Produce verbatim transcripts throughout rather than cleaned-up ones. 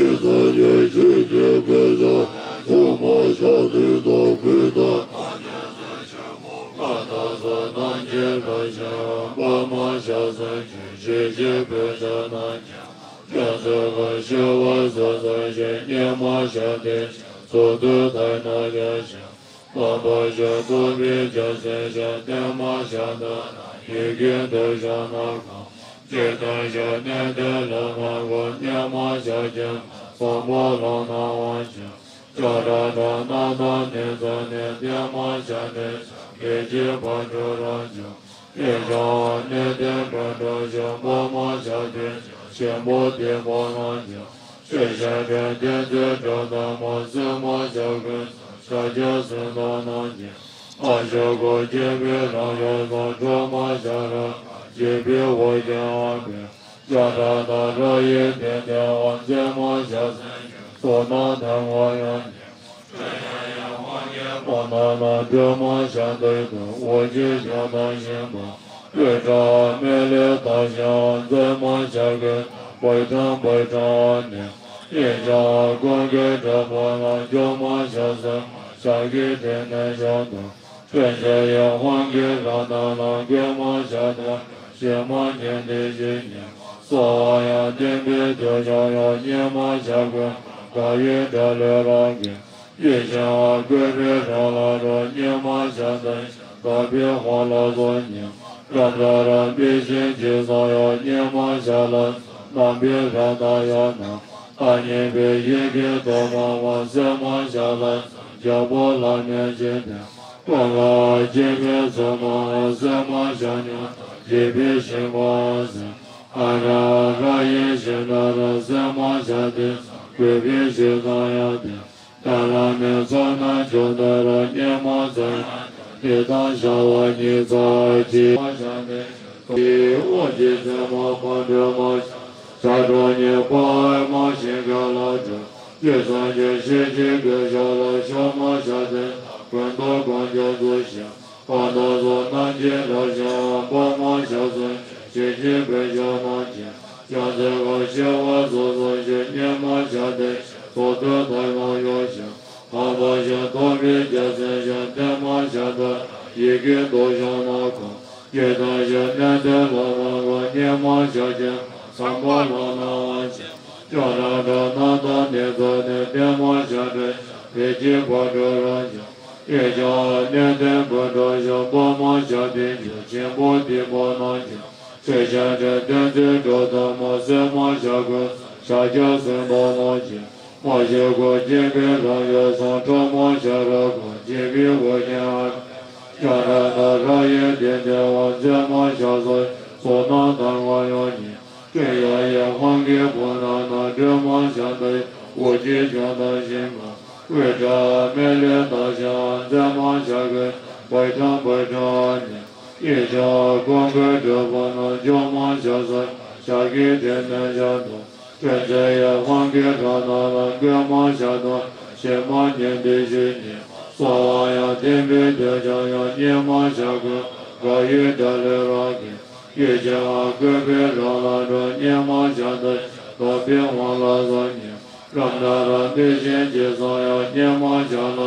སངས་རྒྱས་ཆོས་ཀྱི་སྐུ་ཚོགས་ཐོག་མར་ཕྱག་འདུད་དང་གུས་བཏུད། མ་དག་སོགས་རྣམས་ཀྱི་རང་བཞིན་པདྨ་ཞལ་གསུམ་གྱི་ཞལ་གཅིག་པའི་ཕྱག་རྣམས་ཀྱིས། སྐྱབས་སུ་འགྲོ་ཞི་བ་སོ་སོར་ཞི་གཉིས་མ་ཤར་ཏེ། ཚོགས་དུས་མཐའི་རྣམ་གཞག་ཞིང་། རྣམ་པ་བཞི་རྟོག་པའི་རྒྱལ་མཚན་ཞིང་། བརྟན་མ་ཤར་ཏེ་ཡི་གེ་མདོ་ཞག་ན་གང་། ཇི་ལྟར་ཞིག་གནས་དེར་ལྷ་རྣམས་ཀུན། གཉིས་མ་ཤར་གྱི་བསམ་པ་ལམ་སྣང་བ་ཞིག །བྱེ་བྲག་ཏུ་རྣམ་དག་གནས་ཚུལ་ནི། བརྟན་མ་ཤར་ཏེ་ཞིང་ཕལ་ཆེར་ཕར་འགྲོ་རང་བྱུང་། ཡིད་བྱང་བ་གནས་བརྟན་པར་འགྲོ་ཞིང་། པདྨ་ཤར་ཏེ་ཞིང་ཆེན་པོ་དེ་པོ་རྣམས་ཀྱི། ཆོས་ཞབས་པད་བརྟན་ཚུལ་དྲུག་དང་པོ། སེམས་མ་ཤར་ཀུན་ཤར་གྱི་སེམས་མདོ་རྣམས་ཀྱི། མ་ཞུགས་སྐུ་སྐྱེ་བོའི་རང་བཞིན་སོགས། སྤྲོས་མ་ཤར་རབ་འབྱེད་པའི་འོད་ཀྱིས་དབང་བསྐུར། བྱེ་བྲག་ཏུ་རབ་དབྱེ་བདུན་ལྡན་དབང་། མཚན་མ་ཤར་སེམས་ཀྱི་ཚོགས་རྣམས་དང་པོ་ཡོངས་ཀྱི། སྤྲོས་བྲལ་ཡི་དབང་གིས་བུམ་དང་ནང་། སྤྲོས་མ་ཤར་མདོར་བསྡུས་འོད་ཀྱི་ཞལ་དང་ཞིང་པ། སྤྲོས་བྲལ་བ་མེ་ལས་དག་བྱུང་བ། མཚན་མ་ཤར་ཀུན་ཏུ་འབུར་ཕྲེང་འབུར་ཕྲེང་བ་ནི། ཡིད་བྱང་བ་ཀུན་གྱི་གྲུབ་པ་རྣམས། སྐྱོ་མ་ཤར་སེམས་ངོ་ཞལ་གྱི་སྒྲིན་ནས་བཞག་ཏུ། སྤྲོས་བྲལ་ཡི་དབང་གིས་རང་སྣང་ལ། སྐྱོ་མ་ཤར་དོན་གྲུབ་ཕྱི་མ་ཉིད་དེ་བཞིན་ཉིད། སོ་བ་ཡང་བརྟན་པའི་དུས་ཀྱང་ཡོད། གཉིས་མ་ཤར་ཀུན་ཏུ་འགག་ཡུལ་འབྲས་བུ་རང་གི། ཡིད་བྱང་བ་ཀུན་པའི་རང་ལ་འགྲོ། གཉིས་མ་ཤར་དོན་གྲུབ་པའི་དབང་ལ་སོགས་ཉིད། རབ་དང་རབ་འབྱེད་ཤིང་རྗེས་སུ་ཡི། གཉིས་མ་ཤར་ལ་རྣམ་པའི་རབ་རྟོག་ཡོད་ན། ཐ་སྙད་པའི་ཡི་གེ་དུ་མ་མ། སེམས་མ་ཤར་ལ་རྒྱལ་པོ་ལྷ་མིའི་ཞལ་ལྡན། ཀུན་དགའ་སྐྱེས་བུའི་བསོད་ནམས་དབང་། སེམས་མ་ཤར་ཉམས་རྟོགས་རྒྱས་པའི་ཞིང་པ་ཟེར། ཨ་ར་ར་ཡེ་ཤེས་ནཱ་རོ། སེམས་མ་ཤར་ཏེ་གུས་པས་ཕྱག་འཚལ་ཡང་དེ། ཏཱ་ལ་ནི་ཚོགས་རྣམས་འཇོམས་དུ་རུང་། གཉིས་མ་ཚར་ཡང་དེ་དང་ཤར་བ་ཉིད་མཚར་གྱིས། མ་ཤར་ཏེ་དེའི་དབང་གིས་མཚན་མ་ཕར་འགྲོ་མ་ཤར། ཞབས་དྲུང་གཉིས་པ་པདྨ་ཞིང་ཁམས་ལ་འགྲོ། རྒྱུད་གསུམ་གྱི་ཤེར་ཕྱིན་གྱི་ཞབས་ལ། ཕྱོགས་མ་ཤར་དོན་ཀུན་ཏུ་གང་བྱུང་ཚུལ་བཞིན། གང་དག་སོགས་རྣམས་ཀྱི་རང་བཞིན་དབང་། པདྨ་ཞལ་གསུམ་གྱི་ཞལ་གཅིག་པའི་ཕྱག་རྣམས་ཀྱིས། སྐྱབས་སུ་འགྲོ་ཞི་བ་སོ་སོར་ཞི། གཉིས་མ་ཤར་ཏེ་ཚོགས་དུས་མཐའི་རྣམ་གཞག་ཞིང་། རྣམ་པ་བཞི་རྟོག་པའི་རྒྱལ་མཚན་ཞིང་། བརྟན་མ་ཤར་དོན་ཡི་གེ་མདོ་ཞག་ན་གང་། ཇི་ལྟར་ཞིག་གནས་དེར་ལྷ་རྣམས་ཀུན། གཉིས་མ་ཤར་གྱི་བསམ་པ་ལམ་སྣང་བ་ཞིག །བྱེ་བྲག་ཏུ་རྣམ་དག་གནས་ཚུལ་ནི། བརྟན་མ་ཤར་ཏེ་ཕལ་ཆེར་ཕར་འགྲོ་རང་བྱུང་། ཡིད་བྱང་བ་གནས་བརྟན་པར་འགྲོ་ཞིང་། པདྨ་ཞལ་ཏེ་ཞིང་ཆེན་པོ་དེ་པོ་རྣམས་ཀྱི། ཆོས་ཞབས་པད་བརྟན་ཚུལ་དྲུག་དང་པོ། སེམས་མ་ཤར་ཀུན་ཤར་གྱི་སེམས་མདོ་རྣམས་ཀྱིས། མ་ཞུགས་སྐུ་སྐྱེ་བོའི་རང་བཞིན་སོགས། སྤྲོས་མ་ཤར་རབ་འབྱེད་པའི་འོད་ཀྱིས་དབང་བསྐུར། བྱེ་བྲག་ཏུ་རབ་དབྱེ་བདུན་ལྡན་དབང་། མཚན་མ་ཤར་སེམས་ཚོགས་རྣམས་དང་པོ་ཡོངས་ཀྱི། སྤྲོས་བྲལ་ཡི་དབང་གིས་བུམ་དང་ནང་། སྤྲོས་མ་ཤར་དོན་འོད་ཀྱི་ཞལ་དང་ཞིང་པ། སྤྲོས་བྲལ་བ་མེ་ལས་དག་བྱུང་བ། མཚན་མ་ཤར་ཀུན་འབུར་ཕྲེང་འབུར་ཕྲེང་བ་ནི། ཡིད་བྱང་བ་ཀུན་གྱི་གྲུབ་པ་རྣམས། སྐྱོ་མ་ཤར་སེམས་ངོ་ཞལ་གྱི་སྒྲིན་ནས་བཞག་ཏུ། སྤྲོས་བྲལ་ཡི་དབང་གིས་རང་སྣང་ལ། ཀུན་མ་ཤར་དོན་ཕྱི་མ་ཉིད་དེ་བཞིན་ཉིད། སོ་བ་ཡང་བརྟན་པའི་དུས་ཀྱང་ཡོད། གཉིས་མ་ཤར་ཀུན་འགག་ཡུལ་འབྲས་བུ་རང་གི། ཡིད་བྱང་བ་ཀུན་པའི་རང་ལ་འགྲོ། གཉིས་མ་ཤར་དོན་གྲུབ་པའི་དབང་ལ་སོགས་ཉིད། རབ་དང་རབ་འབྱེད་ཤིང་རྗེས་སུ་ཡི། གཉིས་མ་ཤར་ལ་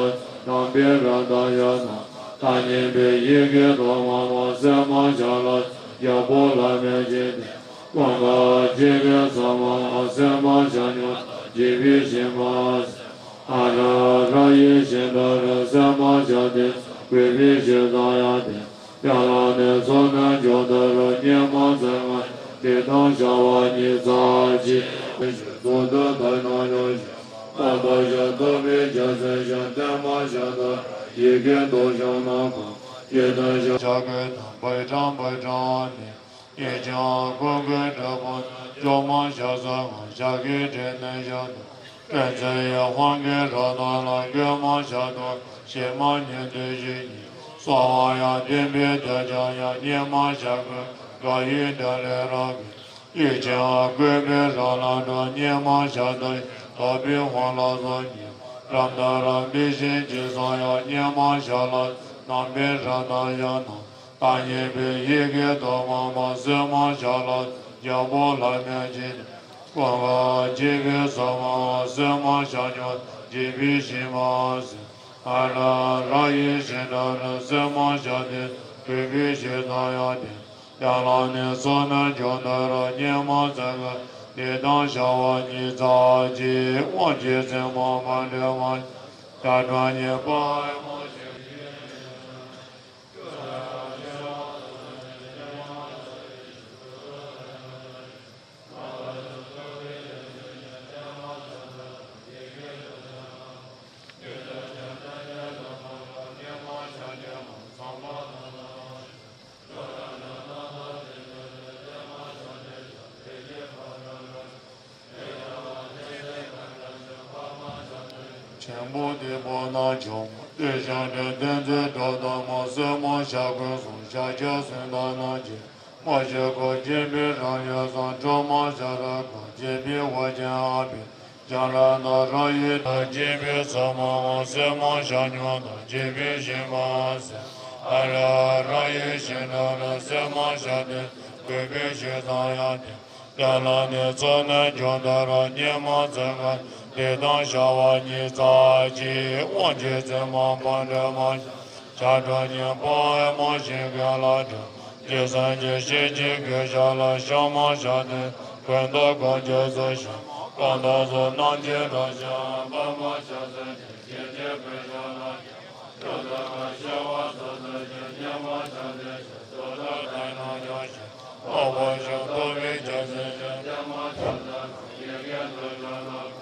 རྣམ་པའི་རབ་རྟོག་ཡོད་ན། ཐ་སྙད་པའི་ཡི་གེ་དུ་མ་མ། སེམས་མ་ཤར་ལ་རྒྱལ་པོ་ལྷ་མིའི་ཞལ་ལྡན། ཀུན་དགའ་བ་སྐྱེས་བུའི་བསམ་པ་དབང་། སེམས་མ་ཤར་ཉམས་རྟོགས་རྒྱས་པའི་ཞིང་པ་ཟེར། ཨ་ར་ར་ཡེ་ཤེས་ནཱ་རོ། སེམས་མ་ཤར་ཏེ་གུས་པས་ཕྱག་འཚལ་ཡང་དེ། ཏཱ་ལ་ནི་ཚོགས་རྣམས་འཇོམས་དུ་རུང་། གཉིས་མ་ཚར་ཡང་དེ་དང་ཤར་བ་ཉིད་མཚར་གྱིས། ཚོགས་དུས་མཐའི་རྣམ་གཞག་ཞིང་། རྣམ་པ་བཞི་རྟོག་པའི་རྒྱལ་མཚན་ཞིང་། བརྟན་མ་ཤར་དོན་ཡི་གེ་མདོ་ཞག་ན་གང་། ཇི་ལྟར་ཞིག་ཤར་ཀུན་ཏུ་འབུར་ཕྲེང་འབུར་ཕྲེང་བ་ནི། ཡིད་བྱང་བ་ཀུན་གྱི་གྲུབ་པ་རྣམས། སྐྱོ་མ་ཤར་སེམས་ངོ་ཞལ་གྱི་སྒྲིན་ནས་བཞག་ཏུ། སྤྲོས་བྲལ་ཡི་དབང་གིས་རང་སྣང་ལ། ཀུན་མ་ཤར་དོན་ཕྱི་མ་ཉིད་དེ་བཞིན་ཉིད། སོ་བ་ཡང་བརྟན་པའི་དུས་ཀྱང་ཡོད། གཉིས་མ་ཤར་ཀུན་འགག་ཡུལ་འབྲས་བུ་རང་གི། ཡིད་བྱང་བ་ཀུན་པའི་རང་ལ་འགྲོ། གཉིས་མ་ཤར་དོན་གྲུབ་པའི་དབང་ལ་སོགས་ཉིད། རབ་དང་རབ་འབྱེད་ཤིང་རྗེས་སུ་ཡི། གཉིས་མ་ཤར་ལ་རྣམ་པའི་རབ་རྟོག་ཡོད་ན། ཐ་སྙད་པའི་ཡི་གེ་དུ་མ་མ། སེམས་མ་ཤར་ལ་རྒྱལ་པོ་ལྷ་མིའི་ཞལ་ལྡན། ཀུན་དགའ་བརྒྱུད་པའི་ཟབ་མོ་སེམས་མ་བྱ་སྐྱོང་བརྒྱུད་པའི་ཞིང་མ་ཟིན། ཨ་ར་ར་ཡི་ཞིང་འགྲོ་ལ་སེམས་མ་བྱ་སྟེ་གུས་པའི་ཞིང་དང་ཡང་དེ། ཡང་ལ་ནི་ཚོགས་ནི་འབྱུང་དུ་རུ་གཉིས་མ་ཚང་གི་འདི་དང་བྱ་བ་གཉིས་ཙམ་གྱིས་དབང་གྱི་མཚན་མ་ཕ་འདྲེ་མ་བྱ་སྒྲོ་གཉིས་པ་ཨེ་མ་ཞིག་ཆེན་པོ་དེ་པོ་ན་བྱུང་། ལྟོས་ཤིག་འདྲེ་གདོན་བརྒྱད་སྒྲོ་བཏགས་མ་སེམས་མ་བྱ་ཀུན་གསུམ་ཤཱཀྱ་སུ་དང་རྣམས་ཀྱིས། མ་ཞིག་གོ་སྦྱིན་པའི་རང་ཡུལ་བཟང་སྒྲོལ་མ་ཤ་ར་གང་བརྒྱད་པའི་འོ་ཅན་ཨ་བི་ཅ་ར་ད་ར་ཡི་དང་བརྒྱད་པའི་ས་མ་མ་སེམས་མ་བྱ་སྨྱུག་དང་བརྒྱད་པའི་ཞིང་མ་ཟེར། ཨ་ར་ར་ཡི་ཞིང་འགྲོ་ལ་སེམས་མ་བྱ་སྟེ་གུས་པའི་ཞིང་དང་ཡང་དེ། དེ་ལ་ནི་ཚོགས་ནི་འབྱུང་དུ་རུ་གཉིས་མ་ཚང་གི་འདི་དང་བྱ་བ་གཉིས་ཙམ་གྱིས་དབང་གྱི་མཚན་མ་ཕ་འདྲེ་མ་བྱ་སྒྲོ་གཉིས་པ་ཨེ་མ་ཞིག་གི་ལ་སྒྲོ། ཇི་སྲིད་ཀྱི་ཤེས་བྱའི་གོས་ཞབས་ལ་ཤོ་མ་བྱ་སྟེ་ཀུན་ཏུ་གང་གྱི་ཚུལ་བཞིན་གང་དག་ཚུལ་རྣམས་ཀྱི་རང་བཞིན་པ་མ་བྱ་སྟེ་ཤེས་བྱའི་གོས་ཞབས་ལ་ཡང་དག་པར་ཤེས་པ་སོ་སོ་ཞིག་གཉིས་མ་བྱ་སྟེ་ཞེས་སོ་སོ་ལྟར་ན་ཡང་ཞིག་རྟོགས་པ་ཞིག་རྟོགས་པའི་རྒྱལ་སྲས་ཀྱི་གཉིས་མ་བྱ་སྟེ་ཡི་གེ་ཚུལ་བཞིན་ལ།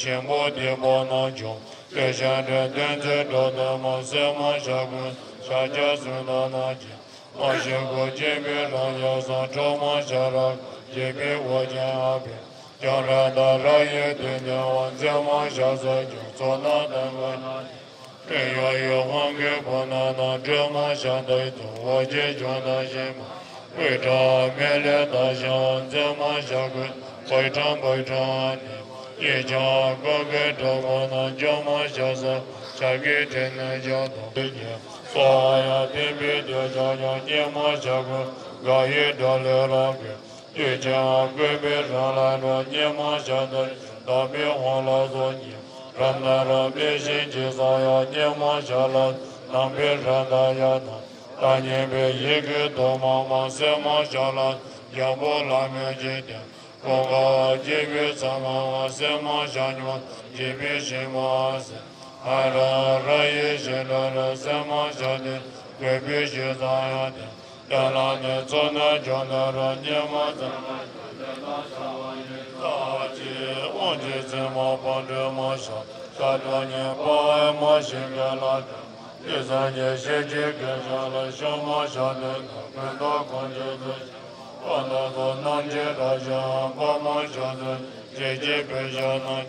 ཆེན་པོ་དེ་པོ་ན་བྱུང་། ལྟོས་ཤིག་འདྲེ་གདོན་བརྒྱད་སྒྲོ་བཏགས་མ་སེམས་མ་བྱ་ཀུན་གསུམ་ཤཱཀྱ་སུ་དང་རྣམས་ཀྱིས། མ་ཞིག་གོ་སྦྱིན་པའི་རང་ཡུལ་བཟང་སྒྲོལ་མ་ཤ་ར་གང་བརྒྱད་པའི་འོ་ཅན་ཨ་བི་ཅ་ར་ད་ར་ཡི་དོན་དེ་བ་མཚན་མ་བྱ་སོགས་ཀྱི་ཚོགས་རྣམས་དང་པོ་ན་ཡང་ཡང་ཡང་དབང་གི་བུ་ནང་ན་སྒྲོལ་མ་ཤ་འདི་དང་འོ་བརྒྱལ་བྱུང་དང་ཞིང་མ་བོད་ཁྲ་མེ་ལེ་དང་ཞིང་མཚན་མ་བྱ་ཀུན་བོད་ཁྲ་བོད་ཁྲ་ནི། ཡིད་ཀྱང་ཀུན་གྱི་དྲི་བོ་ན་སྒྲོལ་མ་ཤ་ཟེར་ཞབས་ཀྱི་གྲས་ནས་བཞག་དང་དེ་ཉིད། གསོལ་བ་ཡང་བསྟན་པའི་དུས་ཀྱང་ཡང་གཉིས་མ་བྱ་ཀུན་དགའ་བའི་སྒྲ་ལས་རང་གི། ལྟོས་ཤིག་བཀོད་པའི་རང་ལ་འགྲོ་གཉིས་མ་བྱ་སྟེ་དག་པའི་དབང་ལ་སོགས་གཉིས། རབ་ན་རབ་པའི་ཞིང་གི་ས་ཡང་གཉིས་མ་བྱ་ལ་ནང་པའི་རབ་ད་ཡ་ན། ད་སྙན་པའི་ཡི་གེ་དུ་མ་མ་སེམས་མ་བྱ་ལ་འཇམ་པོ་ལ་མོས་ཀྱི་སྟེ། ཀུན་དགའ་བ་བརྒྱུད་པའི་ས་མ་མ་སེམས་མ་བྱ་སྨྱུག་བརྒྱད་པའི་ཞིང་མ་ཟེར། ཨ་ར་ར་ཡི་ཞིང་འགྲོ་ལ་སེམས་མ་བྱ་སྟེ་གུས་པའི་ཞིང་དང་ཡང་དེ། དེ་ལ་ནི་ཚོགས་ནི་འབྱུང་དུ་རུ་གཉིས་མ་ཚང་ལ་ཡང་དེ་དང་བྱ་བ་གཉིས་ཙམ་གྱིས་དབང་གི་མཚན་མ་ཕ་འདྲེ་མ་བྱ་སྒྲོ་གཉིས་པ་ཨེ་མ་ཞིག་གི་ལ་སྒྲོ། ཇི་སྲིད་ཀྱི་ཤེས་བྱའི་གོས་ཞབས་ལ་ཤོ་མ་བྱ་སྟེ་ཀུན་ཏུ་གང་གྱི་ཚུལ་བཞིན་གང་དག་ཚུལ་རྣམས་ཀྱི་རང་བཞིན་པ་མ་བྱ་སྟེ་ཤེས་བྱའི་གོས་ཞབས་རྣམས་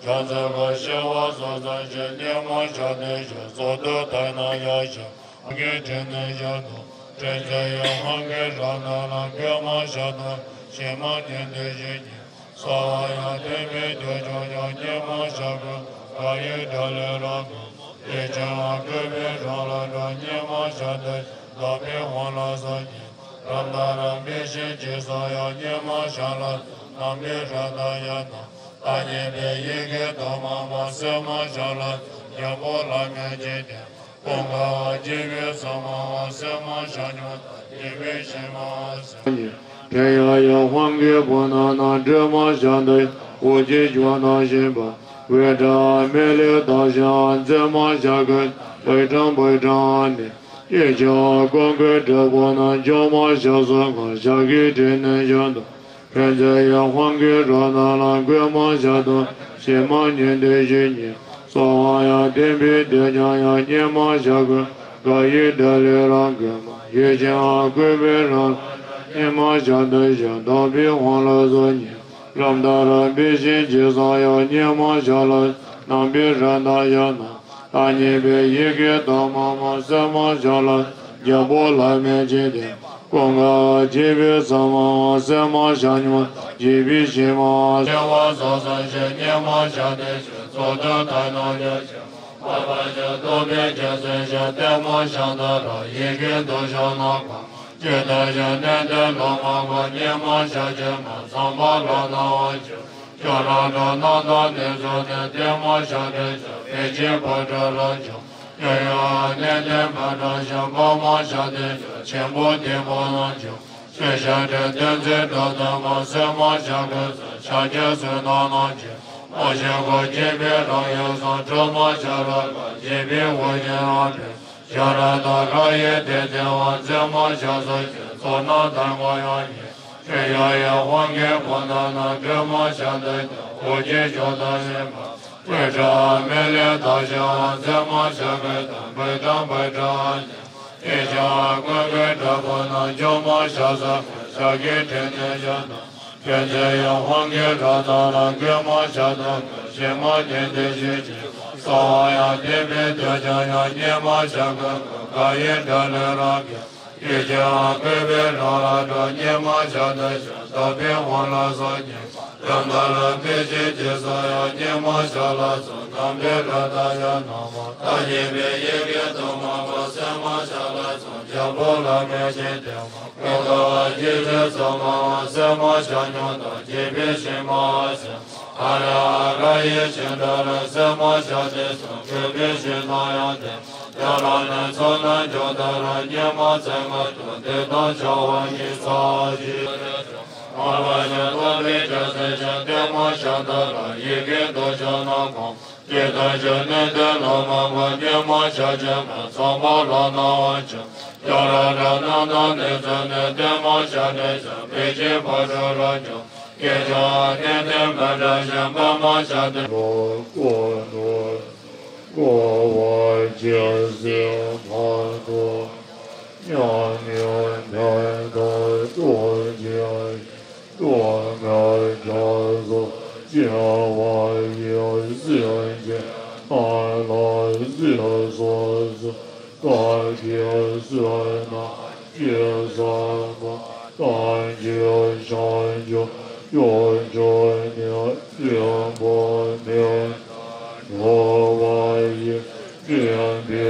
ཀྱི་བྱ་ཚིག་གི་ཤེས་པ་སོ་སོ་ཞིག་གཉིས་མ་བྱ་སྟེ་ཞེས་སོགས་དུ་ལྟར་ན་ཡང་ཞིག་རང་གི་དྲིན་ནི་བཞིན་དུ་དྲིན་ཅན་ཡང་དབང་གི་རབ་རྣམས་ལ་གུས་མ་བྱ་དང་ཞེས་མ་ཉན་ཏེ་ཞིག་གཉིས། གསོལ་བ་ཡང་བསྟན་པའི་དུས་ཀྱང་ཡང་གཉིས་མ་བྱ་ཀུན་དགའ་བའི་སྒྲ་ལས་རང་གི། ལྟོས་ཤིག་བཀོད་པའི་རང་ལ་འགྲོ་གཉིས་མ་བྱ་སྟེ་དག་པའི་དབང་ལ་སོགས་གཉིས། རབ་ན་རབ་པའི་ཞིང་གི་ས་ཡང་གཉིས་མ་བྱ་ལ་ནང་པའི་རབ་ད་ཡ་ན། ད་སྙན་པའི་ཡི་གེ་དུ་མ་མ་སེམས་མ་བྱ་ལ་འཇམ་པོ་ལ་མོས་ཀྱི་སྟེ། ཀུན་དགའ་བ་བརྒྱུད་པའི་ས་མ་མ་སེམས་མ་བྱ་སྨྱུག་བརྒྱད་པའི་ཞིང་མ་ཟེར། དེ་ཡང་ཡང་དབང་གི་བུ་ནང་ན་སྒྲོལ་མ་ཤ་འདི་འོ་བརྒྱལ་བྱུང་དང་ཞིང་མ་བོད་ཁྲ་མེ་ལེ་དང་ཞིང་མཚན་མ་བྱ་ཀུན་བོད་ཁྲ་བོད་ཁྲ་ནི། ཡིད་ཀྱང་ཀུན་གྱི་དྲི་བོ་ན་སྒྲོལ་མ་ཤ་སོགས་ཀུན་ཞབས་ཀྱི་གྲས་ནས་བཞག་དང་། ཕན་ཚུན་ཡང་དབང་གི་རབ་རྣམས་ལ་གུས་མ་བྱ་དང་ཞེས་མ་ཉན་ཏེ་ཞིག་གཉིས། གསོལ་བ་ཡང་བསྟན་པའི་དུས་ཀྱང་ཡང་གཉིས་མ་བྱ་ཀུན་དགའ་བའི་སྒྲ་ལས་རང་གི་མ་ཡིད་ཀྱང་བཀོད་པའི་རབ་རྣམས་གཉིས་མ་བྱ་སྟེ་ཞེས་དག་པའི་དབང་ལ་སོགས་གཉིས། རབ་ད་ར་པའི་ཞིང་གི་ས་ཡང་གཉིས་མ་བྱ་ལ་ནང་པའི་རབ་ད་ཡ་ན། ད་སྙན་པའི་ཡི་གེ་དུ་མ་མ་སེམས་མ་བྱ་ལ་འཇམ་པོ་ལ་མོས་ཀྱི་སྟེ། ཀུན་དགའ་བརྒྱུད་པའི་ཚད་མ་སེམས་མ་བྱ་སྙོམས་དང་བརྒྱུད་པའི་ཕྱི་མ་སེམས་མ་སོ་སོར་ཞི་སྙེ་མ་བྱ་སྟེ་ཞི་ཚོགས་དུ་ཐ་ན་རྒྱ་ཆེ་མ་བ་ཞི་རྟོག་པའི་རྒྱལ་སྲས་ཞི་བསྟན་མ་བྱ་ད་ར་ཡི་གེ་འདོད་ཆགས་ན་གང་ཇི་ལྟར་ཞི་གནས་དེ་ལོ་མ་བ་སྙེ་མ་བྱ་ཆེ་མ་ཚངས་པ་ལ་སྣང་བ་ཆེ། ཁྱོད་རང་གྲོལ་རྣམ་དག་གནས་ཚུལ་ནི་བསྟན་མ་བྱ་སྟེ་ཞི་བདེ་ཆེན་པ་གྲོལ་ར་ཆོག་ཡང་ཡང་གནས་བརྟན་མི་འདྲ་ཞིང་སྤང་མ་བྱ་སྟེ་ཆེན་པོ་བདེ་པོ་རྣམས་ཀྱང་ཤེས་བྱ་དྲན་གཏན་ཚིག་སྒྲ་དང་མ་སེམས་མ་བྱ་དགོས་སོ་ཆ་རྒྱ་ཚུལ་སྣང་རྣམས་ཀྱང་མ་ཞིག་གོ་སྐྱེས་པའི་རང་ཡུལ་སོང་སྤྲོ་མ་བྱ་ར་ག་སྐྱེས་པའི་འོ་ཞིང་རང་གྲོལ་ཤ་ར་དང་ར་ཡི་དེ་དེ་བ་འཛིན་མ་བྱ་སོ་ཞིང་ཚོར་སྣང་དང་ངོ་ཡང་ཉིད། ཆོས་ཡང་ཡང་དབང་གི་བུ་ན་ན་སྒྲོལ་མ་བྱ་འདོད་ཀྱང་འོ་སྐྱེས་ཞོ་དང་ཡིན་པ། སྤོས་སྒྲ་མེ་ལས་དག་ཞིང་འཛིན་མ་བྱ་དགོས་དང་འབོད་དང་འབོད་སྒྲ་ཨ་ནི། དེ་ཞིང་ཀུན་དགའི་སྒྲ་བོ་ན་འཇོམས་མ་བྱ་ས་ཀུན་ཤ་གི་དྲན་ནས་བཞག་དང་། དོན་མཛད་ཡང་དབང་གི་སྒྲ་དང་ལ་འགོད་མ་བྱ་དང་ཀུན་ཤེས་མ་ཉན་ཏེ་ཞེས་བྱ། གསང་བ་ཡང་བསྟན་པའི་དོན་ཀྱང་ཡང་སྙེ་མ་བྱ་དགོས་ཀུན་དགའ་ཡི་སྒྲ་ལས་རང་གི། ཡིད་ཀྱང་བསྐུལ་བའི་རང་ལ་འགྲོ་སྙེ་མ་བྱ་དང་ཞིང་དག་པའི་དབང་ལ་སོགས་སྙེ་མ་ཡང་དག་ལ་དཔེ་ཆའི་རྗེས་སུ་ཡང་སྙེ་མ་བྱ་ལ་སོགས་དམ་པའི་སྒྲ་དང་ཡང་སྣང་བ་དང་སྙན་པའི་ཡི་གེ་དུ་མ་པ་སེམས་མ་བྱ་ལ་སོགས་རྒྱལ་པོ་ལ་མེད་ཅིང་དེ་མ་ཀུན་དགའ་བ་ཡི་གེ་ཚང་མ་བ་སེམས་མ་བྱ་སྙོམས་དང་བརྒྱུད་པའི་ཕྱི་མ་བ་སེམས་ཨ་ར་ཨ་ར་ཡི་ཕྱི་འདྲ་ལ་སེམས་མ་བྱ་སྟེ་སོགས་བརྒྱུད་པའི་ཕྱི་ནང་ཡང་དེ། ཡང་རང་ནས་ཚོགས་རྣམས་འཇོག་ལྟར་སྙེ་མ་ཚན་ཁ་ཐུག་དེ་དང་བྱ་བ་ཉིད་ཚར་གཅིག་མ་བ་ཞིག་རྟོགས་པའི་རྒྱལ་སྲས་ཞིང་བསྟན་མ་བྱ་ད་ར་ཡི་གེ་འདོད་ཆགས་ན་གང་ཇི་ལྟར་ཞི་གནས་དེ་ལ་མ་བ་སྙེ་མ་བྱ་ཆེན་པོ་ཚངས་པ་ལ་སྣང་བ་ཆེ། ཡང་རང་རང་རྣམ་དག་གནས་ཚུལ་ནི་བསྟན་མ་བྱ་དྲན་ཞིང་བདེ་ཆེན་ཕ་རོལ་ལ་འཇོག་སྐད་ཅིག་གནས་བརྟན་མི་འདྲ་ཞིང་སྤང་མ་བྱ་སྟེ། ལོ་ཀོ་ནོ། ཀོ་བ་ཅེ་སེ་མ་ནོ། ཉམས་མྱོང་ཕན་དང་རྟོགས་ཀྱི་རྟོགས་མེད་རྒྱ་སོ་སྐྱེ་བ་ཡི་སེམས་ཅན་རྣམས་ལ་སྲིད་སོ་སོ་བདག་གིས་བསོད་ནམས་ཀྱིས་བསགས་པ་ཐམས་ཅད་བྱང་ཆུབ་སྤྱོད་མཆོག་ནི་ཆེན་པོ་མེད་དང་འགྲོ་བ་ཡི་འདྲེན་པའི་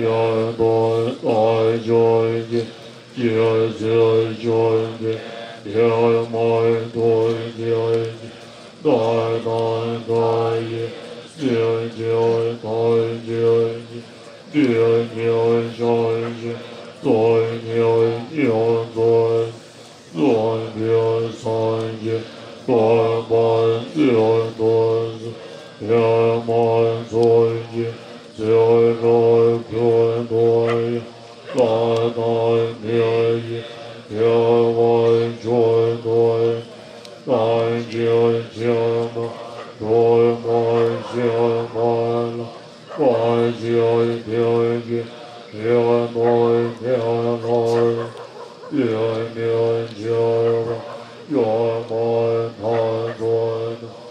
ཡོན་ཏན་རྟག་སྦྱོར་གྱི་རྗེས་སུ་བྱོན་ཏེ་ཐེག་དམན་ཐམས་ཅད་ཀྱི་བདག་དང་བདག་གི་སེམས་ཅན་ཐམས་ཅད་ཀྱི་སྡུག་བསྔལ་བྱང་ཞིང་ཚོགས་བསྔལ་ཉོན་ཚོར་གསུམ་པའི་སངས་རྒྱས་སྟོན་པ་ཚུལ་དུ་གསུངས། ཐེག་དམན་ཚོགས་ཀྱི་ཚེ་རབས་ཀུན་ཏུ་ཡང་བདག་དང་བདག་གི་ཐེག་པ་མཆོག་ཏུ་ཡང་ཐམས་ཅད་མཁྱེན་པ་སྒྲོལ་མ་ཆེན་པོ་ལ། བསྐལ་ཆེན་ཐེག་གི་ཐེག་དམན་ཐེག་ལྔ་ཡོད་མིན་འཆི་བ་ཡོད་མེད་སྣ་ཚོགས་དང་།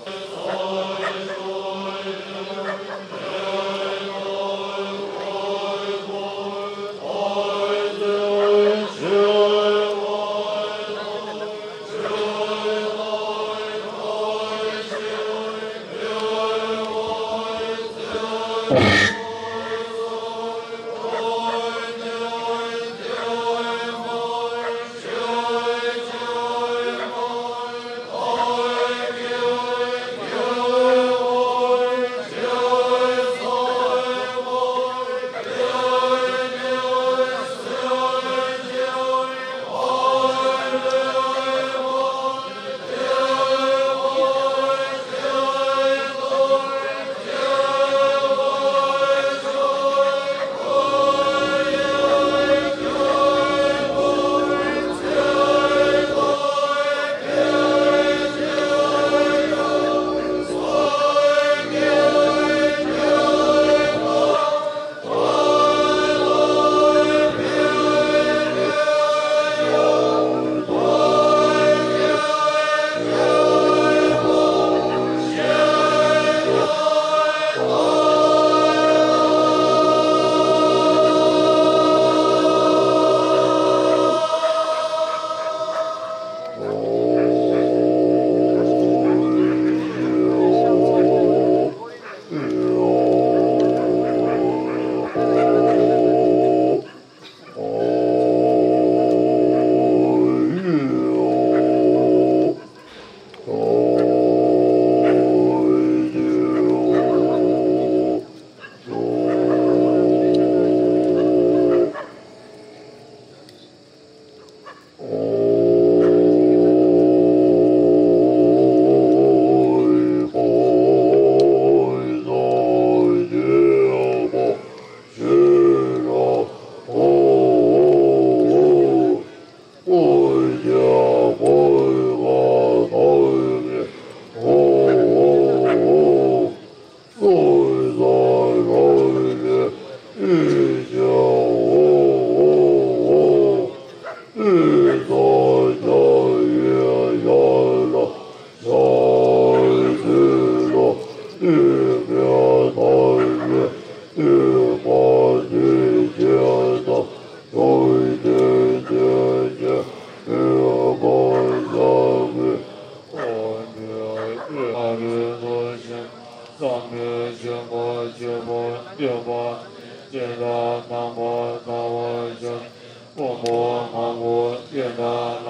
ཕུང་པོ་ལྔ་པོ་དེ་དག་ལ་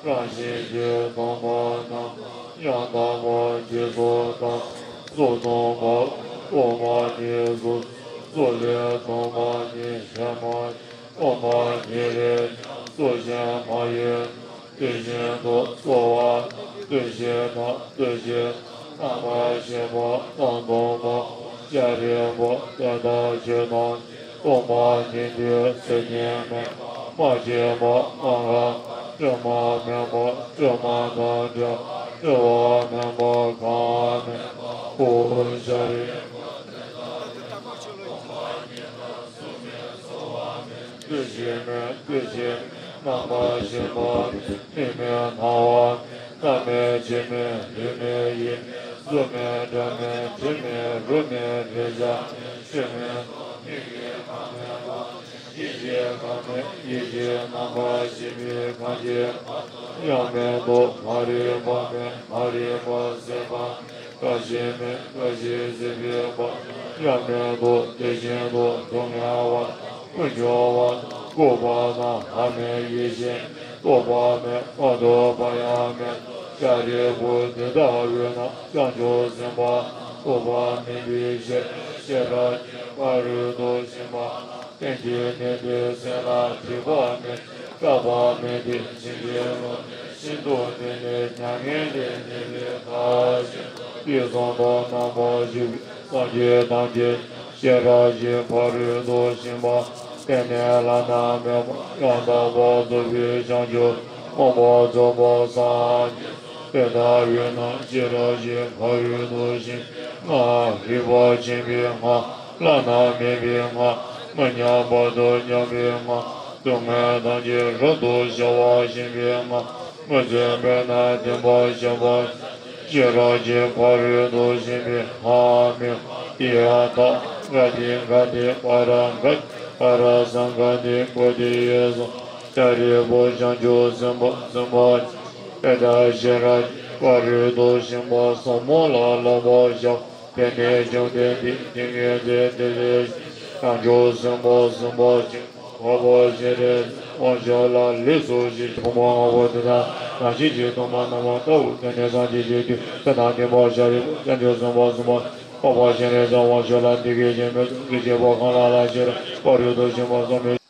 ཡང་རང་བཞིན་གྱིས་སྟོང་པ་དང་། ཡང་དག་པར་རྗེས་སུ་དག་པ་སོ་སྟོང་པ། སྟོང་པ་ཉིད་སོ་སོ་ལས་སྟོང་པ་ཉིད་གཞན་མ་ཡིན། སྟོང་པ་ཉིད་ལས་ཀྱང་སོ་གཞན་མ་ཡིན། དེ་བཞིན་དུ་རྩོལ་བ་དང་། ལྟོས་བཞིན་དང་ལྟོས་བྱེད་དང་། རྣམ་པར་ཤེས་པ་དང་སྟོང་པ། ཤཱ་རིའི་བུ་དེ་ལྟར་ཆོས་ཐམས་ཅད་སྟོང་པ་ཉིད་དེ་ཟེར་ཉན་མེད་པ། མ་སྐྱེས་པ་མ་རངས་པ། སྤྲོས་མ་མེད་པ། སྤྲོས་མ་དང་བྲལ་བ། སྤྲོས་པ་མེད་པ། གང་བ་མེད་པ། ཧོ། ཤཱ་རིའི་བུ་དེ་ལྟར་ཆོས་ཐམས་ཅད་སྟོང་པ་ཉིད་དེ་ཟེར་ཉན་མེད་པ། ལྟོས་བཞིན་མེད། ལྟོས་བྱེད་མེད། རྣམ་པར་ཤེས་པ་མེད། མིག་མེད། རྣ་བ་མེད། སྣ་མེད། ལྕེ་མེད། ལུས་མེད། ཡིད་མེད། གཟུགས་མེད། སྒྲ་མེད། དྲི་མེད། རོ་མེད། རེག་བྱ་མེད། ཆོས་མེད་དོ། མིག་གིས་ཁམས་མེད་པ། ཡིད་ཀྱི་ཁམས་མེད། ཡིད་ཀྱི་རྣམ་པར་ཤེས་པའི་ཁམས་ཀྱི་ཁམས་དོན་ཡང་མེད་དོ། མ་རིག་པ་མེད། མ་རིག་པ་ཟད་པ་མེད། རྒ་ཤི་མེད། རྒ་ཤི་ཟད་པའི་བར་ཡང་མེད་དོ། དེ་བཞིན་དུ་སྡུག་བསྔལ་བ་དང་། ཀུན་འབྱུང་བ་དང་། ལྐུགས་པ་དང་། ལྷག་མེད། ཡེ་ཤེས་མེད། རྟོག་པ་མེད། མ་རྟོགས་པ་ཡང་མེད། ཤཱ་རིའི་བུ་དེ་ལྟ་བས་ན་བྱང་ཆུབ་སེམས་དཔའ་རྟོགས་པ་མེད་པའི་ཤེས་རབ་ཀྱི་ཕ་རོལ་ཏུ་ཕྱིན་པ་རྣམས་རྟེན་གྱི་གནས་ཏེ། སེམས་ལ་སྒྲིབ་པ་མེད་དེ། སྐྲག་པ་མེད་དེ། བྱིང་རྒོད་མེད་དེ། ཤིན་ཏུ་བརྟན་ཏེ། མྱ་ངན་ལས་འདས་པའི་མཐར་ཕྱིན་ཏོ། དུས་གསུམ་དུ་རྣམ་པར་བཞུགས་པའི་སངས་རྒྱས་ཐམས་ཅད་ཀྱང་ཤེས་རབ་ཀྱི་ཕ་རོལ་ཏུ་ཕྱིན་པ་སྟེང་ནས་བླ་ན་མེད་པ་ཡང་དག་པར་རྫོགས་པའི་བྱང་ཆུབ་མངོན་པར་རྫོགས་པར་སངས་རྒྱས་སོ། དེ་ལྟ་བས་ན་ཤེས་རབ་ཀྱི་ཕ་རོལ་ཏུ་ཕྱིན་པའི་སྔགས། རིག་པ་ཆེན་པོའི་སྔགས། བླ་ན་མེད་པའི་སྔགས། མི་མཉམ་པ་དང་མཉམ་པའི་སྔགས། སྡུག་བསྔལ་ཐམས་ཅད་རབ་ཏུ་ཞི་བར་བྱེད་པའི་སྔགས། མི་བརྫུན་པས་ན་བདེན་པར་གཤེགས་པ་ཤེས་རབ་ཀྱི་ཕ་རོལ་ཏུ་ཕྱིན་པའི་སྔགས་སྨྲས་པ། ཏདྱ་ཐཱ། ག་ཏེ་ག་ཏེ་པཱ་ར་ག་ཏེ་པཱ་ར་སཾ་ག་ཏེ་བོ་དྷི་ཡེ་སྭཱ་ཧཱ། ཤཱ་རིའི་བུ་བྱང་ཆུབ་སེམས་དཔའ་སེམས་དཔའ་ཆེན་པོ་དེ་དག་ཤེས་རབ་ཀྱི་ཕ་རོལ་ཏུ་ཕྱིན་པ་ཟབ་མོ་ལ་བསླབ་པར་བྱའོ། དེ་ནས་བཅོམ་ལྡན་འདས་ཏིང་ངེ་འཛིན་དེ་ལས་བྱང་ཆུབ་སེམས་དཔའ་སེམས་དཔའ་ཆེན་པོ་འཕགས་པ་སྤྱན་རས་གཟིགས་དབང་ཕྱུག་ལ་ལེགས་སོ་ཞེས་ཕུང་པོ་ལྔ་པོ་དེ་དག་རང་བཞིན་གྱིས་སྟོང་པར་སྣང་བ་ལྟ་བུ་དེ་ནས་སངས་རྒྱས་ཀྱི་དུས་ཚོད་དང་ལྡན་པ་ཤཱ་རིའི་བུ་བྱང་ཆུབ་སེམས་དཔའ་སེམས་དཔའ་འཕགས་པ་སྤྱན་རས་གཟིགས་དབང་ཕྱུག་ལ་འདི་སྐད་ཅེས་སྨྲས་སོ། གཟུགས་ཅན་པོ་གང་ལ་ལ་ཤེས་རབ་ཀྱི་ཕ་རོལ་ཏུ་ཕྱིན་པ་ཟབ་མོའི་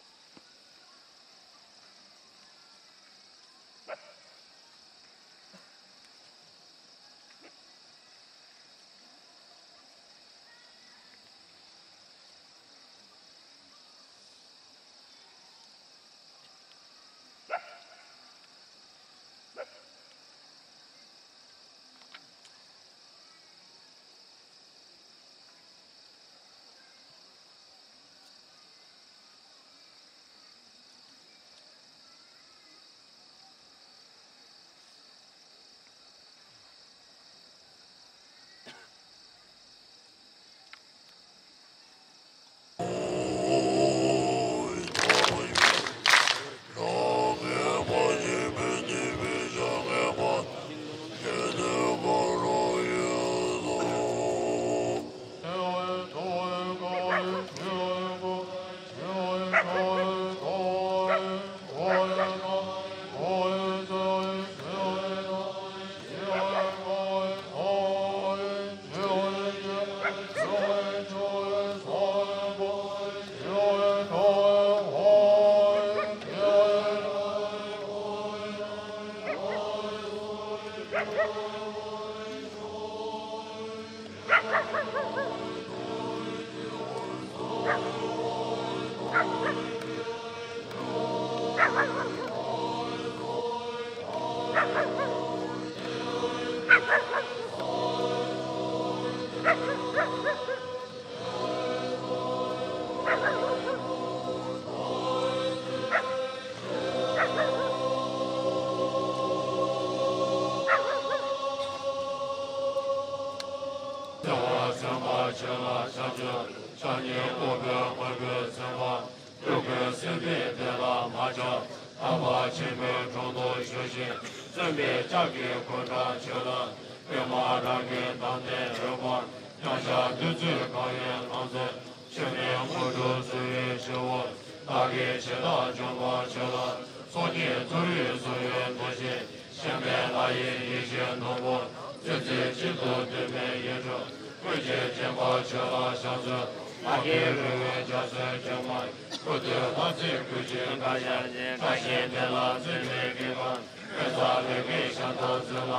ཆོས་ལ་ཕྱག་འཚལ། ཕྱག་གཉིས་ཨུཏྤལ་དཀར་པོས་མཚན་པ། སྤྲུལ་སྐུ་སེམས་དཔའི་གདན་ལ་མ་ཆགས། དམ་པ་ཆེན་པོའི་དྲུང་དུ་བཞུགས་ཤིང་། བརྩོན་པའི་ལྕགས་ཀྱུས་ཁོང་ཁྲག་ཆོད་ལ། པདྨ་རཱ་གའི་འདབ་བརྟན་རོལ་པ། མཉམ་གཞག་བདུད་རྩིའི་གང་བས་བསླངས་མཛད། ཆོས་མེད་དངོས་གྲུབ་སྩོལ་བའི་ཞུ་བ། བདག་གིས་ཞལ་བདག་འབྱོན་པར་བྱོན་ལ། ཚོགས་ཀྱི་མཐོ་རིས་སུ་ཡོད་དོ་ཞེས། ཞེན་པའི་ལྷ་ཡི་ཡེ་ཤེས་སྣང་བ། བརྩོན་འགྲུས་གཅིག་ཏུ་བསྡུས་པའི་ཡེ་གྲོལ། ཀུན་གྱིས་མཁྱེན་པ་ཆོས་ལ་ཕྱག་འཚལ། ལྷ་སྐལ་རི་བོའི་རྒྱ་མཚོའི་བྱེ་མ། སྐུ་སྟོད་ལྷ་རྫས་སྐུ་ཕྱིའི་མཁའ་ཞལ་ཅན། བཀྲ་ཤིས་དེ་ལ་བརྩོན་པའི་དགེ་བ། དཔལ་རྩལ་ལུས་ཀྱི་ཞབས་ཐག་འཛིན་ལ།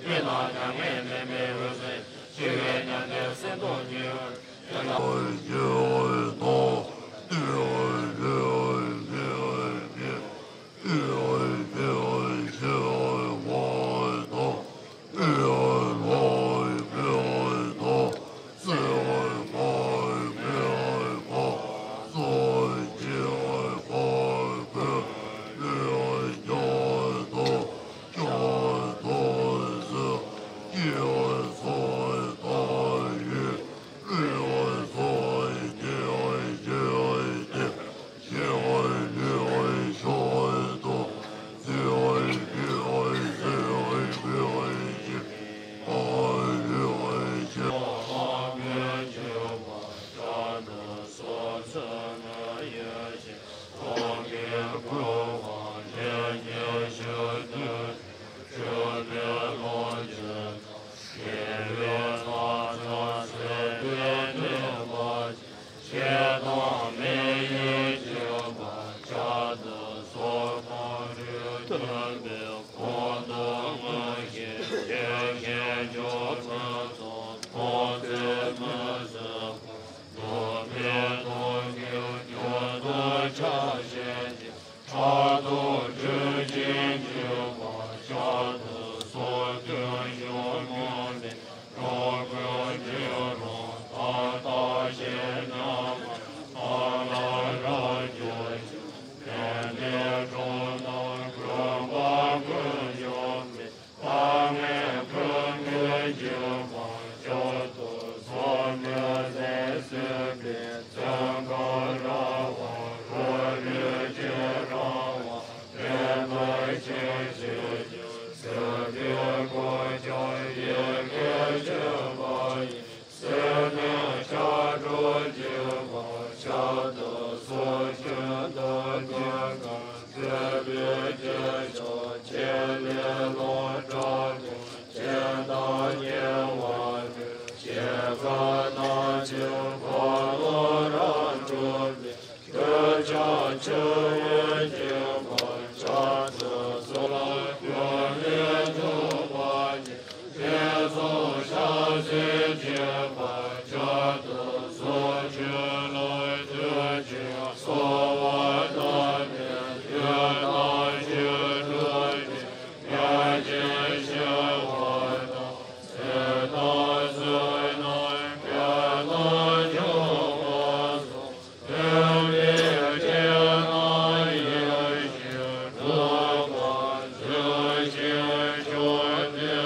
ལུས་ནང་མྱ་ངན་མེད་པའི་འོད་ཟེར། ཞི་བའི་ཉམས་ལྡན་གསལ་སྟོང་ཉིད། ཕྲག་དོག་སྒྲིབ་ཅིང་འཇིགས་པ་ཤ་དུ་སོགས་ཀུན་ཞུགས་མྱོང་མེད། འགྲོ་ཀུན་འཇིགས་རུང་ཐར་ལྟ་ཞེས་སྙམ་པ། ཐར་ལ་རབ་འབྱོར་ཞིང་། ཕན་བདེའི་གྲོགས་དང་མགོན་པོ་ཀུན་འབྱུང་བའི། ལྷ་ལྔའི་མགོན་པོའི་འཇིགས་པ་ཤ་དུ་སོགས་མི་བཟད་བསིལ་བའི་བཙོན་ཁང་ར་བ། རོ་ལུས་ཀྱི་ར་བ་མེ་ཏོག་ཆུང་ཆུང་ཞིག་བསིལ་བའི་གོས་ཆག་ཡལ་གའི་མཆོད་པ་ཡིས། བསིལ་མའི་ཆར་སྒྲོག་འཇིགས་པ་ཤ་དུ་སོགས་ཆུ་དང་ཀུན་དགའ། བསིལ་བའི་སྐྱེ་ཤོག་ཆེ་ལེ་ལོ་བཀྲ་བསྡུ། སྐྱེ་དང་སྐྱེ་བ་ལུས། སྐྱེ་རྒ་ན་འཆི་འཁོར་ལོ་རབ་འཁྲུགས་པའི། འདོད་ཆགས་ཆེ་བའི་འཇིགས་པ་ཤ་དུ་སོགས་ལ་ཀུན་ལས་ཐུབ་པ་ཉིད། ཞེས་སོགས་ཕྱག་འཚལ་བྱེད་པ་ཤ་དུ་སོགས། ཆོས་ལ་ཐོས་ཅིང་གསོལ་བ་བཏབ་པས། ཡུལ་དང་ཆོས་སྒྲུབ་ཅིང་། ཉོན་ཅིག་ཞི་བ་དང་། བཟོད་དང་བཟོད་ནས་འགལ་དང་འགྱུར་བ་སོགས། ཐོས་པས་དེ་རྣམས་ཡིད་བཞིན་འགྲུབ་པར་མཛོད། ཞེས་མཆོག་ཐུན་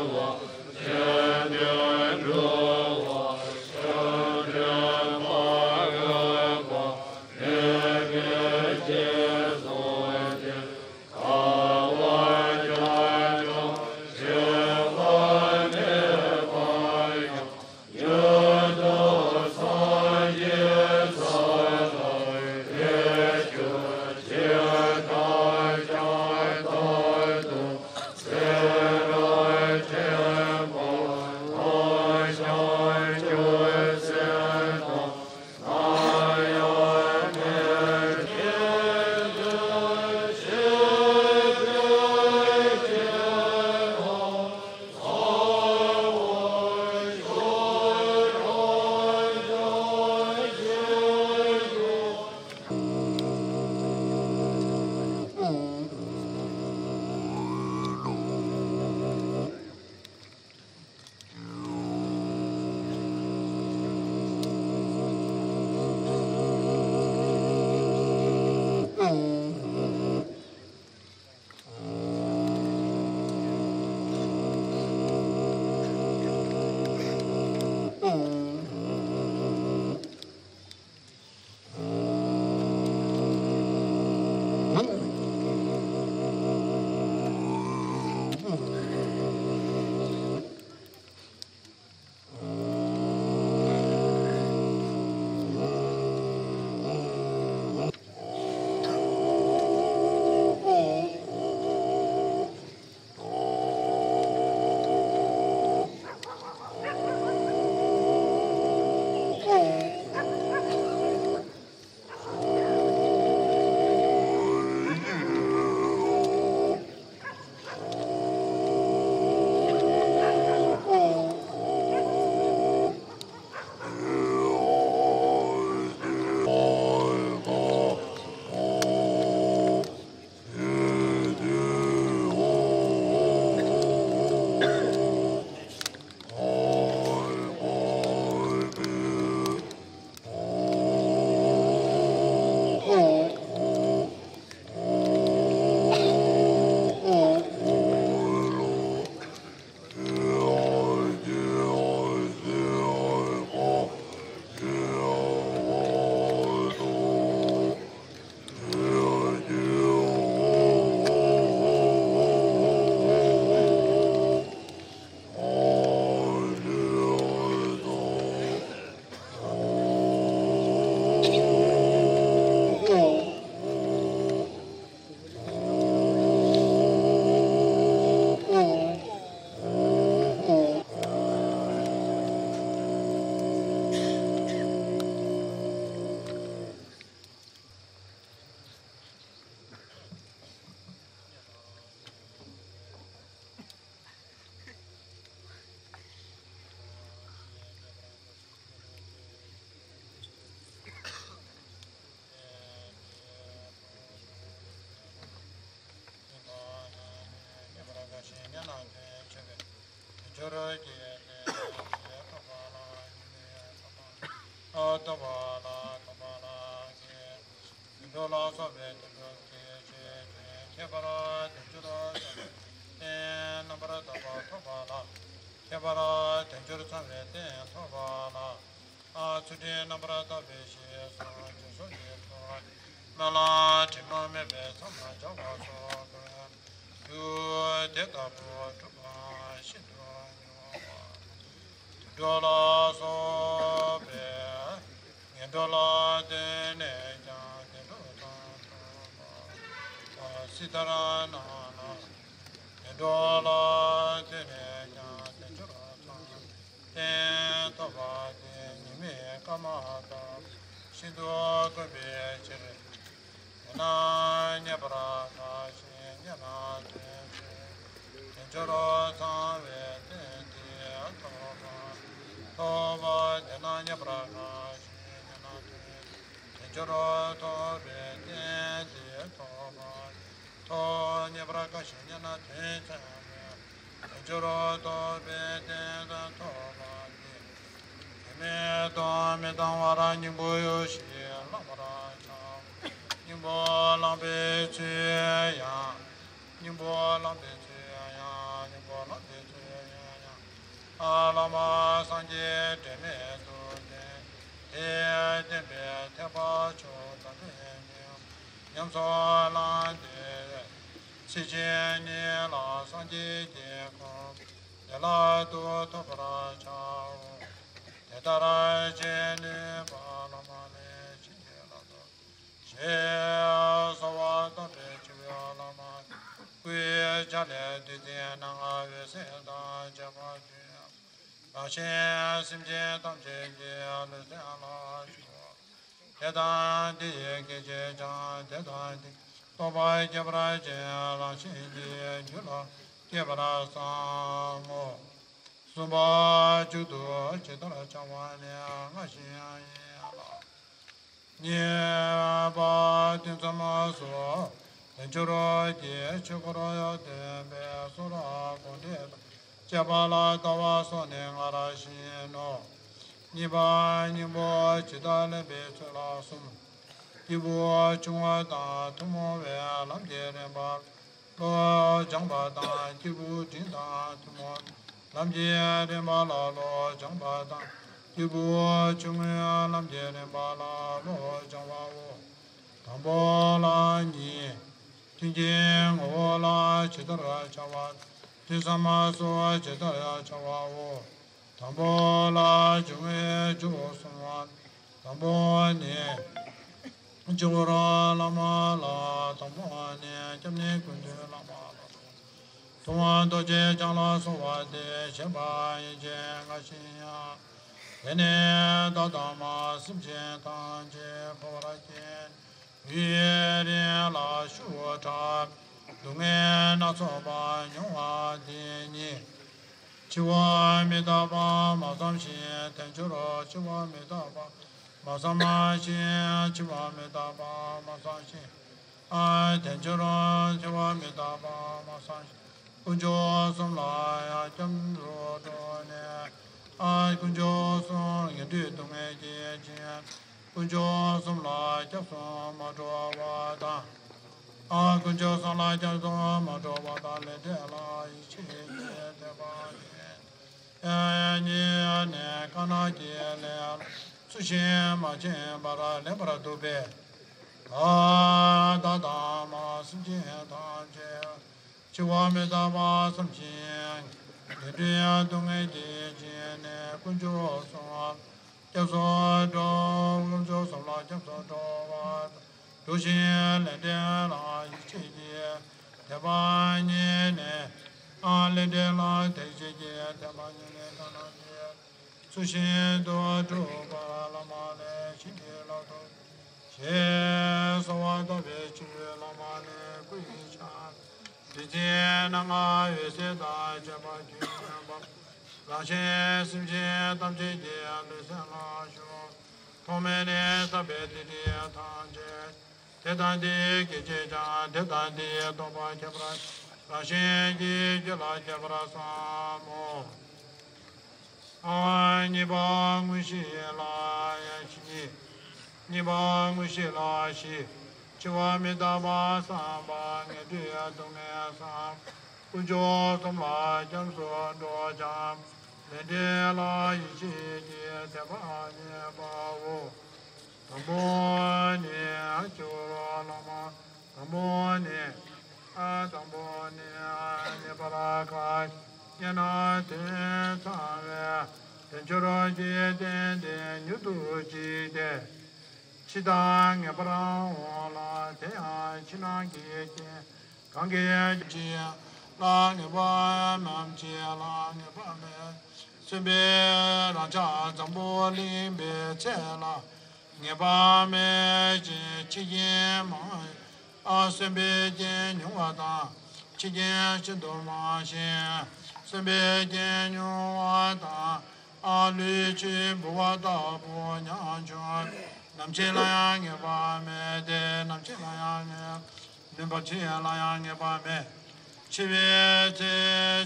དབང་ཆེན་བསྟན་འགྲོ་བ་ཤ་ ཐོབ་པ་ལ་ཐོབ་པ་ལ་དགེ་སྦྱོར་ལ་སོགས་པའི་དལ་འབྱོར་གྱི་ཆོས་ཀྱི་ཁྱད་པར་དལ་འབྱོར་ཚང་བའི་རྟེན་རྣམ་པར་དག་པ་ཐོབ་པ་ལ། ཁྱད་པར་དལ་འབྱོར་ཚང་བའི་རྟེན་ཐོབ་པ་ལ། ཨ་ཚུལ་ཁྲིམས་རྣམ་པར་དག་པའི་ཞེས་སོགས་སྦྱིན་སོགས་ཀྱི་ཚོགས་སྨོན་ལམ་དྲི་མ་མེད་པའི་མཚམས་ལ་སྦྱར་བ་སོགས་ཀྱི་རྒྱུ་དེ་ལྟ་བུ་སྒྲུབ་པ་ཤིན་ཏུ་མྱུར་བ། དུད་འགྲོ་ལ་སོགས་པའི་ངན་འགྲོ་ལ་བརྟེན་ནས་ཀྱང་བདེ་འགྲོ་དང་ཐོབ་པ། སྲིད་མཐར་སྣང་ལ་ངན་འགྲོ་ལ་བརྟེན་ནས་ཀྱང་དལ་འབྱོར་ཚང་བའི་རྟེན་ཐོབ་པ་དེ་ཉི་མའི་སྐར་མ་ལྟ་བུ་ཤིན་ཏུ་དཀོན་པའི་ཕྱིར། དེ་ན་རྙེད་པར་དཀའ་ཞིང་རྙེད་ན་དོན་ཆེ། དལ་འབྱོར་ཚང་བའི་རྟེན་དེ་ཐོབ་པ། ཐོབ་པ་དེ་ན་རྙེད་པར་དཀའ་ཞིང་རྙེད་ན་དོན་ཆེ། དལ་འབྱོར་ཐོབ་པའི་རྟེན་དེ་ཐོབ་པ། ཐོབ་རྙེད་པར་དཀའ་ཞིང་རྙེད་ན་དོན་ཆེ་བས། དལ་འབྱོར་ཐོབ་པའི་རྟེན་དང་ཐོབ་པ་དེ། དེ་མེད་དུ་མི་བཏང་བར་སྙིང་པོ་ཡོད་ཞེས་བླང་བར་བྱའོ། སྙིང་པོ་བླང་པའི་ཚུལ་ཡང་། སྙིང་པོ་བླང་པའི་ཚུལ་ཡང་། སྙིང་པོ་བླང་པའི་ཚུལ་ཡང་། ཨ་བླ་མ་སངས་རྒྱས་དྲན་མེད་དུ་བསྟེན། དེས་བསྟན་པའི་ཐེག་པ་མཆོག་དང་ལྡན་ཉིད། ཉམས་སུ་བླངས་ཏེ། ཚེ་གཅིག་ཉིད་ལ་སངས་རྒྱས་ཀྱི་གོ་འཕང་བདེ་བླག་ཏུ་ཐོབ་པར་བྱའོ། དེ་ལྟར་བྱས་ནས་བླ་མ་ལས་བྱིན་གྱིས་བརླབ་ཏུ་གསོལ། གསོལ་བ་བཏབ་པའི་སྤྱི་བོའི་བླ་མ་སྐུའི་ཕྱག་ལས་བདུད་རྩིའི་སྣ་ལྔ་འོད་ཟེར་དང་བཅས་པ་བརྗོད། རང་གཞན་སེམས་ཅན་ཐམས་ཅད་ཀྱི་ལུས་སེམས་ལ་ཞུགས། དེ་དང་དེ་ཡི་སྐད་ཅེས་ཀྱང་དེ་དང་དེ་རྟོགས་པ་ཁྱད་པར་ཅན་རང་བཞིན་གྱིས་རྒྱུད་ལ་སྐྱེས་པར་བསམ་མོ། གསུམ་པ་མཇུག་ཏུ་ཇི་ལྟར་བྱ་བ་ནི་སྔ་ཕྱི་ཡང་ཡིན་ལ། གཉིས་པ་ཐུན་མཚམས་སུ་དལ་འབྱོར་གྱི་ཆོས་འཁོར་སྟོན་པའི་གསུང་རབ་དགོངས་འགྲེལ་དང་བཅས་པ་ལ་ལྟ་བ་སོགས་ནི་སྔར་བཞིན་ནོ། གཉིས་པ་སྙིང་པོ་ཇི་ལྟར་ལེན་པའི་ཚུལ་ལ་གསུམ། སྐྱེས་བུ་ཆུང་ངུ་དང་ཐུན་མོང་བའི་ལམ་གྱི་རིམ་པ། བློ་སྦྱངས་པ་དང་སྐྱེས་བུ་འབྲིང་དང་ཐུན་མོང་ལམ་གྱི་རིམ་པ་ལ་བློ་སྦྱངས་པ་དང་། སྐྱེས་བུ་ཆུང་ངུའི་ལམ་གྱི་རིམ་པ་ལ་བློ་སྦྱང་བའོ། དང་པོ་ལ་གཉིས། ཐུན་གྱི་ངོ་བོ་ལ་ཇི་ལྟར་བྱ་བ། ཐུན་མཚམས་སུ་ཇི་ལྟར་བྱ་བའོ། དང་པོ་ལ་འབྱུང་བའི་རྒྱུ་གསུམ་པ། དང་པོ་ནི། སྤྱི་བོར་བླ་མ་ལ། དང་པོ་ནི་སྐྱབས་གནས་ཀུན་འདུས་བླ་མ་ལ། ཐུབ་དབང་རྡོ་རྗེ་འཆང་ལ་སོགས་པ་སྟེ་བཞེད་པ་ཡན་ཆད་སྔ་ཕྱི་ཡང་། དེ་ནས་བདག་དང་མ་སེམས་ཅན་ཐམས་ཅད་འཁོར་བར་སྐྱེ། ཡུན་རིང་ལ་ཤི་བའི་སྡུག་བསྔལ་སྣ་ཚོགས་པ་མྱོང་བ་དེ་ཉིད། འཆི་བ་མི་རྟག་པ་མ་བསམ་ཞིང་། དལ་འབྱོར་འཆི་བ་མི་རྟག་པ་མ་བསམ་ཞིང་། འཆི་བ་མི་རྟག་པ་མ་བསམ་ཞིང་། ཨ་དལ་འབྱོར་འཆི་བ་མི་རྟག་པ་མ་བསམ་ཞིང་། དཀོན་མཆོག་གསུམ་ལ་ཡང་སྐྱབས་སུ་འགྲོ་ནས། ཨ་དཀོན་མཆོག་གསུམ་ངན་འགྲོའི་སྡུག་བསྔལ་སྐྱེད་ཅིང་། དཀོན་མཆོག་གསུམ་ལ་སྐྱབས་སུ་མ་འགྲོ་བ་དང་། ཨ་དཀོན་མཆོག་གསུམ་ལ་སྐྱབས་སུ་མ་འགྲོ་བ་དང་། ལས་འབྲས་ལ་ཡིད་ཆེས་ཀྱི་དད་པ་ཡིན། གཉིས་ནས་དཀར་ནག་གི་ལས་ལ་ཚུལ་བཞིན་མ་བྱས་པར་ལེན་པར་འདོད་པས། བདག་དང་མ་སེམས་ཅན་ཐམས་ཅད་འཆི་བ་མི་རྟག་པ་བསམ་ཞིང་། ངན་འགྲོའི་སྡུག་བསྔལ་སྐྱེད་ཅིང་ནས། དཀོན་མཆོག་གསུམ་ལ་སྐྱབས་སུ་འགྲོ། དཀོན་མཆོག་གསུམ་ལ་སྐྱབས་སུ་འགྲོ་བ་འགྲོ་ཞིང་། ལས་འབྲས་ལ་ཡིད་ཆེས་ཀྱི་དད་པ་གཉིས་ནས། ཨ་ལས་འབྲས་ལ་ཐེག་ཆེན་གྱི་དད་པ་གཉིས་ནས། དཀར་ནག་གི་ཚུལ་བཞིན་དུ་སྒྲུབ་པ་བླ་མ་ལས་བྱིན་གྱིས་བརླབ་ཏུ་གསོལ། ཞེས་གསོལ་བ་བཏབ་པའི་ཕྱིར་བླ་མ་ནི་སྐུ་ཡི་ཕྱག་བདུད་རྩིའི་སྣ་ལྔ་འོད་ཟེར་དང་བཅས་པ་ཀུན་འབབ། རང་གཞན་སེམས་ཅན་ཐམས་ཅད་ཀྱི་ལུས་སེམས་ལ་ཞུགས། ཐོག་མེད་ནས་བསགས་པའི་སྡིག་སྒྲིབ་ཐམས་ཅད། དེ་དང་དེའི་སྐད་ཅེས་ཀྱང་དེ་དང་དེའི་རྟོགས་པ་ཁྱད་པར་ཅན་རང་བཞིན་གྱིས་རྒྱུད་ལ་སྐྱེས་པར་བསམ་མོ། ཨ་གཉིས་པ་དངོས་གཞི་ལ་ཡང་ཞིང་ གཉིས་པ་དངོས་གཞི་ལ་བཞི། འཆི་བ་མི་རྟག་པ་བསམ་པ། ངན་འགྲོའི་སྡུག་བསྔལ་བསམ། དཀོན་མཆོག་གསུམ་ལ་སྐྱབས་སུ་འགྲོ་ཞིང་། ལས་འབྲས་ལ་ཡིད་ཆེས་ཀྱི་དད་པ་རྙེད་པའོ། དང་པོ་ནི། སྤྱི་བོར་བླ་མ། དང་པོ་ནི། ཨ། དང་པོ་ནི། ངེས་པར་དགའ་ཞིང་དགའ་ན་དོན་ཚང་བའི། དལ་འབྱོར་གྱི་རྟེན་འདི་མྱུར་དུ་བརྗིད་དེ། འཆི་བདག་ངེས་པར་འོང་ལ། དེ་ཡང་ཕྱི་ནང་གི་རྐྱེན་གང་གིས་ཀྱང་། ལ་ངེས་པ་མེད། འཆི་ལ་ངེས་པ་མེད། གསོན་པོའི་རང་ཅག་འཛམ་བུ་གླིང་པའི་ཚེ་ལ། ངེས་པ་མེད་ཅིང་འཆི་རྐྱེན་མང་། ཨ། གསོན་པོའི་རྐྱེན་ཉུང་བ་དང་། འཆི་རྐྱེན་ཤིན་ཏུ་མང་ཞིང་། གསོན་པོའི་རྐྱེན་ཉུང་བ་དང་། ཨ། ལུས་ཕྱིར་འབུད་པ་ལྟ་བུ་ཉམ་ཆུང་། ནམ་འཆི་ལ་ཡང་ངེས་པ་མེད་དེ། ནམ་འཆི་ལ་ཡང་ངེས། ལུས་འཕངས་འཆི་ལ་ཡང་ངེས་པ་མེད། འཆི་བའི་ཚེ་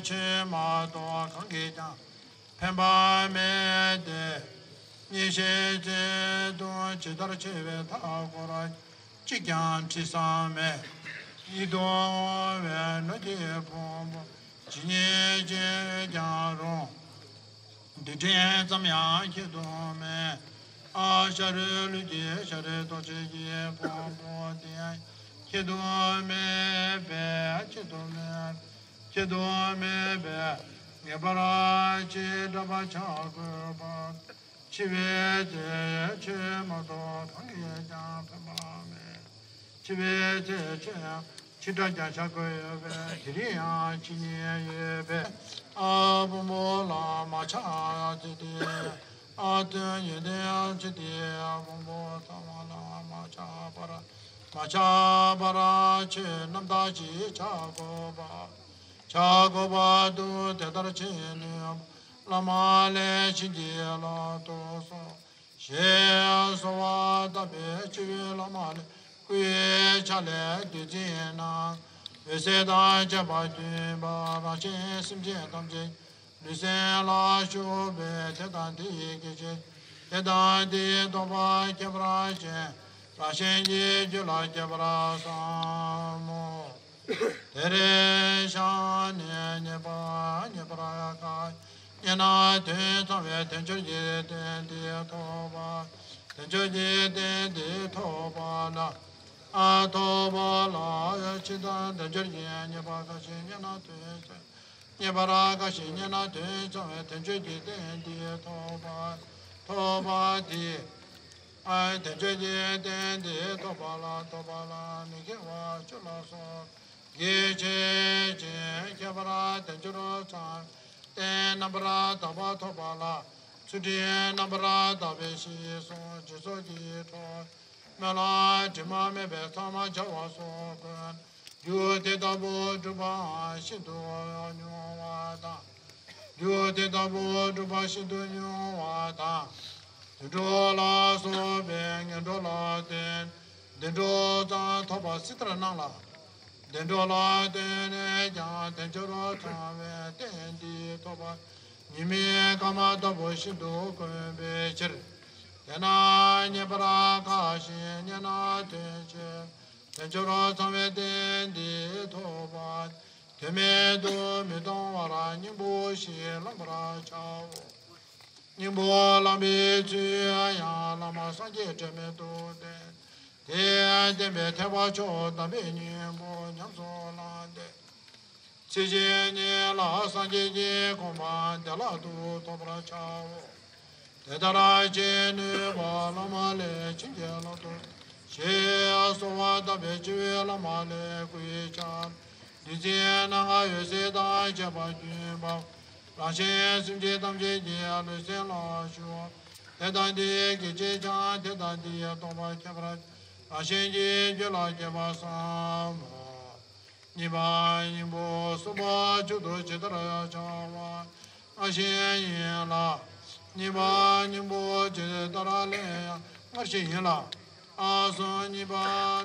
ཆོས་མ་གཏོགས་གང་གིས་ཀྱང་། ཕན་པ་མེད་དེ། གཉེན་བཤེས་ཚེ་དང་ཇི་ལྟར་འཆི་བའི་མཐའ་བསྐོར། གཅིག་ཀྱང་འཁྲིད་ས་མེད། ཡིད་དུ་འོང་བའི་ནོར་གྱི་ཕུང་པོ་ཇི་སྙེད་ཅིག་ཀྱང་རུང་། སྡིག་ཕྲད་ཙམ་ཡང་ཁྱད་དུ་མེད། ཨ། ཤ་རུས་ལུས་ཀྱི་ཤ་རུས་གཏོགས་ཆོས་ཀྱི་ཕུང་པོ་དེ་ཡང་ཁྱད་དུ་མེད་པས། ཁྱད་དུ་མེད། ཁྱད་དུ་མེད་པས་ངེས་པར་ཅི་འདྲ་བར་བྱ་དགོས་པ། འཆི་བའི་ཚེ་ཆོས་མ་གཏོགས་གང་གིས་ཀྱང་ཕན་པ་མེད། འཆི་བའི་ཚེ་ཆོས་ཡང་ཅི་འདྲ་ཀྱང་བྱ་དགོས་ཡོད་པས། དེ་རིང་ཡང་འཆི་ཉེན་ཡོད་པས། ཨ། ཕུང་པོ་ལ་མ་ཆགས་ཅི་སྟེ། ཨ། དོན་ཡོན་ཏན་ཅི་སྟེ། ཕུང་པོ་ཚང་བ་ལ་མ་ཆགས་པར། མ་ཆགས་པར་ཆོས་རྣམ་དག་ཅིག་བྱ་དགོས་པ། བྱ་དགོས་པ་དུ་དེ་ལྟར་བྱེད་ནུས་པ། བླ་མ་ལས་བྱིན་གྱིས་བརླབ་ཏུ་གསོལ། ཞེས་གསོལ་བ་བཏབ་པས། སྤྱི་བོའི་བླ་མ་ལས་སྐུའི་ཆ་ལས་བདུད་རྩི་རྣམས་འོད་ཟེར་དང་བཅས་པ་བརྒྱུད་པ་རང་གཞན་སེམས་ཅན་ཐམས་ཅད་ལུས་སེམས་ལ་ཞུགས་པས། དེ་དང་དེ་ཡི་སྐད་ཅིག་དེ་དང་དེ་ཡི་རྟོགས་པ་ཁྱད་པར་ཅན་རང་བཞིན་གྱིས་རྒྱུད་ལ་སྐྱེས་པར་བསམ་མོ། དེར་བཞག་ནས་རྙེད་པ་རྙེད་པར་དཀའ། རྙེད་ན་དོན་ཚང་བའི་དལ་འབྱོར་གྱི་རྟེན་འདི་ཐོབ་པ། དལ་འབྱོར་གྱི་རྟེན་འདི་ཐོབ་པ་ལ། ཨ། ཐོབ་པ་ལ། འཆི་བདག་དལ་འབྱོར་གྱི་རྙེད་པ་དཀའ་ཞིང་རྙེད་ན་དོན་ཚང་། རྙེད་པར་དཀའ་ཞིང་རྙེད་ན་དོན་ཚང་བའི་དལ་འབྱོར་གྱི་རྟེན་འདི་ཐོབ་པ། ཐོབ་པ་དེས། ཨ། དལ་འབྱོར་གྱི་རྟེན་འདི་ཐོབ་པ་ལ། ཐོབ་པ་ལ་མི་དགེ་བ་བཅུ་ལ་སོགས་དགེ་བྱེད་ཅིང་། ཁྱད་པར་དལ་འབྱོར་ཚང་བའི་རྟེན་རྣམ་པར་དག་པ་ཐོབ་པ་ལ། ཚུལ་ཁྲིམས་རྣམ་པར་དག་པའི་ཤེས་སོགས་སྦྱིན་སོགས་ཀྱི་གྲོགས། སྨོན་ལམ་དྲི་མ་མེད་པའི་མཚམས་མ་བྱ་བ་སོགས་ཀུན། རྒྱུ་དེ་ལྟ་བུ་སྒྲུབ་པའང་ཤིན་ཏུ་ཉུང་བ་དང་། རྒྱུ་དེ་ལྟ་བུ་སྒྲུབ་པ་ཤིན་ཏུ་ཉུང་བ་དང་། དུད་འགྲོ་ལ་སོགས་པའི་ངན་འགྲོ་ལ་བརྟེན། བདེ་འགྲོ་ཙམ་ཐོབ་པ་སྲིད་ལྟར་སྣང་ལ། བདེ་འགྲོ་ལ་བརྟེན་ནས་ཀྱང་དལ་འབྱོར་ཚང་བའི་རྟེན་འདི་ཐོབ་པ་ཉི་མའི་སྐར་མ་ལྟ་བུ་ཤིན་ཏུ་དཀོན་པའི་ཕྱིར། དེས་ན་རྙེད་པར་དཀའ་ཞིང་རྙེད་ན་དོན་ཆེ། དལ་འབྱོར་ཚང་བའི་རྟེན་འདི་ཐོབ་པ། དོན་མེད་དུ་མི་གཏོང་བར་སྙིང་པོ་བཞི་བླང་བར་བྱའོ། སྙིང་པོ་བླང་པའི་ཚུལ་ཡང་བླ་མ་སངས་རྒྱས་དྲན་མེད་དུ་བསྟེན། དེས་བསྟན་པའི་ཐེག་པ་མཆོག་དམ་པའི་སྙིང་པོ་ཉམས་སུ་བླངས་ཏེ། ཚེ་གཅིག་ཉིད་ལ་སངས་རྒྱས་ཀྱི་གོ་འཕང་བདེ་བླག་ཏུ་ཐོབ་པར་བྱའོ། དེ་ལྟར་བྱེད་ནུས་པ་བླ་མ་ལས་བྱིན་གྱིས་བརླབ་ཏུ། ཞེས་གསོལ་བ་བཏབ་པས་སྤྱི་བོའི་བླ་མ་ལས་སྐུའི་ཆར་བདུད་རྩིའི་སྣ་ལྔ་འོད་ཟེར་དང་བཅས་པ་བརྒྱུད་པ། རང་གཞན་སེམས་ཅན་ཐམས་ཅད་ཀྱི་ལུས་སེམས་ལ་ཞུགས། དེ་དང་དེའི་སྐད་ཅིག་ཀྱང་དེ་དང་དེའི་རྟོགས་པ་ཁྱད་པར་རང་བཞིན་གྱིས་རྒྱུད་ལ་སྐྱེས་པར་བསམ་མོ། གཉིས་པ་སྙིང་པོ་གསུམ་པ་མཇུག་ཏུ་ཇི་ལྟར་བྱ་བ་སྔ་ཕྱི་ཡིན་ལ། གཉིས་པ་སྙིང་པོ་ཇི་ལྟར་ལེན་ཡང་སྔར་བཞིན་ཡིན་ལ། ཨ་གསུམ་གཉིས་པ་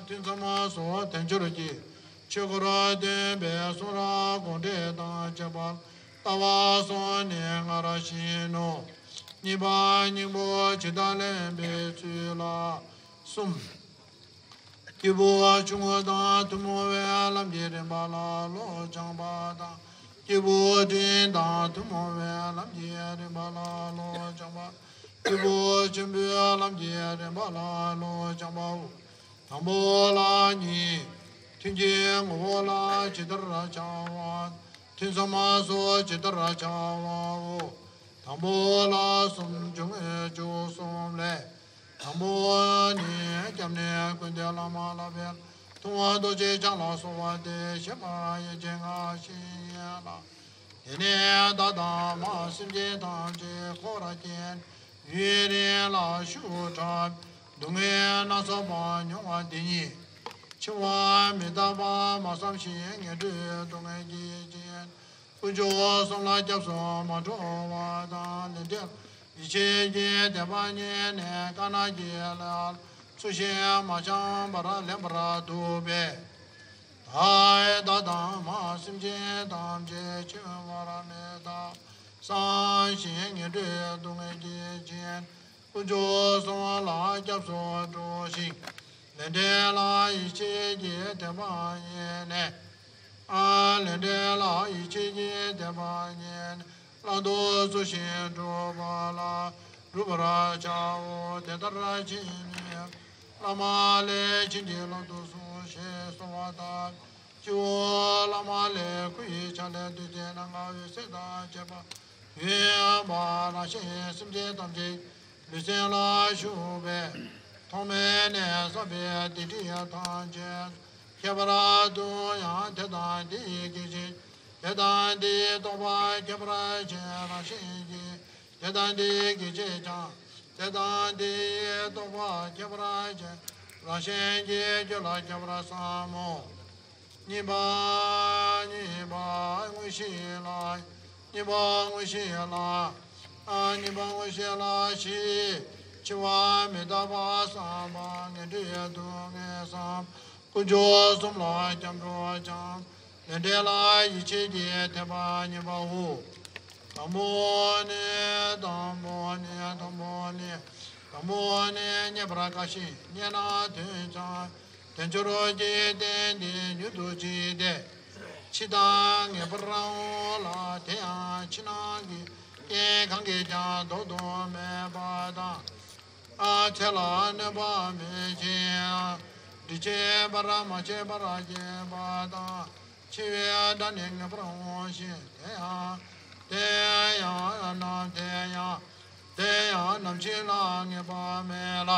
ཐུན་མཚམས་སུ་དལ་འབྱོར་གྱི་ཆོས་འཁོར་སྟོན་པའི་གསུང་རབ་དགོངས་འགྲེལ་དང་བཅས་པ་ལྟ་བ་གསུམ་ནི་སྔར་བཞིན་ནོ། གཉིས་པ་སྙིང་པོ་ཇི་ལྟར་ལེན་པའི་ཚུལ་ལ། གསུམ། སྐྱེས་བུ་ཆུང་ངུ་དང་ཐུན་མོང་བའི་ལམ་གྱི་རིམ་པ་ལ་བློ་སྦྱང་བ་དང་། སྐྱེས་བུ་འབྲིང་དང་ཐུན་མོང་བའི་ལམ་གྱི་རིམ་པ་ལ་བློ་སྦྱང་བ། སྐྱེས་བུ་ཆེན་པོའི་ལམ་གྱི་རིམ་པ་ལ་བློ་སྦྱང་བའོ། དང་པོ་ལ་གཉིས། ཐུན་གྱི་ངོ་བོ་ལ་ཇི་ལྟར་བྱ་བ། ཐུན་མཚམས་སོགས་ཇི་ལྟར་བྱ་བའོ། དང་པོ་ལ་གསུམ། སྦྱོར་དངོས་བཅུ་གསུམ་ལས། དང་པོ་ནི། སྐྱབས་གནས་ཀུན་འདུས་བླ་མ་ལ་ཕན། མཐོང་བ་རྡོ་རྗེ་འཆང་ལ་སོགས་པ་སྟེ། བཤད་པ་ཡན་ཆད་སྔ་ཕྱི་ཡན་ལག་དེ་ནས་བདག་དང་མ་སེམས་ཅན་ཐམས་ཅད་འཁོར་བར་སྐྱེ། ཡུན་རིང་ལ་ཤི་བའི་སྡུག་བསྔལ་སྣ་ཚོགས་པ་མྱོང་བ་འདི་ཉིད། འཆི་བ་མི་རྟག་པ་མ་བསམ་ཞིང་ངན་འགྲོའི་སྡུག་བསྔལ་གྱི་རྐྱེན། དཀོན་མཆོག་གསུམ་ལ་སྐྱབས་སུ་མ་འགྲོ་བ་དང་། ལས་འབྲས་ཡིད་ཆེས་ཀྱི་དད་པ་བསྙེན་ནས་དཀར་ནག་གི་ལས་ཚུལ་བཞིན་མ་འཆང་བར་ལེན་པར་འདོད་པས། བདག་དང་མ་སེམས་ཅན་ཐམས་ཅད་འཆི་བར་མི་རྟག་བསམ་ཞིང་ངན་འགྲོའི་སྡུག་བསྔལ་གྱི་རྐྱེན། དཀོན་མཆོག་གསུམ་ལ་སྐྱབས་སུ་འགྲོ་ཞིང་། ལས་འབྲས་ལ་ཡིད་ཆེས་ཀྱི་དད་པ་བསྙེན་ནས། ལས་འབྲས་ལ་ཡིད་ཆེས་ཀྱི་དད་པ་བསྙེན་ནས། བླང་དོར་ཚུལ་བཞིན་སྒྲུབ་པ་ལ་སྒྲུབ་པར་བྱའོ། དེ་ལྟར་བྱས་ནས། བླ་མ་ལས་བྱིན་གྱིས་བརླབ་ཏུ་གསོལ་ཞེས་གསོལ་བ་བཏབ། སྤྱི་བོར་བླ་མ་ལས་སྐུ་ཡི་ཕྱག་ལས་བདུད་རྩི་སྣ་ལྔ་འོད་ཟེར་དང་བཅས་པ་ཡོད་པ་རང་བཞིན་སེམས་ཅན་ཐམས་ཅད་ལུས་སེམས་ལ་ཞུགས་པས། ཐོག་མེད་ནས་བསགས་པའི་སྡིག་སྒྲིབ་ཐམས་ཅད་ཁྱད་པར་དུ་ཡང་དེ་དང་དེ་ཡི་སྐད་ཅིག་དེ་དང་དེ་ཡི་རྟོག་པ་ཁྱད་པར་ཅན་རང་བཞིན་གྱིས། དེ་དང་དེ་ཡི་སྐད་ཅིག་ཀྱང་། དེ་དང་དེ་ཡི་རྟོག་པ་ཁྱད་པར་ཅན་རང་བཞིན་གྱིས་རྒྱུད་ལ་ཁྱད་པར་བསམ་མོ། གཉིས་པ། གཉིས་པ་དངོས་གཞི་ལ། གཉིས་པ་དངོས་གཞི་ལ། ཨ། གཉིས་པ་དངོས་གཞི་ལ་བཞི། འཆི་བ་མི་རྟག་པ་བསམ་པ། ངན་འགྲོའི་སྡུག་བསྔལ་བསམ། དཀོན་མཆོག་གསུམ་ལ་སྐྱབས་འགྲོ་བསྐྱང་། ལས་འབྲས་ལ་ཡིད་ཆེས་ཀྱི་དད་པ་གཉིས་པའོ། དང་པོ་ནི། དང་པོ་ནི། དང་པོ་ནི། དང་པོ་ནི་རྙེད་པར་དཀའ་ཞིང་རྙེད་ན་དོན་ཆེ། དལ་འབྱོར་གྱི་རྟེན་འདི་མྱུར་དུ་འཇིག་སྟེ། འཆི་བདག་ངེས་པར་འོང་ལ། དེ་ཡང་ཕྱི་ནང་གི་རྐྱེན་གང་གིས་ཀྱང་ལྡོག་ཏུ་མེད་པ་དང་། ཨ། ཚེ་ལ་གནོད་པ་མེད་ཅིང་། སྒྲིབ་བྱེད་པར་མ་བྱས་པར་སྐྱེས་པ་དང་། འཆི་བའི་སྒྲ་ནི་ངེས་པར་འོང་ཞིང་། དེ་ཡང་། དེ་ཡང་ནམ། དེ་ཡང་། དེ་ཡང་ནམ་འཆི་ལ་ངེས་པ་མེད་ལ།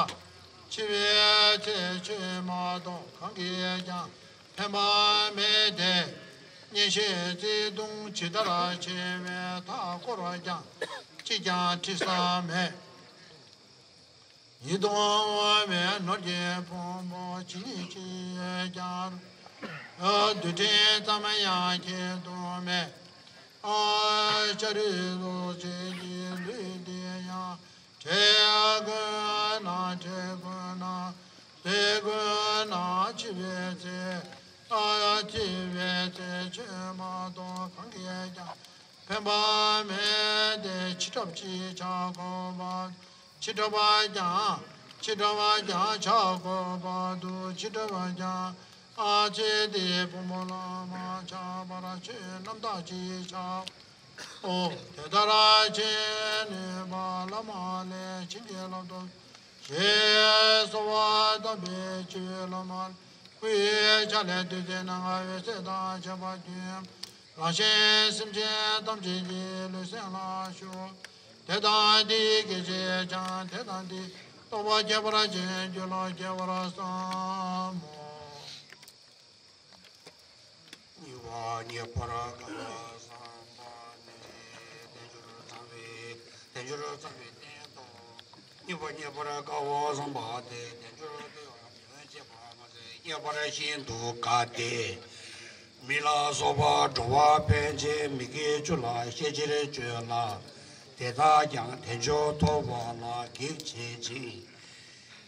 འཆི་བའི་ཚེ་ཆོས་མ་གཏོགས་གང་གིས་ཀྱང་ཕན་པ་མེད་དེ། གཉེན་བཤེས་བརྩེ་གདུང་ཇི་ལྟར་ཆེ་བས། མཐའ་བསྐོར་བར་ཀྱང་གཅིག་ཀྱང་འཁྲིད་ས་མེད། ཡིད་དུ་འོང་བའི་ནོར་གྱི་ཕུང་པོ་ཇི་སྙེད་ཅིག་ཀྱང་། རྡུལ་ཕྲན་ཙམ་ཡང་ཁྱད་དུ་མེད། ཨ། ཤ་རུས་གཟུགས་བཅས་ཀྱི་ལུས་འདི་ཡང་། བྲེག་དགོས་ན་བྲེག་དགོས་ན། བྲེག་དགོས་ན་འཆི་བའི་ཚེ། ཨ། འཆི་བའི་ཚེ་ཆོས་མ་གཏོགས་གང་གིས་ཀྱང་ཕན་པ་མེད་དེ། འཆི་གྲབས་ཀྱིས་བྱ་དགོས་པ། འཆི་གྲབས་པ་ཀྱང་། འཆི་གྲབས་པ་ཀྱང་བྱ་དགོས་པ་དུ། འཆི་གྲབས་པ་ཀྱང་། ཨ། ཚེ་འདིའི་ཕུང་པོ་ལ་མ་ཆགས་པར་ཆོས་རྣམ་དག་ཅིག་བྱའོ། དེ་ལྟར་བྱས་ནས་བླ་མ་ལས་བྱིན་གྱིས་བརླབ་ཏུ་གསོལ་ཞེས་གསོལ་བ་བཏབ་པའི་ཕྱིར། བླ་མ་སྐུ་ཡི་ཕྱག་ལས་བདུད་རྩི་སྣ་ལྔ་འོད་ཟེར་དང་བཅས་པ་ཀུན། རང་གཞན་སེམས་ཅན་ཐམས་ཅད་ཀྱི་ལུས་སེམས་ལ་ཞུགས། དེ་དང་དེའི་སྐད་ཅིག་ཀྱང་། དེ་དང་དེའི་རྟོག་པ་ཁྱད་པར་ཅན་རྒྱུད་ལ་སྐྱེ་བར་བསམ་མོ། གཉིས་པ་རྙེད་པར་དཀའ་བ་བསམ་པ་ནི། དལ་འབྱོར་ཚང་བའི། དལ་འབྱོར་ཚང་བའི་རྟེན་ཏོ། གཉིས་པ་རྙེད་པར་དཀའ་བ་བསམ་པ་སྟེ། དལ་འབྱོར་དེ་ཡང་མི་སྨོན་བྱེད་པ་མ་ཟད་རྙེད་པར་ཤིན་ཏུ་དཀའ་སྟེ། མི་ལ་སོགས་པ་འགྲོ་བ་ཕན་ཆད་མི་དགེ་བཅུ་ལ་ཤས་ཆེར་སྤྱོད་ལ། དེ་དག་ཀྱང་དལ་འབྱོར་ཐོབ་པ་ལ་གེགས་བྱེད་ཅིང་།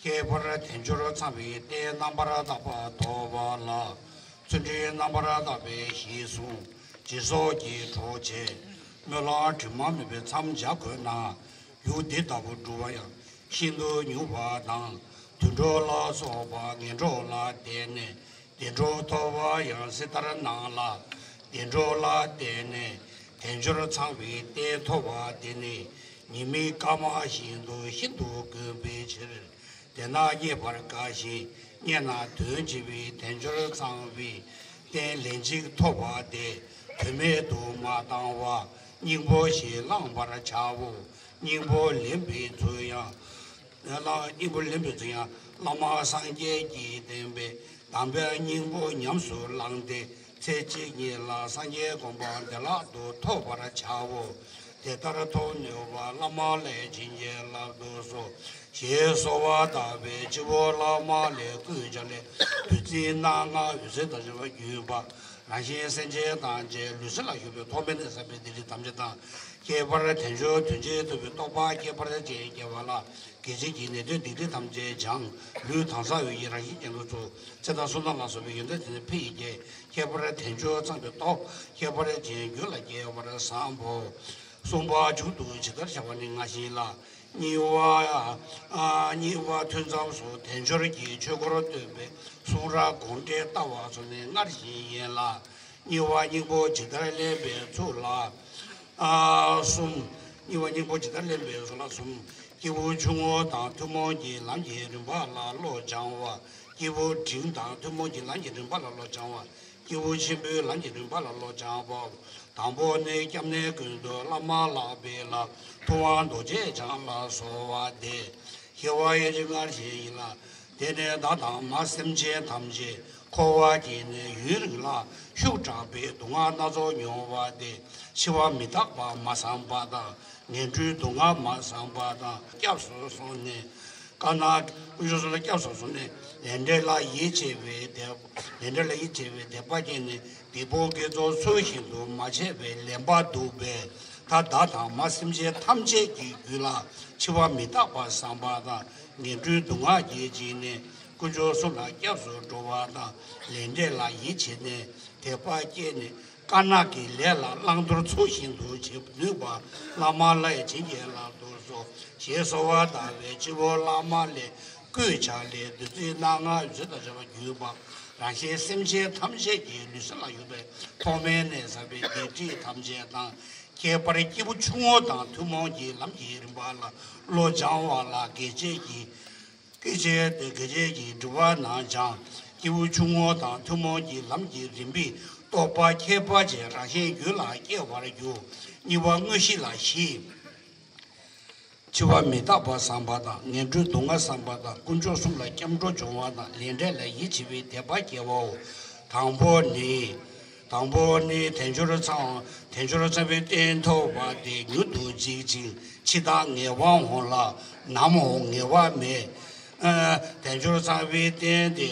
ཁྱད་པར་དལ་འབྱོར་ཚང་བའི་རྟེན་རྣམ་པར་དག་པ་ཐོབ་པ་ལ། བརྩོན་འགྲུས་རྣམ་པར་དག་པས་གཞི་བཟུང་། སྦྱིན་སོགས་ཀྱིས་གྲོགས་བྱས། སྨོན་ལམ་དྲི་མ་མེད་པའི་མཚམས་སྦྱར་དགོས་ན། རྒྱུ་འདི་ལྟ་བུ་བསྒྲུབ་པ་ཡང་ཤིན་ཏུ་ཉུང་བ་དང་། དུད་འགྲོ་ལ་སོགས་པ་ངན་འགྲོ་ལ་བརྟེན་ནས་བདེ་འགྲོ་ཐོབ་པ་ཡང་སྲིད་ལྟར་སྣང་ལ། བདེ་འགྲོ་ལ་བརྟེན་ནས་དལ་འབྱོར་ཚང་བའི་རྟེན་ཐོབ་པ་དེ་ནི་ཉི་མའི་སྐར་མ་བཞིན་དུ་ཤིན་ཏུ་དཀོན་པའི་ཕྱིར། དེས་ན་རྙེད་པར་དཀའ་ཞིང་རྙེད་ན་དོན་ཆེ་བའི་དལ་འབྱོར་ཚང་བའི་རྟེན་ལན་གཅིག་ཐོབ་པ་དེ་དོན་མེད་དུ་མ་བཏང་བར་སྙིང་པོ་ཞིག་བླང་བར་བྱའོ། སྙིང་པོ་ལེན་པའི་ཚུལ་ཡང་། ལ་སྙིང་པོ་ལེན་པའི་ཚུལ་ཡང་བླ་མ་སངས་རྒྱས་ཀྱིས་བསྟན་པའི་དམ་པའི་སྙིང་པོ་ཉམས་སུ་བླངས་ཏེ་ཚེ་གཅིག་ཉིད་ལ་སངས་རྒྱས་གོ་འཕང་བདེ་བླག་ཏུ་ཐོབ་པར་བྱའོ། དེ་ལྟར་ཐོབ་ནུས་པ་བླ་མ་ལས་བྱིན་གྱིས་བརླབ་ཏུ་གསོལ། ཞེས་གསོལ་བ་བཏབ་པས་སྤྱི་བོ་བླ་མ་ལས་བསྐུལ་བྱ་ལས་བདུད་རྩི་སྣ་ལྔ་འོད་ཟེར་དང་བཅས་པ་བརྒྱུད་པ་རང་གཞན་སེམས་ཅན་ཐམས་ཅད་ལུས་སེམས་ལ་ཞུགས་པའི་ཐོག་མེད་ནས་བསགས་པའི་སྡིག་སྒྲིབ་ཐམས་ཅད་དང་། ཁྱད་པར་དལ་འབྱོར་དོན་ཆེན་ཐོབ་པའི་རྟོགས་པ་ཁྱད་པར་ཅན་སྐྱེ་བ་ལ་དགེ་བྱེད་ཀྱི་ནད་གདོན་སྡིག་སྒྲིབ་ཐམས་ཅད་སྦྱངས། ལུས་དྭངས་གསལ་འོད་ཀྱི་རང་བཞིན་ཅན་དུ་ཚུལ་ཚེ་དང་བསོད་ནམས་ལ་སོགས་པའི་ཡོན་ཏན་དེ་ནི་འཕེལ་ཡི་སྐྱེ། ཁྱད་པར་དལ་འབྱོར་ཚང་བའི་སྟོབས་ཁྱད་པར་ཅན་རྒྱུད་ལ་སྐྱེ་བར་བསམ་མོ། གསུམ་པ་མཇུག་ཏུ་ཇི་ལྟར་བྱ་བ་ནི་ང་བཞིན་ལ། གཉིས་པ། ཨ། གཉིས་པ་ཐུན་མཚམས་སུ་དལ་འབྱོར་གྱི་ཆོས་འཁོར་སྟོན་པའི་གསུང་རབ་དགོངས་འགྲེལ་ལྟ་བ་སོགས་ནི་སྔར་བཞིན་ཡིན་ལ། གཉིས་པ་སྙིང་པོ་ཇི་ལྟར་ལེན་པའི་ཚུལ་ལ། ཨ། གསུམ། གཉིས་པ་སྙིང་པོ་ཇི་ལྟར་ལེན་པའི་ཚུལ་ལ་གསུམ། སྐྱེས་བུ་ཆུང་ངུ་དང་ཐུན་མོང་གི་ལམ་གྱི་རིམ་པ་ལ་བློ་སྦྱང་བ། སྐྱེས་བུ་འབྲིང་དང་ཐུན་མོང་གི་ལམ་གྱི་རིམ་པ་ལ་བློ་སྦྱང་བ། སྐྱེས་བུ་ཆེན་པོའི་ལམ་གྱི་རིམ་པ་ལ་བློ་སྦྱང་བ། དང་པོ་ནི་སྐྱབས་གནས་ཀུན་ཏུ་བླ་མ་ལགས་པས་ལ་ཐུབ་དབང་རྡོ་རྗེ་འཆང་ལ་གསོལ་བ་འདེབས། ཞི་བ་ཡེ་ཤེས་སྔར་བཞིན་ཡིན་ལ། དེ་ནས་བདག་དང་མ་སེམས་ཅན་ཐམས་ཅད་འཁོར་བ་གྱི་ནད་ཡུན་རིང་ལ་ཤུགས་དྲག་པའི་སྡུག་བསྔལ་སྣ་ཚོགས་མྱོང་བ་དེ་འཆི་བ་མི་རྟག་པ་མ་བསམ་པ་དང་ངན་འགྲོའི་སྡུག་བསྔལ་མ་བསམ་པ་དང་སྐྱབས་སུ་སོང་ནས། དཀར་ནག་དཀོན་མཆོག་གསུམ་ལ་སྐྱབས་སུ་སོང་ནས་ལས་འབྲས་ལ་ཡིད་ཆེས་པའི་དད། ལས་འབྲས་ལ་ཡིད་ཆེས་པའི་དད་པ་སྐྱེས་ནས་སྡིག་པ་དགེ་ཚོགས་ཚུལ་བཞིན་དུ་མ་བྱས་པའི་ལན་པ་འདུག་པས། ད་བདག་དང་མ་སེམས་ཅན་ཐམས་ཅད་ཀྱི་རྒྱུད་ལ་འཆི་བ་མི་རྟག་པ་བསམ་པ་དང་ངན་འགྲོའི་སྡུག་བསྔལ་གྱིས་འཇིགས་ནས་དཀོན་མཆོག་གསུམ་ལ་སྐྱབས་སུ་འགྲོ་བ་དང་ལས་འབྲས་ལ་ཡིད་ཆེས་ནས་དད་པ་སྐྱེས་ནས། དཀར་ནག་གི་ལས་ལ་བླང་དོར་ཚུལ་བཞིན་དུ་བྱེད་ནུས་པ་བླ་མ་ལྷའི་བྱིན་གྱིས་བརླབ་ཏུ་གསོལ། ཞེས་གསོལ་བ་བཏབ་པས་སྤྱི་བོར་བླ་མ་ལས་བསྐུལ་བྱ་ལས་བདུད་རྩི་སྣ་ལྔ་འོད་ཟེར་དང་བཅས་པ་བརྒྱུད་པ་རང་གཞན་སེམས་ཅན་ཐམས་ཅད་ཀྱི་ལུས་སེམས་ལ་ཞུགས་པའི་ཐོག་མེད་ནས་བསགས་པའི་སྡིག་སྒྲིབ་ཐམས་ཅད་དང་། ཁྱད་པར་སྐྱེས་བུ་ཆུང་ངུ་དང་ཐུན་མོང་གི་ལམ་གྱི་རིམ་པ་ལ་བློ་སྦྱང་བ་ལ་དགེ་བྱེད་ཀྱི། སྐད་ཅིག་དེ་དགེ་བྱེད་ཀྱི་སྒྲིབ་པ་རྣམས་སྦྱངས། སྐྱེས་བུ་ཆུང་ངུ་དང་ཐུན་མོང་གི་ལམ་གྱི་རིམ་པས་རྟོགས་པ་ཁྱད་པར་ཅན་རང་གཞན་རྒྱུད་ལ་སྐྱེ་བར་འགྱུར། གཉིས་པ་དངོས་གཞི་ལ་བཞི། འཆི་བ་མི་རྟག་པ་བསམ་པ་དང་ངན་འགྲོའི་སྡུག་བསྔལ་བསམ་པ་དང་དཀོན་མཆོག་གསུམ་ལ་སྐྱབས་འགྲོ་སྦྱོང་བ་དང་ལས་འབྲས་ལ་ཡིད་ཆེས་པའི་དད་པ་སྐྱེ་བའོ། དང་པོ་ནི། དང་པོ་ནི་དལ་འབྱོར་ཚང་དལ་འབྱོར་ཚང་བའི་རྟེན་ཐོབ་པ་དེ་མྱུར་དུ་འཇིག་ཅིང་འཆི་བདག་ངེས་པའང་འོང་ལ་ནམ་འོང་ངེས་པ་མེད། ཨ། དལ་འབྱོར་ཚང་བའི་རྟེན་དེ་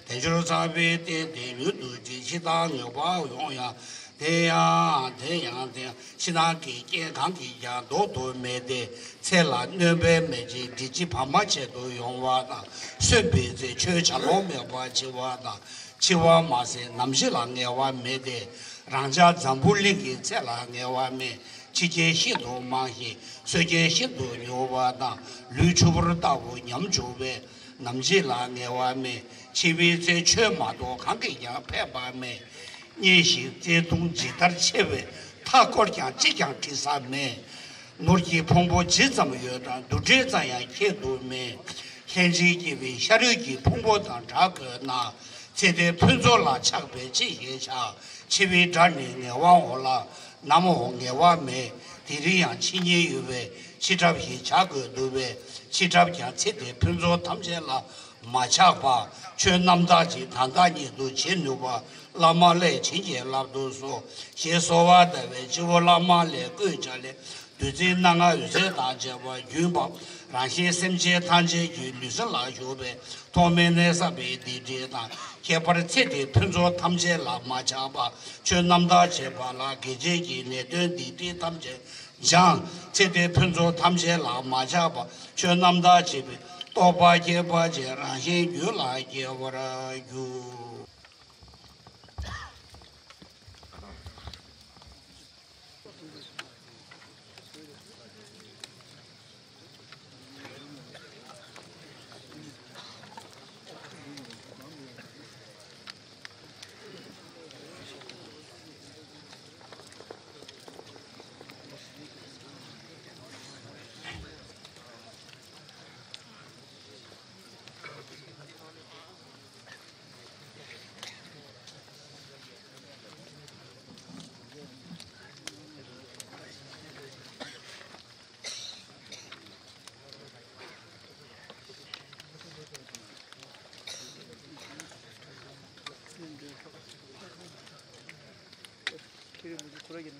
དལ་འབྱོར་ཚང་བའི་རྟེན་དེ་མྱུར་དུ་འཇིག་འཆི་བདག་ངེས་པ་ཡོང་ཡང་དེ་ཡང་དེ་ཡང་དེ་ཡང་འཆི་བདག་གི་རྐྱེན་གང་གིས་ཀྱང་ཟློག་ཏུ་མེད་དེ་ཚེ་ལ་གནོད་པའི་མེད་ཅིང་སྒྲིབ་བྱེད་བར་མ་ཆད་དུ་ཡོང་བ་དང་གསོན་པའི་ཚེ་ཆོས་བྱ་ལོང་མེད་པར་འཆི་བ་དང་། འཆི་བ་མ་ཟད་ནམ་འཆི་ལ་ངེས་པ་མེད་དེ། རང་ཅག་འཛམ་བུ་གླིང་གི་ཚེ་ལ་ངེས་པ་མེད། འཆི་རྐྱེན་ཤིན་ཏུ་མང་ཞིང་གསོད་རྐྱེན་ཤིན་ཏུ་མྱུར་བ་དང་ལུས་ཆུ་བུར་ལྟ་བུ་ཉམས་བཅུག་པས་ནམ་འཆི་ལ་ངེས་པ་མེད། འཆི་བའི་ཚེ་ཆོས་མ་གཏོགས་གང་གིས་ཀྱང་ཕན་པ་མེད། གཉེན་ཞིག་བརྩེ་དུང་ཇི་ལྟར་ཆེ་བས་མཐའ་བསྐོར་ཀྱང་གཅིག་ཀྱང་འཁྲིད་ས་མེད། ནོར་གྱི་ཕུང་པོ་ཇི་ཙམ་ཡོད་ཀྱང་འདུ་འབྲལ་ཙམ་ཡང་ཁྱད་དུ་མེད། ལྷན་ཅིག་སྐྱེས་པའི་ཤ་རུས་ཀྱི་ཕུང་པོ་དང་འདྲ་དགོས་ན། ཚེ་འདིའི་ཕུན་ཚོགས་ལ་ཆགས་པས་ཅི་ཞིག་བྱ། འཆི་བའི་སྒྲ་ནི་ངེས་པའང་འོང་ལ་ནམ་འོང་ངེས་པ་མེད། དེ་རིང་ཡང་འཆི་ཉེན་ཡོད་པས་འཆི་གྲབས་ཤིག་བྱ་དགོས་འདུག་པས་འཆི་གྲབས་ཀྱང་ཚེ་འདིའི་ཕུན་ཚོགས་ཐམས་ཅད་ལ་མ་ཆགས་པར་ཆོས་རྣམ་དག་ཅིག་ད་ལྟ་ཉིད་དུ་བྱེད་ནུས་པ་བླ་མ་ལྷས་བྱིན་གྱིས་བརླབ་ཏུ་གསོལ། ཞེས་གསོལ་བ་བཏབ་པས་སྤྱི་བོར་བླ་མ་ལས་བསྐུལ་བྱ་ལས། བདུད་རྩི་སྣ་ལྔ་འོད་ཟེར་དང་བཅས་པ་བརྒྱུད་པ་རང་གཞན་སེམས་ཅན་ཐམས་ཅད་ཀྱི་ལུས་སེམས་ལ་ཞུགས་པས་ཐོག་མེད་ནས་བསགས་པའི་སྡིག་སྒྲིབ་དང་ཁྱད་པར་ཚེ་འདིའི་ཕུན་ཚོགས་ཐམས་ཅད་ལ་མ་ཆགས་པར་ཆོས་རྣམ་དག་བྱེད་པ་ལ་དགེ་བྱེད་ཀྱི་ནད་གདོན་སྡིག་སྒྲིབ་ཐམས་ཅད་སྦྱངས། ཚེ་འདིའི་ཕུན་ཚོགས་ཐམས་ཅད་ལ་མ་ཆགས་པར་ཆོས་རྣམ་དག་བྱེད་པའི་རྟོགས་པ་ཁྱད་པར་ཅན་རང་གཞན་རྒྱུད་ལ་སྐྱེ་བར་འགྱུར། སྲིད་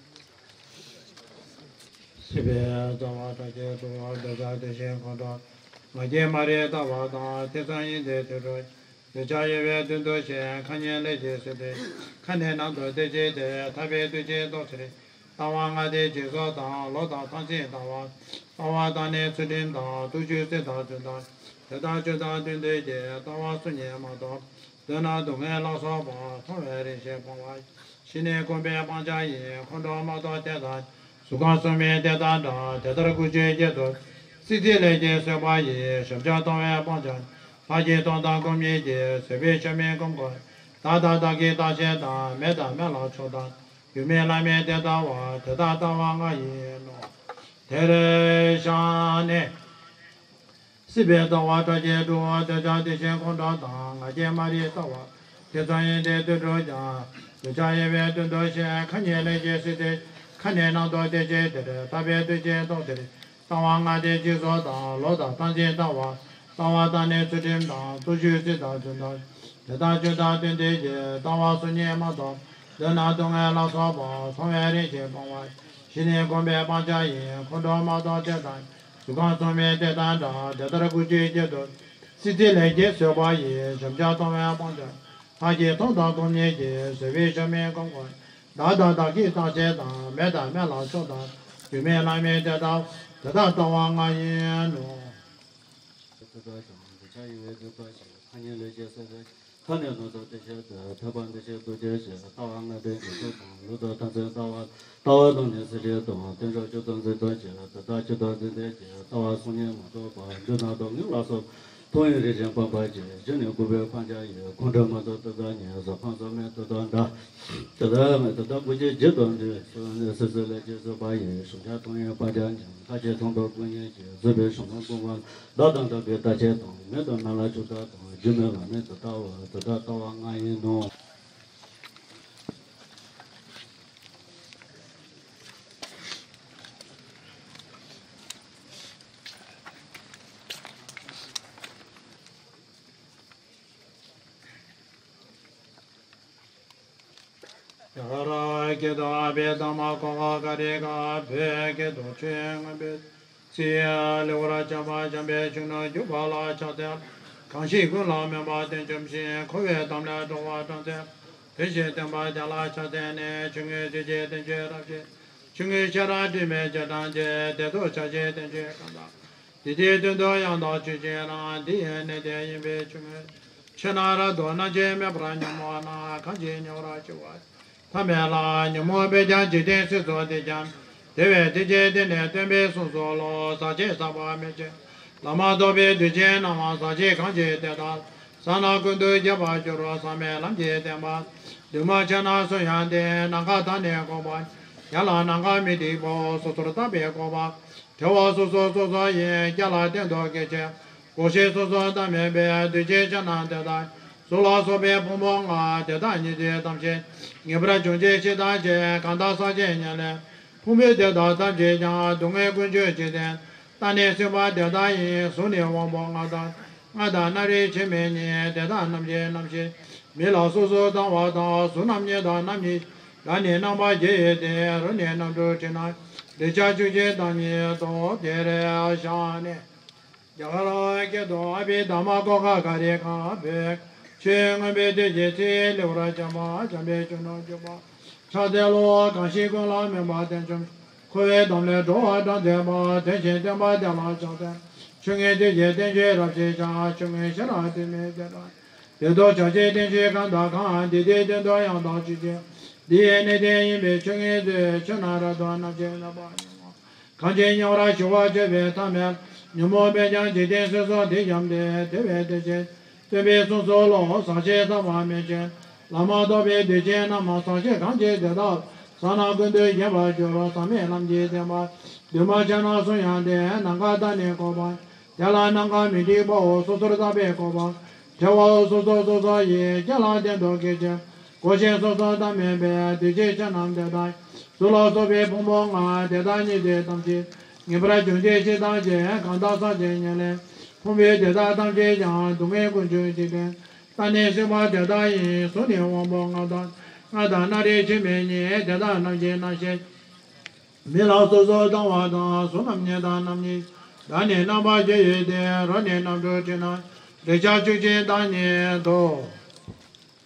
པའི་རྩ་བ་དག་ཅིང་འཁྲུལ་བ་འདོད་ཆགས་དེ་བཞིན་ཁོང་ཁྲོ། ང་རྒྱལ་མ་རིག་ལྟ་བ་དང་། དེ་ཙམ་ཡིན་ཏེ་དུད་འགྲོ། འདོད་ཆགས་ཡོད་པའི་དོན་དུ་ཞེན། ཁ་ཉིན་ལས་ཀྱི་སྲིད་པའི། ཁ་ནི་ནང་དུ་དེ་ཅི་སྟེ། ཐར་པའི་དུས་ཀྱི་ལྟོ་ཕྱིར། ལྟ་བ་ལྔ་སྟེ་འཇིག་ཚོགས་དང་། ལོག་ལྟ་ཐམས་ཅད་ལྟ་བ། ལྟ་བ་དང་ནི་ཚུལ་ཁྲིམས་དང་། བརྟུལ་ཞུགས་སྲིད་དང་དུས་དང་། དེ་དག་ཆོས་དང་མཐུན་ཏེ་སྐྱེ། ལྟ་བ་སོ་གཉིས་མ་གཏོགས། འདོད་ན་སྡུག་བསྔལ་ལ་སོགས་པ། མཐོང་བས་རེག་བྱས་སྤོང་བ། ཞི་གནས་སྒོམ་པའི་སྤང་བྱ་ཡིན། ཁོང་ཁྲོ་མ་གཏོགས་དེ་དག་གཟུགས་ཁམས་གསུམ་མིན་དེ་དག་འདྲ། དེ་ལྟར་ཀུན་སྤྱོད་བགྱིད་དུ། སྲིད་རྩེ་ལས་ཀྱིས་གསོད་པ་ཡི། བྱང་ཆུབ་མཐོང་བའི་སྤང་བྱ། ལྷག་བཅས་མཐོང་དང་སྒོམ་གཉིས་ཀྱིས། བཟོད་པས་བྱམས་སྨྲས་སྒོམ་དགོས། བདག་དང་བདག་གི་རྟག་ཆད་དང་། མེ་དང་མེ་ལ་སོགས་དང་། རྒྱུ་མེད་ལྷ་མིན་དེ་ལྟ་བ། དེ་དག་ལྟ་བ་ལྔ་ཡིན་ནོ། དེར་བཞག་ནས། སྲིད་པའི་རྩ་བ་དག་ཅིང་འཁྲུལ་བ་འདོད་ཆགས་དེ་བཞིན་ཁོང་ཁྲོ་དང་། ང་རྒྱལ་མ་རིག་ལྟ་བ། དེ་ཙམ་ཡིན་ཏེ་དུད་འགྲོ་ཀྱང་། འདོད་ཆགས་ཡོད་པའི་དོན་དུ་ཞེན། ཁ་ཉིན་ལས་ཀྱི་སྲིད་དེ། ཁ་ནི་ནང་དུ་དེ་ཅི་སྟེ། ཐར་པའི་དུས་ཀྱི་ལྟོ་ཕྱིར། ལྟ་བ་ལྔ་སྟེ་འཇིག་ཚོགས་དང་། ལོག་ལྟ་ཐམས་ཅད་ལྟ་བ། ལྟ་བ་དང་ནི་ཚུལ་ཁྲིམས་དང་། བརྟུལ་ཞུགས་སྲིད་དང་དུས་དང་། དེ་དག་ཆོས་དང་མཐུན་ཏེ་སྐྱེ། ལྟ་བ་སོ་གཉིས་མ་གཏོགས། འདོད་ན་སྡུག་བསྔལ་ལ་སོགས་པ། མཐོང་བས་རེག་བྱས་སྤོང་བ། ཞི་གནས་སྒོམ་པའི་སྤང་བྱ་ཡིན། ཁོང་ཁྲོ་མ་གཏོགས་དེ་དག་གཟུགས་ཁམས་གསུམ་མིན་དེ་དག་འདྲ། དེ་ལྟར་ཀུན་སྤྱོད་བགྱིད་དུ། སྲིད་རྩེ་ལས་ཀྱིས་གསོད་པ་ཡི། བྱང་ཆུབ་མཐོང་བའི་སྤང་བྱ། ལྷག་བཅས་མཐོང་དང་སྒོམ་གཉིས་ཀྱིས། བཟོད་པས་བྱམས་སྨྲས་སྒོམ་དགོས། བདག་དང་བདག་གི་རྟག་ཆད་དང་། མེ་དང་མེ་ལ་སོགས་དང་། རྒྱུ་མེད་ལྷ་མིན་དེ་དག་དེ་དག་ལྟ་བ་ལྔ་ཡིན་ནོ། དེ་དག་དང་འདོད་ཆགས་ཡོད་པའི་དོན་དུ་ཞེན། ཁ་ཉིན་ལས་ཀྱི་སྲིད་དེ། ཐ་ནི་ནང་དུ་དེ་བཞིན་དུ། ཐར་པ་འདོད་ཕྱིར་ལྟོ་ཅི་ཞེས། ལྟ་བ་ལྔ་སྟེ་འཇིག་ཚོགས་དང་། ལོག་ལྟ་ཐམས་ཅད་ལྟ་བ། ལྟ་བ་དང་ནི་ཚུལ་ཁྲིམས་དང་། དེ་འདྲ་ཆོས་དང་མཐུན་ཏེ་སྐྱེ། དེ་དག་ཆོས་དང་མཐུན་ཏེ་སྐྱེ། ལྟ་བ་སོ་གཉིས་མ་གཏོགས་པ། འདོད་ན་སྡུག་བསྔལ་ལ་སོགས། མཐོང་བས་རེག་བྱས་སྤོང་བར་བྱེད། ཞི་གནས་སྒོམ་པའི་སྤང་བྱ་ཡིན། ཁོང་ཁྲོ་མ་གཏོགས་དེ་དག་ཉིད། གཟུགས་ཁམས་གསུམ་མིན་དེ་དག་འདྲ། དེ་དག་མེད་དེ་དག་ཀུན་སྤྱོད་བགྱིད་དུ་འདོད། སྲིད་རྩེ་ལས་ཀྱིས་གསོད་པ་ཡི། བྱང་ཆུབ་མཐོང་བའི་སྤང་བྱ་ཉིད། ལྷག་བཅས་མཐོང་དང་སྒོམ་གཉིས་ཀྱིས། བཟོད་པས་བྱམས་སྨྲས་སྒོམ་པ། བདག་དང་བདག་གི་རྟག་ཆད་དང་། མེ་དང་མེ་ལ་སོགས་དང་། རྒྱུ་མེད་ལྷ་མིན་དེ་ལྟ་བ། དེ་དག་ལྟ་བ་ལྔ་ཡིན་ནོ། ཡ་ག་ར་ཀེ་ཏོ། ཨ་བྷི་དྷརྨ་ཀོ་ཁ་ག་རི་ཀ་བྷེ། ཀེ་ཏོ་ཆོས་མངོན་པའི་ཚིག། ལེའུ་བར་ཁྱབ་པ་བྱམས་པའི་ཆོས་ནི། བརྒྱུད་པ་ལ་ཕྱག་འཚལ་ལོ། གང་ཞིག་ཀུན་ལ་སྨོན་པ་དེ་བཅོམ་ཞིང་། འཁོར་བའི་འདམ་ལས་སྒྲོལ་བར་སྦྱངས་ཏེ། དེ་བཞིན་བསྟན་པ་དེ་ལ་ཕྱག་འཚལ་ནས། ཆོས་མངོན་སྤྱོད་ཀྱི་བསྟན་བཅོས་རབ་བཤད། ཆོས་མངོན་ཤེས་རབ་དྲི་མེད་རྗེས་འབྲངས་ཀྱི། དེ་ཚོགས་ཕྱག་བཞེས་བསྟན་བཅོས་གང་དག་འདི་དེའི་དོན་དུ་ཡང་དག་ཆོས་ཅན་རང་། འདི་ཡི་གནས་དེ་ཡིན་པས་ཆོས་མངོན་ཆེ་ན་རབ་ཏུ་རྣམ་མཁྱེན་མེད་པར་ཉོན་མོངས་ན། གང་ཞིག་ཉེ་བར་ཞི་བ་ཐ་མལ་ལ། ཉོན་མོངས་པས་ཀྱང་འཇིག་རྟེན་སྲིད་མཚོ་འདི་ཀྱང་། བདེ་བའི་གཏེར་ཆེན་འདི་ནི་སྟོན་པས་གསུངས་སོ་ལོ། ཟག་བཅས་ཟག་པ་མེད་ཅིང་ལམ་མ་ཐོབ་པའི་འདོད་ཆེན་རྣམས། ཟག་བཅས་གང་ཞིག་དེ་དག་ས་ན་ཀུན་ཏུ་རྒྱས་པར་འགྱུར། ཟག་མེད་ལམ་གྱི་བདེན་པ་འདུས་མ་བྱས་ན་གསུང་ཡང་དེ། ནམ་མཁའ་དང་ནི་འཁོར་བ་ཡན་ལག་ནམ་མཁའ་མུ་སྟེགས་པའོ། སོ་སོར་བརྟགས་པས་འགོག་པ། དེ་བ་སོ་སོ་སོ་སོ་ཡི། རྒྱ་ལ་གཏན་དུ་སྐྱེ་ཅིང་འགོག་བྱེད་སོ་སོར་བརྟགས་མིན་པས། འདོད་ཆེན་ཆ་རྣམས་དེ་དག་གཟུགས་ལ་སོགས་པའི་ཕུང་པོ་ལྔ། དེ་དག་ཉིད་དུ་ཐམས་ཅད་ངེས་པར་འབྱུང་བྱེད་ཕྱིར་ལྡན་ཅིང་། གང་དག་ཟག་བཅས་ཉེར་ལེན་ཕུང་པོ་དེ་དག་ཐམས་ཅད་ཀྱང་། སྡུག་བསྔལ་ཀུན་སྤྱོད་འཇིག་རྟེན་ལྟ་ནི་སྲིད་པ་དེ་དག་ཡིན། གཟུགས་ནི་དབང་པོ་ལྔ་དང་ལྔ་དང་སྣ་རེ་ཕྱེད་མིན་ཉིད། དེ་དག་རྣམ་ཤེས་རྣམ་ཤེས་མིན་ལ་སོ་སོར་ལྡང་བ་དང་། གཟུགས་རྣམ་གཉིས་དང་རྣམ་གཉིས། ར་ནི་རྣམ་པ་བརྒྱད་ཡོད་དེ། རོ་ནི་རྣམ་དྲུག་དྲིལ་ན་རེག་བྱ་བཅུ་གཅིག་དང་ཉིད་དོ། དེར་བཞག་ནས། རྒྱ་གར་སྐད་དུ། ཨ་བྷི་དྷརྨ་ཀོ་ཁ་ག་རི་ཀ་བྷེ། ཆོས་མངོན་པའི་དུས་ཀྱི་ཚིག། ལེའུ་བར་ཁྱབ་པ་བྱམས་པའི་ཆོས་ནི། བརྒྱུད་པ་ཕྱག་འཚལ་ལོ། གང་ཞིག་ཀུན་ལ་སྨོན་པ་དེ་བཅོམ། འཁོར་བའི་འདམ་ལས་སྒྲོལ་བར་སྦྱངས་ཏེ་པ། དེ་བཞིན་བསྟན་པ་དེ་ལ་ཕྱག་འཚལ། ཆོས་མངོན་སྤྱོད་ཀྱི་བསྟན་བཅོས་རབ་བཤད་ཀྱང་། ཆོས་མངོན་ཤེས་རབ་དྲི་མེད་རྗེས་འབྲངས། དེ་ཚོགས་ཕྱག་བཞེས་བསྟན་བཅོས་གང་དག་གང་། འདི་དེའི་དོན་དུ་ཡང་དག་ཆོས་ཅན། འདི་ཡི་གནས་དེ་ཡིན་པས་ཆོས་མངོན་མཛོད། ཆོས་རྣམས་རབ་ཏུ་རྣམ་མཁྱེན་མེད་པར་ཉོན་མོངས། གང་ཞིག་ཉེ་བར་ཞི་བར་བྱེད་པའི་ཐ་མལ། ཉོན་མོངས་པས་ཀྱང་འཇིག་རྟེན་སྲིད་མཚོ་འདི་བཤམས་ཏེ། བདེ་བའི་གཏེར་ཆེན་སྟོན་པས་གསུངས་སོ་ལོ། ཟག་བཅས་ཟག་པ་མེད་ཅིང་ལམ་མ་ཐོབ་པའི་འདོད་ཆེན་རྣམས། ཟག་བཅས་གང་ཞིག་དེ་དག་ས་ན་ཀུན་ཏུ་རྒྱས་པར་འགྱུར། ཟག་མེད་ལམ་གྱི་བདེན་པ་འདུས་མ་བྱས་ན་གསུང་ཡང་དེ། ནམ་མཁའ་དང་ནི་འཁོར་བ་དེ་ལ་ནམ་མཁའ་མུ་སྟེགས་པའོ། སོ་སོར་བརྟགས་པས་འགོག་པ། དེ་བ་སོ་སོ་སོ་སོ་ཡི། རྒྱ་ལ་གཏན་དུ་སྐྱེ་ཅིང་འགོག་བྱེད་སོ་སོར་བརྟགས་མིན་པས། འདོད་ཆེན་ཆ་རྣམས་དེ་དག་གཟུགས་ལ་སོགས་པའི་ཕུང་པོ་ལྔ། དེ་དག་ཉིད་དུ་ཐམས་ཅད་ངེས་པར་འབྱུང་བྱེད་ཕྱིར་ལྡན་ཅིང་། གང་དག་ཟག་བཅས་ཉེར་ལེན་ཕུང་པོ་དེ་དག་ཐམས་ཅད་ཀྱང་། སྡུག་བསྔལ་ཀུན་སྤྱོད་འཇིག་རྟེན་ལྟ་ནི་སྲིད་པ་དེ་དག་ཡིན། གཟུགས་ནི་དབང་པོ་ལྔ་དང་ལྔ་ སྣ་དང་སྣ་རལ་ཕྱེད་མའི་གཉིས། དེ་དག་རྣམ་ཤེས་རྣམ་ཤེས་མི་ལ་སོ་སོར་ལྡང་བ་དང་། གཟུགས་རྣམ་གཉིས་དང་རྣམ་གཉིས། བརྡ་ནི་རྣམ་པ་བརྒྱད་ཡོད་དེ། རོ་ནི་རྣམ་དྲུག་དྲི་ནི་རེག་བྱ་བཅུ་གཅིག་བརྡ་གཉིས་སོ།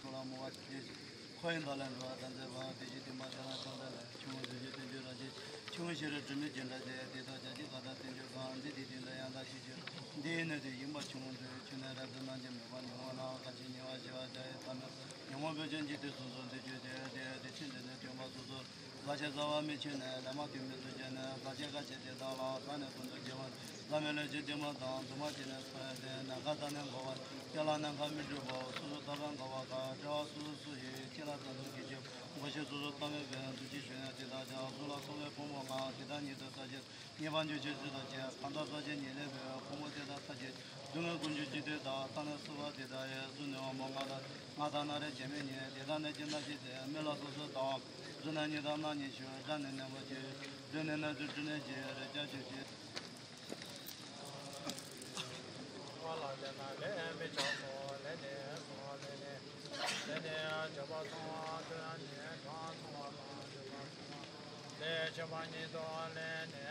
འཁོར་ལ་མོས་པ་བྱེད་ཅིང་འཁོར་བའི་མཐའ་ལ་འགྲོ་བ་དང་མཛད་པ། དེ་བཞིན་བསྟན་པ་དེ་ལ་ཕྱག་འཚལ་ལོ། ཆུང་ངུ་གཟུགས་ཅན་བསྟན་བཅོས་རང་བཞིན། ཆུང་ངུ་ཤེས་རབ་དྲི་མེད་ཀྱི་སྒྲ་ཆེ། དེ་དག་བྱ་བྱེད་པ་དང་བསྟན་བཅོས་གང་། འདི་དེ་དེ་ལ་ཡང་དག་ཤེས་བྱ། འདི་ཡི་གནས་ཚུལ་ཡིན་པ་ཆུང་ངུ་ཚོས། ཆུ་ནས་རབ་ཏུ་རྣམ་འབྱེད་མོས་པ་ཉོན་མོངས་ལ། གང་ཕྱིར་ཉེ་བར་ཞི་བ་བྱ་ཡི་ཐབས་མེད་པ། ཉོན་མོངས་པའི་སྐྱོན་གྱིས་དུས་གསུམ་སོགས་འདུལ་བྱེད་ཅིང་། དེ་ཡང་དེ་ཕྱིར་འདི་ནི་སྟོན་པ་སོ་སོར། ཟག་བཅས་ཟ་བ་མི་ཆོད་ནས། ལེན་པ་དུས་མེད་དུ་བྱས་ནས། ཟག་བཅས་ཁ་ཕྱེ་དེ་དག་ལ། ཟག་ནས་ཀུན་ཏུ་སྐྱེ་བ་ནས། ཟག་མེད་ལས་བྱུང་སྡིག་པ་དང་། སྡིག་པ་བྱས་ནས་འཚོ་བའི་དོན་ནས། ཁ་ཙ་ནས་འགོ་བ། སྐེ་ལ་ནི་ཁ་མི་འབྲུ་བའོ། སོ་སོར་ཐར་པ་དགའ་བ་དགའ། དཔྲལ་བ་སོ་སོར་སོ་ཞེས། ཁྱེད་ལ་ཐར་ཚུལ་གྱིས་ཤིག། མགོ་ཞེས་སོ་སོར་ཐར་མི་འབད། འདུ་ཤེས་གཞན་ཡང་དེ་དག་ཀྱང་། གཟུགས་ལ་སོགས་པའི་ཕུང་པོ་ལྔ། དེ་དག་ཉིད་དུ་ཟག་བཅས། ཉེས་པ་འཇུག་བྱེད་ཚུལ་དང་བཅས། གང་དག་ཟག་བཅས་ཉེར་ལེན་པའི། ཕུང་པོ་དེ་དག་ཐམས་ཅད་སྡུག་བསྔལ་ཀུན་འབྱུང་འཇིག་རྟེན་དག། ས་ནི་སྲུབ་པ་དེ་དག་ཡིན། གཟུགས་ནི་འོག་མིན་ལྔ་དང་། ལྔ་དང་སྣ་རལ་ཕྱེད་མའི་གཉིས། དེ་དག་ནི་ཅི་འདྲ་ཞེས་ཟེར། མི་ལ་སོ་སོར་ལྡང་བའམ། གཟུགས་ནི་གཉིས་དང་རྣམ་གཉིས་སུ། སྒྲ་ནི་སྙན་པོ་བརྗོད། དོན་ནི་རྣམ་དྲུག་དྲི་ནི་བཞི། རེག་བྱ་བཅུ་གཅིག། ལས་ནི་བྱེད་པ་སོང་བ་ལས་ནི། ལས་ནི་བྱེད་པ་སོང་བ་དང་བྱེད་པ་སོང་བ། ལས་བྱེད་པ་ཉིད་དུ་ལས་ནི།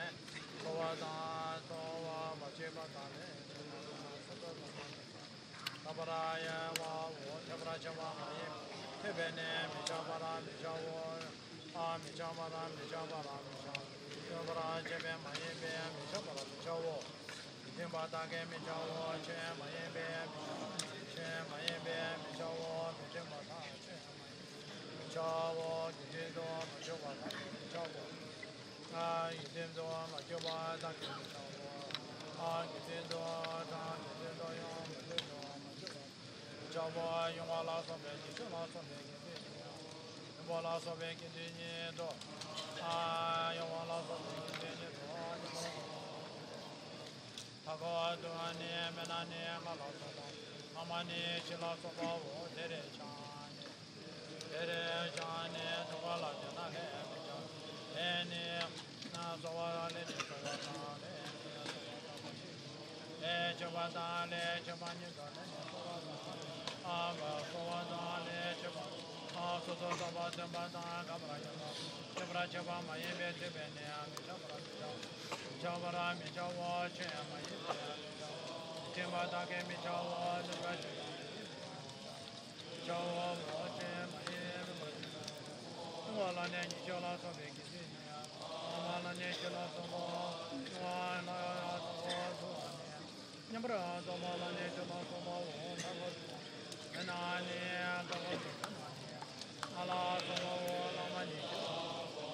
གསོ་བ་དང་གསོ་བ་མ་བྱས་པ་དང་། ལས་བྱེད་པ་སོང་བ་སོ་སོར་ལྡང་བ། ལྡང་བར་བྱ་བའོ། ཐེག་པར་བྱ་བ་མ་ཡིན། ཐེག་པས་ནི་མི་ཆགས་པར་མི་བྱའོ། ཨ། མི་ཆགས་པར་མི་ཆགས་པར་མི་བྱ། གཡོ་བར་བྱེད་པས་མ་ཡིན་པས་མི་ཆགས་པར་མི་བྱའོ། མི་མཐུན་པ་དག་གིས་མི་བྱའོ། ཆོས་མ་ཡིན་པས་མི་བྱ། ཆོས་མ་ཡིན་པས་མི་བྱའོ། མི་མཐུན་པ་དག་ཆོས་མ་ཡིན། མི་བྱའོ། རྒྱུ་མཐུན་དུ་མ་གྱུར་པ་དག་མི་བྱའོ། ཨ། རྒྱུ་མཐུན་དུ་མ་གྱུར་པ་དག་གིས་མི་བྱའོ། ཨ། རྒྱུ་མཐུན་དུ་དང་རྒྱུ་མཐུན་དུ་ཡང་མི་མཐུན་དུ་མ་གྱུར་པ། བྱ་བ་གཡེང་བ་ལ་སོགས་པའི་རྒྱུ་ཆོས་ལ་སོགས་པའི་དགེ་སྡིག་གཉིས། མཐུན་པ་ལ་སོགས་པའི་དགེ་སྡིག་གཉིས་སོ། ཨ། གཡེང་བ་ལ་སོགས་པའི་དགེ་སྡིག་གཉིས་སོ། མཐའ་འཁོར་དུ་ནི་མི་ནག་ནི་ལྔ་ལ་སོགས་པ། ལྷག་མ་ནི་བཞི་ལ་སོགས་པའོ། དེ་རེག་བྱ་ནི། དེ་རེག་བྱ་ནི་དུ་མ་ལ་དེ་ན་ལས་མི་བྱ། ལས་ནི། གསོ་བ་ལས་ནི་གསོ་བ་དང་ལས་ནི་གསོ་བ་དང་། ལས་བྱེད་པ་དང་ལས་བྱེད་པ་ཉིད་དུ་ལས་ནི་གསོ་བ་དང་། ཨ། གསོ་བ་དང་ལས་བྱེད་པ། ཨ། སོ་སོར་ཐར་པ་སྟོན་པ་དང་། དགག་པར་བྱ་བ། ཐེག་པར་བྱ་བ་མ་ཡིན་པས་ཐེག་པས་ནི་མི་ཆགས་པར་མི་བྱའོ། མི་ཆགས་པར་མི་བྱའོ། ཆོས་མ་ཡིན་པས་མི་བྱའོ། མི་མཐུན་པ་དག་གིས་མི་བྱའོ། མཐུན་པར་བྱེད་པ་མ་ཡིན་པས་མི་བྱའོ། ཆོས་མ་ཡིན་པས་མི་བྱའོ། མཐུན་པ་ལ་ནི་ཉེས་སྤྱོད་ལ་སོགས་པའི་དགེ་སྡིག་གཉིས། ལྷག་མ་ལ་ནི་བཞི་ལ་སོགས་པའོ། མཐུན་པ་ལ་ཡང་ལ་སོགས་པའོ། མཐུན་པ་ནི། མཉམ་པར་གཏོགས་པ་ལ་ནི་བཞི་ལ་སོགས་པའོ། མཐའ་འཁོར་དུ་ནི་མི་ནག་ནི་མཐའ་འཁོར་དུ་མི་ནག་ནི་ལྔ་ལ་སོགས་པའོ། ལྷག་མ་ནི་བཞི་ལ་སོགས་པའོ།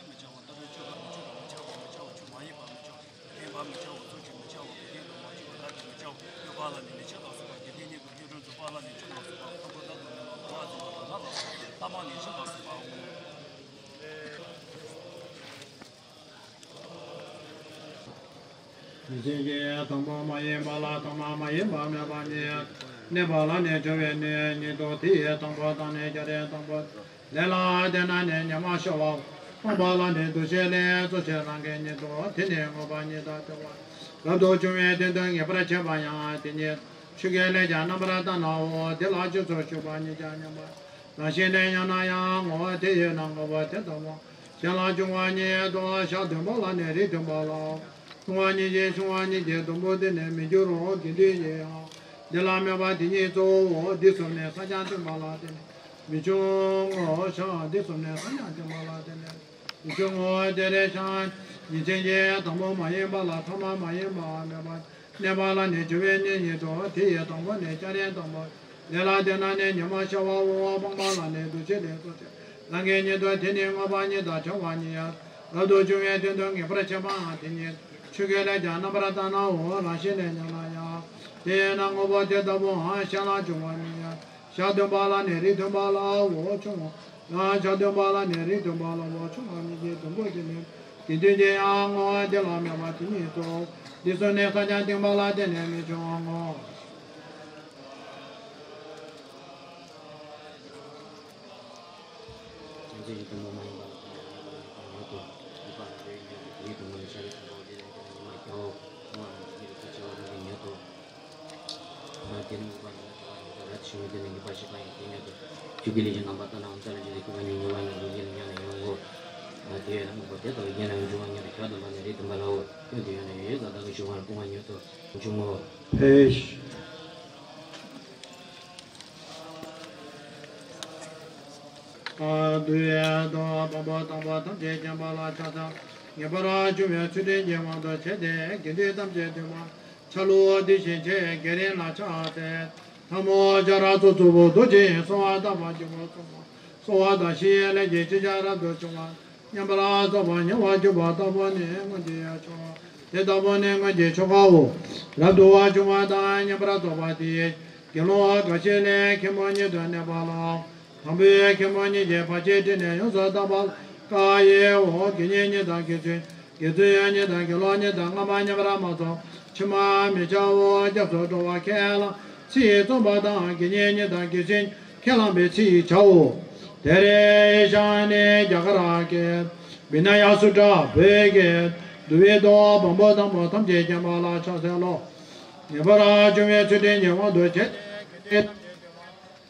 མི་བྱའོ། ལྟ་བའི་ཆོས་ལ་མི་ཆོས་པ་མི་བྱའོ། མི་བྱའོ། ཆོས་མ་ཡིན་པ་མི་བྱའོ། མཁྱེན་པ་མི་བྱའོ། ཚུལ་གྱིས་མི་བྱའོ། དགེ་སྡིག་ཏུ་མ་གྱུར་པ་དག་གིས་མི་བྱའོ། གཡོ་བ་ལ་ནི་ལེགས་བྱས་ལ་སོགས་པ། དགེ་སྡིག་གཉིས་ཀྱི་དངོས་གྲུབ་འཛིན་པ་ལ་ནི་ཆོས་ལ་སོགས་པ། ཕུང་པོ་རྟག་ཏུ་མི་སྨྲ་བ་འཛིན་པ་དང་ལྷ་ལ་སོགས་པ། ལྷག་མ་ནི་བཞི་ལ་སོགས་པའོ། ཉིན་མཚན་གྱི་དང་པོ་མ་ཡིན་པ་ལ་ཐོག་མ་མ་ཡིན་པ་མེད་པ་ཉིད། གནས་པ་ལ་ནི་སྦྱོར་བས་ནི་ཉིད་དོ། དེ་ཡི་དང་པོ་དང་ནི་བསྐྱར་ཡང་དང་པོ། ལས་ལ་བརྟེན་ན་ནི་ཉོན་མོངས་ཤར་བའོ། སྤངས་པ་ལ་ནི་འདུ་བྱེད་ལས་རྫོགས་ཕྱིར་རང་གི་ཉིད་དོ། དེ་ནི་དངོས་པོ་ཉིད་དུ་སྦྱོར་བ། རབ་ཏུ་བྱུང་བའི་དོན་དུ་ངེས་པར་བྱེད་པ་ཡང་དེ་ཉིད། ཆོས་ཀྱི་ལས་ཀྱང་རྣམ་པར་བརྟགས་ནའོ། དེ་ལ་རྗེས་སུ་ཞུགས་པ་ཉིད་ཀྱང་ཉམས་པ། རང་བཞིན་ལས་ཡང་ན་ཡང་ངོ་། དེ་ཡི་ནང་དངོས་པོ་དེ་ལྟ་བུ། གཞན་ལ་འབྱུང་བ་ཉིད་དོ། ཞག་བདུན་པ་ལ་ནི་རིགས་མཐུན་པ་ལའོ། འབྱུང་བ་ཉིད་ཀྱི་འབྱུང་བ་ཉིད་ཀྱི་དུམ་བུ་དེ་ནི་མི་འགྱུར་རོ། དགེ་འདུན་གྱི་ཡང་འདི་ལ་སྨོད་པ་དེ་ཉིད་གཙོ་བོའོ། འདི་གསུམ་ནི་སངས་རྒྱས་མཐུན་པ་ལ་དེ་ནི་མི་འབྱུང་ངོ་། ཞག་འདི་གསུམ་ནི་སངས་རྒྱས་མཐུན་པ་ལ་དེ་ནི་མི་འབྱུང་ངོ་། དེ་རེག་བྱ་ཉིན་མཚན་གྱི་དང་པོ་མ་ཡིན་པ་ལ་ཐོག་མ་མ་ཡིན་པ་མེད་པ། གནས་པ་ལ་ནི་སྦྱོར་བས་ནི་ཉིད་དོ། དེ་ཡི་དང་པོ་ནི་བསྐྱར་ཡང་དང་པོ། ལས་ལ་བརྟེན་ན་ནི་ཉོན་མོངས་ཤར་བའོ། སྤངས་པ་ལ་ནི་འདུ་བྱེད་ལས་རྫོགས་ཕྱིར་རང་གི་ཉིད་དོ། དེ་ནི་དངོས་པོ་ཉིད་དང་བྲལ་བ་ཉིད། རབ་ཏུ་བྱུང་བའི་དོན་དུ་ངེས་པར་བྱེད་པའང་དེ་ཉིད། ཆོས་ཀྱི་ལས་ཀྱང་རྣམ་པར་བརྟགས་ནའོ། རང་བཞིན་ལས་ཡང་ན་ཡང་། དེ་ཡི་ནང་དངོས་པོ་དེ་ལྟ་བུའང་གཞན་ལ་འབྱུང་བ་ཉིད། ཞག་བདུན་པ་ལ་ནི་རིགས་མཐུན་པ་ལའོ། འབྱུང་བ། ཡང་ཞག་བདུན་པ་ལ་ནི་རིགས་མཐུན་པ་ལའོ། འབྱུང་བ་ཉིད་ཀྱི་དུམ་བུ་དེ་ནི་དགེ་འདུན་གྱི་ཡང་ངོ་། དེ་ལ་སྨོད་པ་དེ་ཉིད་གཙོ། འདི་གསུམ་ནི་སངས་རྒྱས་མཐུན་པ་ལ་དེ་ནི་མི་འབྱུང་ངོ་། ཞིང་དེ་ནས་ངེས་པར་ཞིག་གང་ཡིན་དེ་ཉིད་དུ། ཆོས་ཀྱི་ལས་ཀྱི་རྣམ་པར་ལྟ་ནའང་ཙམ་ལ་འཇུག་སྟེ་ཀུན་དགའ་ཉིད་མྱུར་བར་མྱུར་དུ་ཡིད་ལ་ཉར་ནས་ཡོང་ངོ་། དེ་ཡོད་ན་དངོས་པོ་དེ་ལྟ་བུའི་རྒྱན་ལ་ཡང་འབྱུང་བ་ཉིད་དུ་ཞག་བདུན་པ་ནས་རིགས་བདུན་པ་ལའོ། སྐྱོན་དེ་ཡོད་ན་ཡོད་ཡོད་ཙམ་གྱི་འབྱུང་བར་སྤོང་བ་ཉིད་དུ་འབྱུང་ངོ་། ཕེ། ཨ་དུ་ཡ་དོ་བམ་པོ་དང་པོ་ཐམས་ཅད་མཁྱེན་པ་ལ་ཕྱག་འཚལ། ངེས་པར་འབྱུང་བའི་ཚུལ་ཁྲིམས་ཀྱི་དབང་དུ་བྱས་ཏེ་དགེ་འདུན་ཐམས་ཅད་འདུན་པ། འཆར་ལོ་དེ་བཞིན་ཆེ་བའི་བརྒྱུད་རིམ་ལ་ཕྱག་འཚལ། ལྷ་མོ་བྱ་ར་ཚོགས་གཙོ་བོ་རྡོ་རྗེ་གསོལ་བ་བཏབ་པ་སྐྱེ་བོ་གསུམ་པོ། གསོལ་བ་དང་བཞི་ཡི་ལས་ཀྱི་ཅི་བྱ་རབ་ཏུ་བྱུང་བ། མཉམ་པར་རྫོགས་པ་ཉེ་བར་གྱུར་པ་ལྟ་བུ་ནི་སྔོན་གྱི་ཆོས། དེ་ལྟ་བུ་ནི་སྔོན་གྱི་ཆོ་གའོ། རབ་ཏུ་བྱུང་བ་དང་མཉམ་པར་རྫོགས་པ་དེ་ཡི་དགེ་སློང་འགའ་ཞིག་ལས་མཁན་པོ་ཉིད་དུ་གནས་པ་ལ། དང་པོའི་མཁན་པོ་ཉིད་ཀྱིས་བར་ཆད་དྲི་ནས་ཡོངས་སུ་དག་པ་ལ་བཀའ་ཡིའོ། དགེ་བསྙེན་ཉིད་དང་དགེ་ཚུལ། དགེ་ཚུལ་ཉིད་དང་དགེ་སློང་ཉིད་དང་སྔ་མ་མཉམ་པར་མ་རྫོགས་ཕྱི་མ་མི་བྱའོ། སྐྱབས་སུ་འགྲོ་བ་ཁས་བླངས་ཚིག་རྩོམ་པ་དང་དགེ་བསྙེན་ཉིད་དང་དགེ་ཚུལ་ཁས་བླངས་པའི་ཚིག་བྱའོ། དེ་རེ་ཞང་ནི་རྒྱ་གར་གྱི་བི་ན་ཡ་སུ་ཏྲ་བོད་ཀྱི་འདུལ་བའི་ཐོག་བམ་པོ་དང་པོ་ཐམས་ཅད་མཁྱེན་པ་ལ་ཕྱག་འཚལ་ལོ། ངེས་པར་འབྱུང་བའི་ཚུལ་ཁྲིམས་ཀྱི་དབང་དུ་བྱས་ཏེ།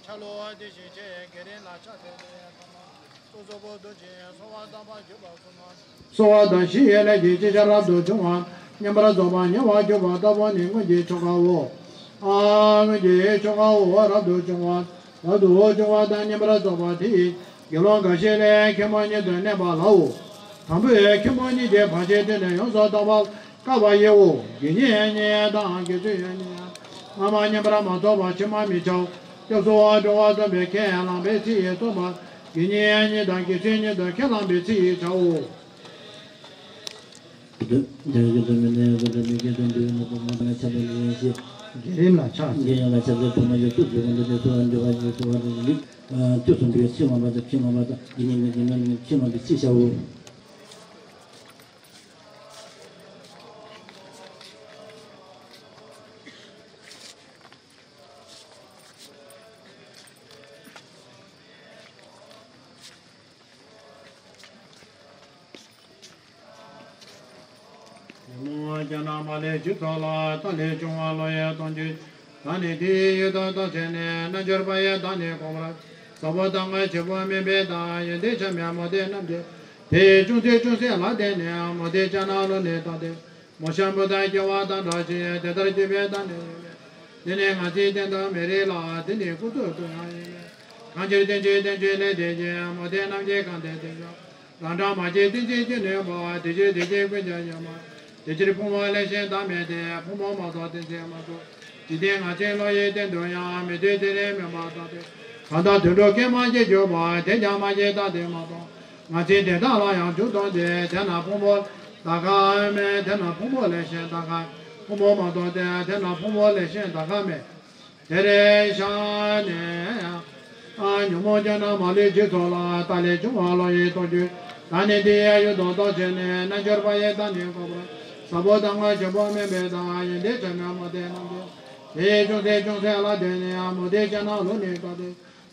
འཆར་ལོ་དེ་བཞིན་ཆེ་བའི་བརྒྱུད་རིམ་ལ་ཕྱག་འཚལ་ཏེ། ཐོག་མ་སོ་སོར་བསྡུ་ཞིང་གསོལ་བ་བཏབ་པ་བརྒྱུད་པ་གསུམ་མོ། གསོལ་བ་དང་བཞི་ཡི་ལས་ཀྱི་ཅི་བྱ་རབ་ཏུ་བྱུང་བ། མཉམ་པར་རྫོགས་པ་ཉེ་བར་གྱུར་པ་ལྟ་བུ་ནི་སྔོན་གྱི་ཆོ་གའོ། ཨ་སྔོན་གྱི་ཆོ་གའོ། རབ་ཏུ་བྱུང་བ། རབ་ཏུ་བྱུང་བ་དང་མཉམ་པར་རྫོགས་པ་དེ་ཡི་དགེ་སློང་འགའ་ཞིག་ལས་མཁན་པོ་ཉིད་དུ་གནས་པ་ལའོ། དང་པོའི་མཁན་པོ་ཉིད་ཀྱིས་བར་ཆད་དྲི་ནས་ཡོངས་སུ་དག་པ་བཀག་པ་ཡིའོ། དགེ་བསྙེན་ཉིད་དང་དགེ་ཚུལ་ཉིད། སྔ་མ་མཉམ་པར་མ་རྫོགས་པ་ཕྱི་མ་མི་བྱའོ། སྐྱབས་སུ་འགྲོ་བ་སྟོན་པའི་ཁས་བླངས་པའི་ཚིག་རྩོམ་པ། དགེ་བསྙེན་ཉིད་དང་དགེ་ཚུལ་ཉིད་དུ་ཁས་བླངས་པའི་ཚིག་བྱའོ། བརྒྱུད་རིམ་ལ་ཕྱག་འཚལ། བརྒྱུད་རིམ་ལ་ཕྱག་འཚལ། ཐོག་མ་ཡོད་དུས་སུ་གོང་དུ་གསོལ་བ་འདེབས་པ་ཡིན། གསོལ་བ་འདེབས་པ་ཡིན། དུས་གསུམ་པའི་ཕྱིར་ལམ་པ་དང་ཕྱིར་ལམ་པ་དང་། དགེ་བསྙེན་མིན་དགེ་བསྙེན་མིན་ཕྱིར་ལམ་པའི་ཚིག་བྱའོ། ཉོན་མོངས་ཅན་རྣམས་མ་ལུས་སྦྱིན་སོགས་ལ། ལྟག་ལས་བྱུང་བ་བློ་ཡིས་གཏོང་གྱུར་ཅིག། ད་ནི་དེའི་ཡུལ་དུ་ལྟོས་བྱས་ནས། རྣལ་འབྱོར་པ་ཡིས་བདག་ནི་གོ་བར། ཟབ་པོ་ལྟ་ལྔ་བྱེད་པོ་མིན་པའི་བདག། ཡོན་ཏན་ཆེ་བའི་མུ་སྟེགས་རྣམས་ཀྱིས། དེ་ཡི་ཅུང་ཟད་ཅུང་ཟད་ལ་བརྟེན་ནས། མུ་སྟེགས་ཅན་རྣམས་བློ་ནི་བཏང་སྟེ། མོ་གཤམ་བུ་དང་སྐྱེ་བ་དང་འདྲ་ཞིང་། དེ་ལྟར་གྱུར་པའི་བདག་ནི་ཡིན་མོད། འདི་ནི་ང་ཚོའི་སྟེང་དུ་མི་རིགས་ལ། འདི་ནི་ཁོ་ཚོའི་སྟེང་ཡང་ཡིན་མོད། གང་ཕྱིར་བསྟན་བཅོས་བསྟན་བཅོས་ལས་འདས་ཀྱི། མུ་སྟེགས་རྣམས་ཀྱིས་གང་སྟེ་བསྟན་བཅོས། རང་གྲངས་མ་སྐྱེས་བསྟན་བཅོས་ཀྱིས་ནོན་པ། དེ་ཕྱིར་དེ་སྐྱེས་ཀུན་ཀྱང་ཡོད་མ། དེ་ཕྱིར་ཕུང་པོ་ལས་གཞན་བདག་མེད་དེ། ཕུང་པོ་མ་གཏོགས་གཏན་ཚིགས་མ་གྲུབ། འཇིག་རྟེན་ང་ཚོའི་བློ་ཡི་སྟེང་དུ་ཡང་། མུ་སྟེགས་དེ་ལས་མེད་པར་བརྟགས་ཏེ། གང་དག་དུད་འགྲོ་སྐད་མ་སྐྱེས་གྱུར་པ། དེས་ཀྱང་མ་སྐྱེས་རྟག་དེ་མ་གཏོགས། ང་ཚོའི་དེ་དག་ལ་ཡང་འཇུག་ལྡོག་སྟེ། དེ་རྣམས་ཕུང་པོ་དག་ག་མེད། དེ་རྣམས་ཕུང་པོ་ལས་གཞན་དག་ག། ཕུང་པོ་མ་གཏོགས་ཏེ། དེ་རྣམས་ཕུང་པོ་ལས་གཞན་དག་ག་མེད། དེ་རེ་ཞང་ནི། ཨ་ཉོན་མོངས་ཅན་རྣམས་མ་ལུས་སྦྱིན་སོགས་ལ། ལྟག་ལས་བྱུང་བ་བློ་ཡིས་གཏོང་གྱུར་ཅིག། ད་ནི་དེའི་ཡུལ་དུ་ལྟོས་བྱས་ནས། རྣལ་འབྱོར་པ་ཡིས་བདག་ནི་གོ་བར། ཟབ་པོ་ལྟ་ལྔ་བྱེད་པོ་མིན་པའི་བདག། ཡོན་ཏན་ཆེ་བའི་མུ་སྟེགས་རྣམས་ཀྱིས། དེ་ཡི་ཅུང་ཟད་ཅུང་ཟད་ལ་བརྟེན་ནས། མུ་སྟེགས་ཅན་རྣམས་བློ་ནི་བཏང་སྟེ།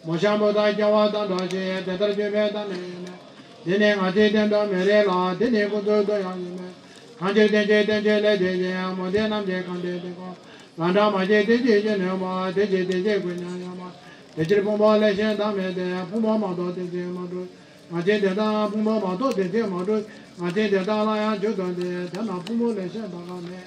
མོ་གཤམ་བུ་དང་སྐྱེ་བ་དང་འདྲ་ཞིང་། དེ་ལྟར་གྱུར་པའི་བདག་ནི་ཡིན་མོད། འདི་ནི་ང་ཚོའི་སྟེང་དུ་མི་རིགས་ལ། འདི་ནི་ཁོ་ཚོའི་སྟེང་ཡང་ཡིན་མོད། གང་ཕྱིར་བསྟན་བཅོས་བསྟན་བཅོས་ལས་འདས་ཀྱི། མུ་སྟེགས་རྣམས་ཀྱིས་གང་སྟེ་བསྟན་གྱི། རང་གྲངས་མ་སྐྱེས་བསྟན་བཅོས་ཀྱིས་ནོན་པ། དེ་ཕྱིར་དེ་སྐྱེས་ཀུན་ཀྱང་ཡོད་མ། དེ་ཕྱིར་ཕུང་པོ་ལས་གཞན་བདག་མེད་དེ། ཕུང་པོ་མ་གཏོགས་གཏན་ཚིགས་མ་གྲུབ། ང་ཚོའི་དེ་དག་ཕུང་པོ་མ་གཏོགས་གཏན་ཚིགས་མ་གྲུབ། ང་ཚོའི་དེ་དག་ལ་ཡང་འཇུག་ལྡོག་སྟེ། དེ་རྣམས་ཕུང་པོ་ལས་གཞན་དག་ག་མེད། དེ་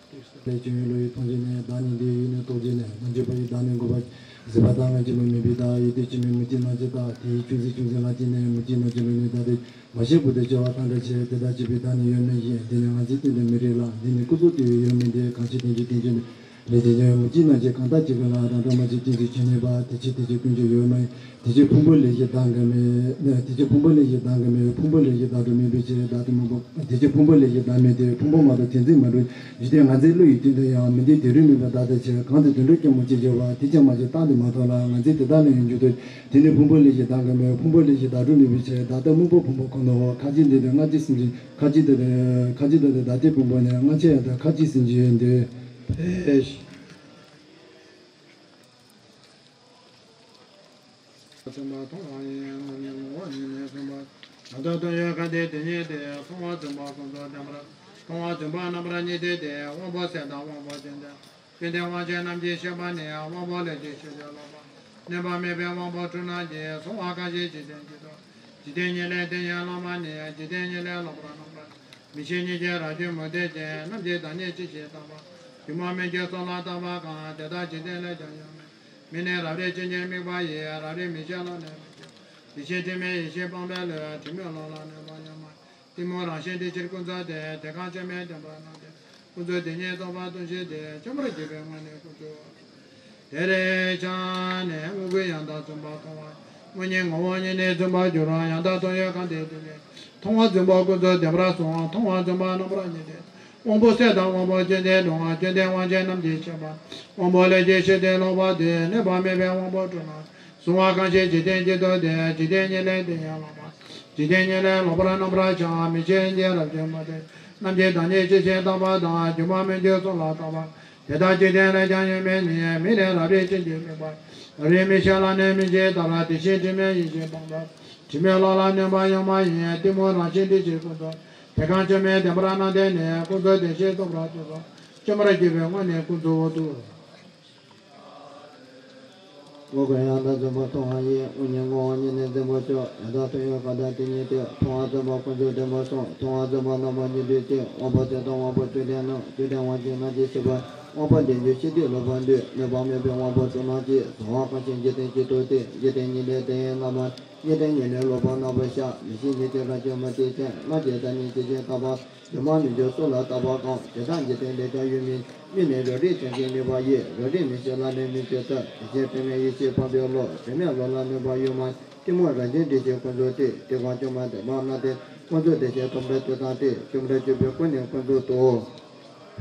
ལྟར་བྱུང་བའི་བློ་ཡིས་གཏོང་བྱས་ནས། བདག་ནི་འདི་ཡི་ཡུལ་ནི་རྟོགས་བྱས་ནས། རྣལ་འབྱོར་པ་ཡིས་བདག་ནི་འགོག་པར། ཟབ་པོ་ལྟ་ལྔ་བྱེད་པོ་མིན་པའི་བདག། ཡོན་ཏན་ཆེ་བའི་མུ་སྟེགས་རྣམས་ཀྱིས་བརྟགས། དེ་ཡི་ཅུང་ཟད་ཅུང་ཟད་ལ་བརྟེན་ནས། མུ་སྟེགས་རྣམས་ཀྱིས་བློ་ནི་བཏང་སྟེ། མོ་གཤམ་བུ་དང་སྐྱེ་བ་དང་འདྲ་ཞིང་། དེ་ལྟར་གྱུར་པའི་བདག་ནི་ཡོད་མིན་ཞིང་། འདི་ནི་ང་ཚོའི་སྟེང་དུ་མི་རིགས་ལ། འདི་ནི་ཁོ་ཚོའི་སྟེང་ཡང་ཡོད་མིན་ཏེ། གང་ཕྱིར་བསྟན་བཅོས་བསྟན་བཅོས་ལས་འདས་ཀྱི། མུ་སྟེགས་རྣམས་ཀྱིས་གང་ལྟར་གྱུར་པ་ལ། རང་གྲངས་མ་སྐྱེས་གཏན་ཚིགས་ཀྱིས་ནོན་པ། དེ་ཕྱིར་དེ་སྐྱེས་ཀུན་ཀྱང་ཡོད་མ་ཡིན། དེ་ཕྱིར་ཕུང་པོ་ལས་གཞན་བདག་ག་མེད། དེ་ཕྱིར་ཕུང་པོ་ལས་གཞན་བདག་ག་མེད། ཕུང་པོ་ལས་གཞན་བདག་གྲུབ་མིན་པའི་ཕྱིར། བདག་ལྟ་སྨིན་པ། དེ་ཕྱིར་ཕུང་པོ་ལས་གཞན་བདག་མེད་དེ། ཕུང་པོ་མ་གཏོགས་གཏན་ཚིགས་མ་གྲུབ། འཇིག་རྟེན་ང་ཚོའི་བློ་ཡི་སྟེང་དུ་ཡང་མུ་སྟེགས་དེ་རུ་མིན་པ་བདག་ལྟ་ཕྱིར། གང་དུ་དུད་འགྲོ་སྐད་མ་སྐྱེས་གྱུར་པ། དེས་ཀྱང་མ་སྐྱེས་རྟག་དེ་མ་གཏོགས་ལ། ང་ཚོའི་དེ་དག་ལ་ཡང་འཇུག་ལྡོག་སྟེ། དེ་ནི་ཕུང་པོ་ལས་གཞན་བདག་ག་མེད། ཕུང་པོ་ལས་གཞན་བདག་གྲུབ་མིན་པའི་ཕྱིར། བདག་ལྟ་སྨིན་པ་ཕུང་པོ་ཁོ་ན་ཧོ། ཁ་ཅིག་འདི་དང་སྔ་ཕྱི་སེམས་ཅན། ཁ་ཅིག་འདི་དང་ཁ་ཅིག་འདི་དང་བདག་ལྟའི་ཕུང་པོ་ནི། སྔ་ཕྱི་ཡང་དག་ཁ་ཅིག་སེམས་ཅན་ཡོད་དེ། ཕེ། ཚིམ་པ་མཐོང་བ་ཡིན། ངོ་མི་ངོ་བོ་ཉིད་ནི་ཚིམ་པ། ད་ལྟ་དོན་ཡོད་ཁ་ཏེ་དེ་ཉིད་དེ། མཐོང་བ་ཚིམ་པ་ཀུན་ཏུ་བདེན་པར། མཐོང་བ་ཚིམ་པ་རྣམ་པར་གཉིས་ཏེ་དེ། དབང་པོ་གསལ་དང་དབང་པོ་ཅན་ཏེ། ཀུན་ཏུ་དབང་ཆེན་རྣམས་ཀྱི་བཤེས་པ་ནི། དབང་པོ་ལས་སྐྱེས་ཤེས་བྱའི་ལོག་པ། གནོད་པ་མེད་པའི་དབང་པོ་སྤྲུལ་རྣམས་ཀྱིས། གཟུང་བ་གང་ཞིག་འཇིག་རྟེན་གྱི་དོན། འཇིག་རྟེན་གཉིས་ལས་དེ་ཡི་བླ་མ་ནི། འཇིག་རྟེན་གཉིས་ལས་ལོག་པར་རྣམ་པར། མི་ཤེས་ཉིད་ཀྱིས་རབ་ཀྱིས་མུ་སྟེགས་བྱས། རྣམ་ཤེས་བདག་ཉིད་ཅི་ཞིག་བལྟ་བ། སྒྱུ་མ་མིན་གྱི་གཟུགས་ལ་བལྟ་བ་གང་། དེ་དག་འཇིག་རྟེན་ལས་ཀྱང་ཡོད་མིན། མིག་ནི་རབ་རིབ་ཅན་གྱི་དམིགས་པ་ཡིས། རབ་རིབ་མིག་ཤེས་ལ་ནི་མི་སྐྱོ། དེ་བཞིན་དྲི་མེད་ཡེ་ཤེས་སྤངས་པའི་བློས། དྲི་མེད་བློ་ལ་གནོད་པ་ཡོད་མ་ཡིན། གཏི་མུག་རང་བཞིན་དེ་ཕྱིར་ཀུན་རྫོབ་སྟེ། དེ་གང་བཅོམ་མིན་བདེན་པར་སྣང་སྟེ། ཀུན་རྫོབ་དེ་ཉིད་རྟོགས་པ་ལྟུང་བྱེད་དེ། བཅོམ་པར་འགྱུར་བའི་དངོས་ནི་ཀུན་རྫོབ་ཏུ། དེར་ཕྱིན་ནས་དངོས་ཀུན་ཡང་དག་བརྫུན་པར་མཐོང་བ། དངོས་ཉིད་ངོ་བོ་ཉིད་ནི་བརྫུན་པར་འགྱུར་རོ། ཡང་དག་མཐོང་ཡུལ་གང་དེ་དེ་ཉིད། མཐོང་བ་བརྫུན་པ་ཀུན་རྫོབ་བདེན་པར་གསུངས། མཐོང་བ་བརྫུན་པ་རྣམ་པར་གཉིས་ཏེ། དབང་པོ་གསལ་དང་དབང་པོ་སྐྱེ་མཐའི་སྒྲོ། ཀུན་ཏུ་དབང་ཆེན་རྣམས་ཀྱི་བཤེས་པ། དབང་པོ་ལས་སྐྱེས་ཤེས་བྱའི་ལོག་པ་སྟེ། གནོད་པ་མེད་པའི་དབང་པོ་སྤྲུལ་རྣམས། གཟུང་བ་གང་ཞིག་འཇིག་རྟེན་གྱི་དོན་དེ། འཇིག་རྟེན་གཉིས་ལས་དེ་ཡི་བླ་མ། འཇིག་རྟེན་གཉིས་ལས་ལོག་པར་རྣམ་པར་བྱང་། མི་ཤེས་ཉིད་ཀྱིས་རབ་ཀྱིས་མུ་སྟེགས། རྣམ་ཤེས་བདག་ཉིད་ཅི་ཞིག་བལྟ་བ་དང་། སྒྱུ་མ་མིན་གྱི་གཟུགས་ལ་བལྟ་བ། དེ་དག་འཇིག་རྟེན་ལས་ཀྱང་ཡོད་མིན་ནི། མིག་ནི་རབ་རིབ་ཅན་གྱི་དམིགས་པ། རབ་རིབ་མིག་ཤེས་ལ་ནི་མིག་ཤེས་ལྟར། དེ་བཞིན་དྲི་མེད་ཡེ་ཤེས་སྤངས་པའི། དྲི་མེད་བློ་ལ་གནོད་པ་ཡོད་མ་ཡིན། གཏི་མུག་རང་བཞིན་དེ་ཕྱིར་ཀུན་རྫོབ། དེ་གང་བཅོམ་མིན་བདེན་པར་སྣང་སྟེ་ནི། ཀུན་རྫོབ་བདེན་ཞེས་རྟོགས་པར་འདོད་པ། བཅོམ་པར་འགྱུར་བའི་དངོས་ནི་ཀུན་རྫོབ་ཏུ། དངོས་ཀུན་ཡང་དག་བརྫུན་པར་མཐོང་བ་ཡིས། དངོས་ཉིད་ངོ་བོ་ཉིད་ནི་བརྫུན་པར་གྱུར། ཡང་དག་མཐོང་ཡུལ་གང་དེ་དེ་ཉིད་དེ། མཐོང་བ་བརྫུན་པ་ཀུན་རྫོབ་བདེན་པར་གསུངས། མཐོང་བ་བརྫུན་པ་རྣམ་པར་གཉིས་ཏེ། དབང་པོ་གསལ་དང་དབང་པོ་སྤྲུལ་པའི་རྣམས། ཀུན་ཏུ་དབང་ཆེན་རྣམས་ཀྱི་བཤེས་པ། དབང་པོ་ལྡན་རྒྱུ་ཤེས་བྱའི་ལོག་པ་འདོད། གནོད་པ་མེད་པའི་དབང་པོ་སྤྲུལ་རྣམས་ཀྱིས། གཟུང་བ་གང་ཞིག་འཇིག་རྟེན་གྱི་དོན་དེ། འཇིག་རྟེན་གཉིས་ལས་དེ་ཡི་བླ་མ། གཉིས་ལྡན་གཉིས་ལས་ལོག་པར་རྣམ་པར་བྱང་། མི་ཤེས་ཉིད་ཀྱིས་རབ་ཀྱིས་མུ་སྟེགས་བྱས། རྣམ་ཤེས་བདག་ཉིད་ཅི་ཞིག་བལྟ་བ། སྒྱུ་མ་མིན་གྱི་གཟུགས་ལ་བལྟ་བ་གང་། དེ་དག་འཇིག་རྟེན་ལས་ཀྱང་ཡོད་མིན། མིག་ནི་རབ་རིབ་ཅན་གྱི་དམིགས་པ་ཡིས། རབ་རིབ་མིག་ཤེས་ལ་ནི་མིག་ཤེས་ལྟར། དེ་བཞིན་དྲི་མེད་ཡེ་ཤེས་སྤངས་པའི་བློ། དྲི་མེད་བློ་ལ་གནོད་པ་ཡོད་མ་ཡིན། གཏི་མུག་རང་བཞིན་དེ་ཕྱིར་ཀུན་རྫོབ་སྟེ། དེ་གང་བཅོམ་མིན་བདེན་པར་སྣང་སྟེ། ཀུན་རྫོབ་བདེན་ཞེས་རྟོགས་པའི་དེ་དང་དེ། བཅོམ་རབ་གྱུར་པའི་སྐུ་ནི་ཀུན་རྫོབ་ཏུ།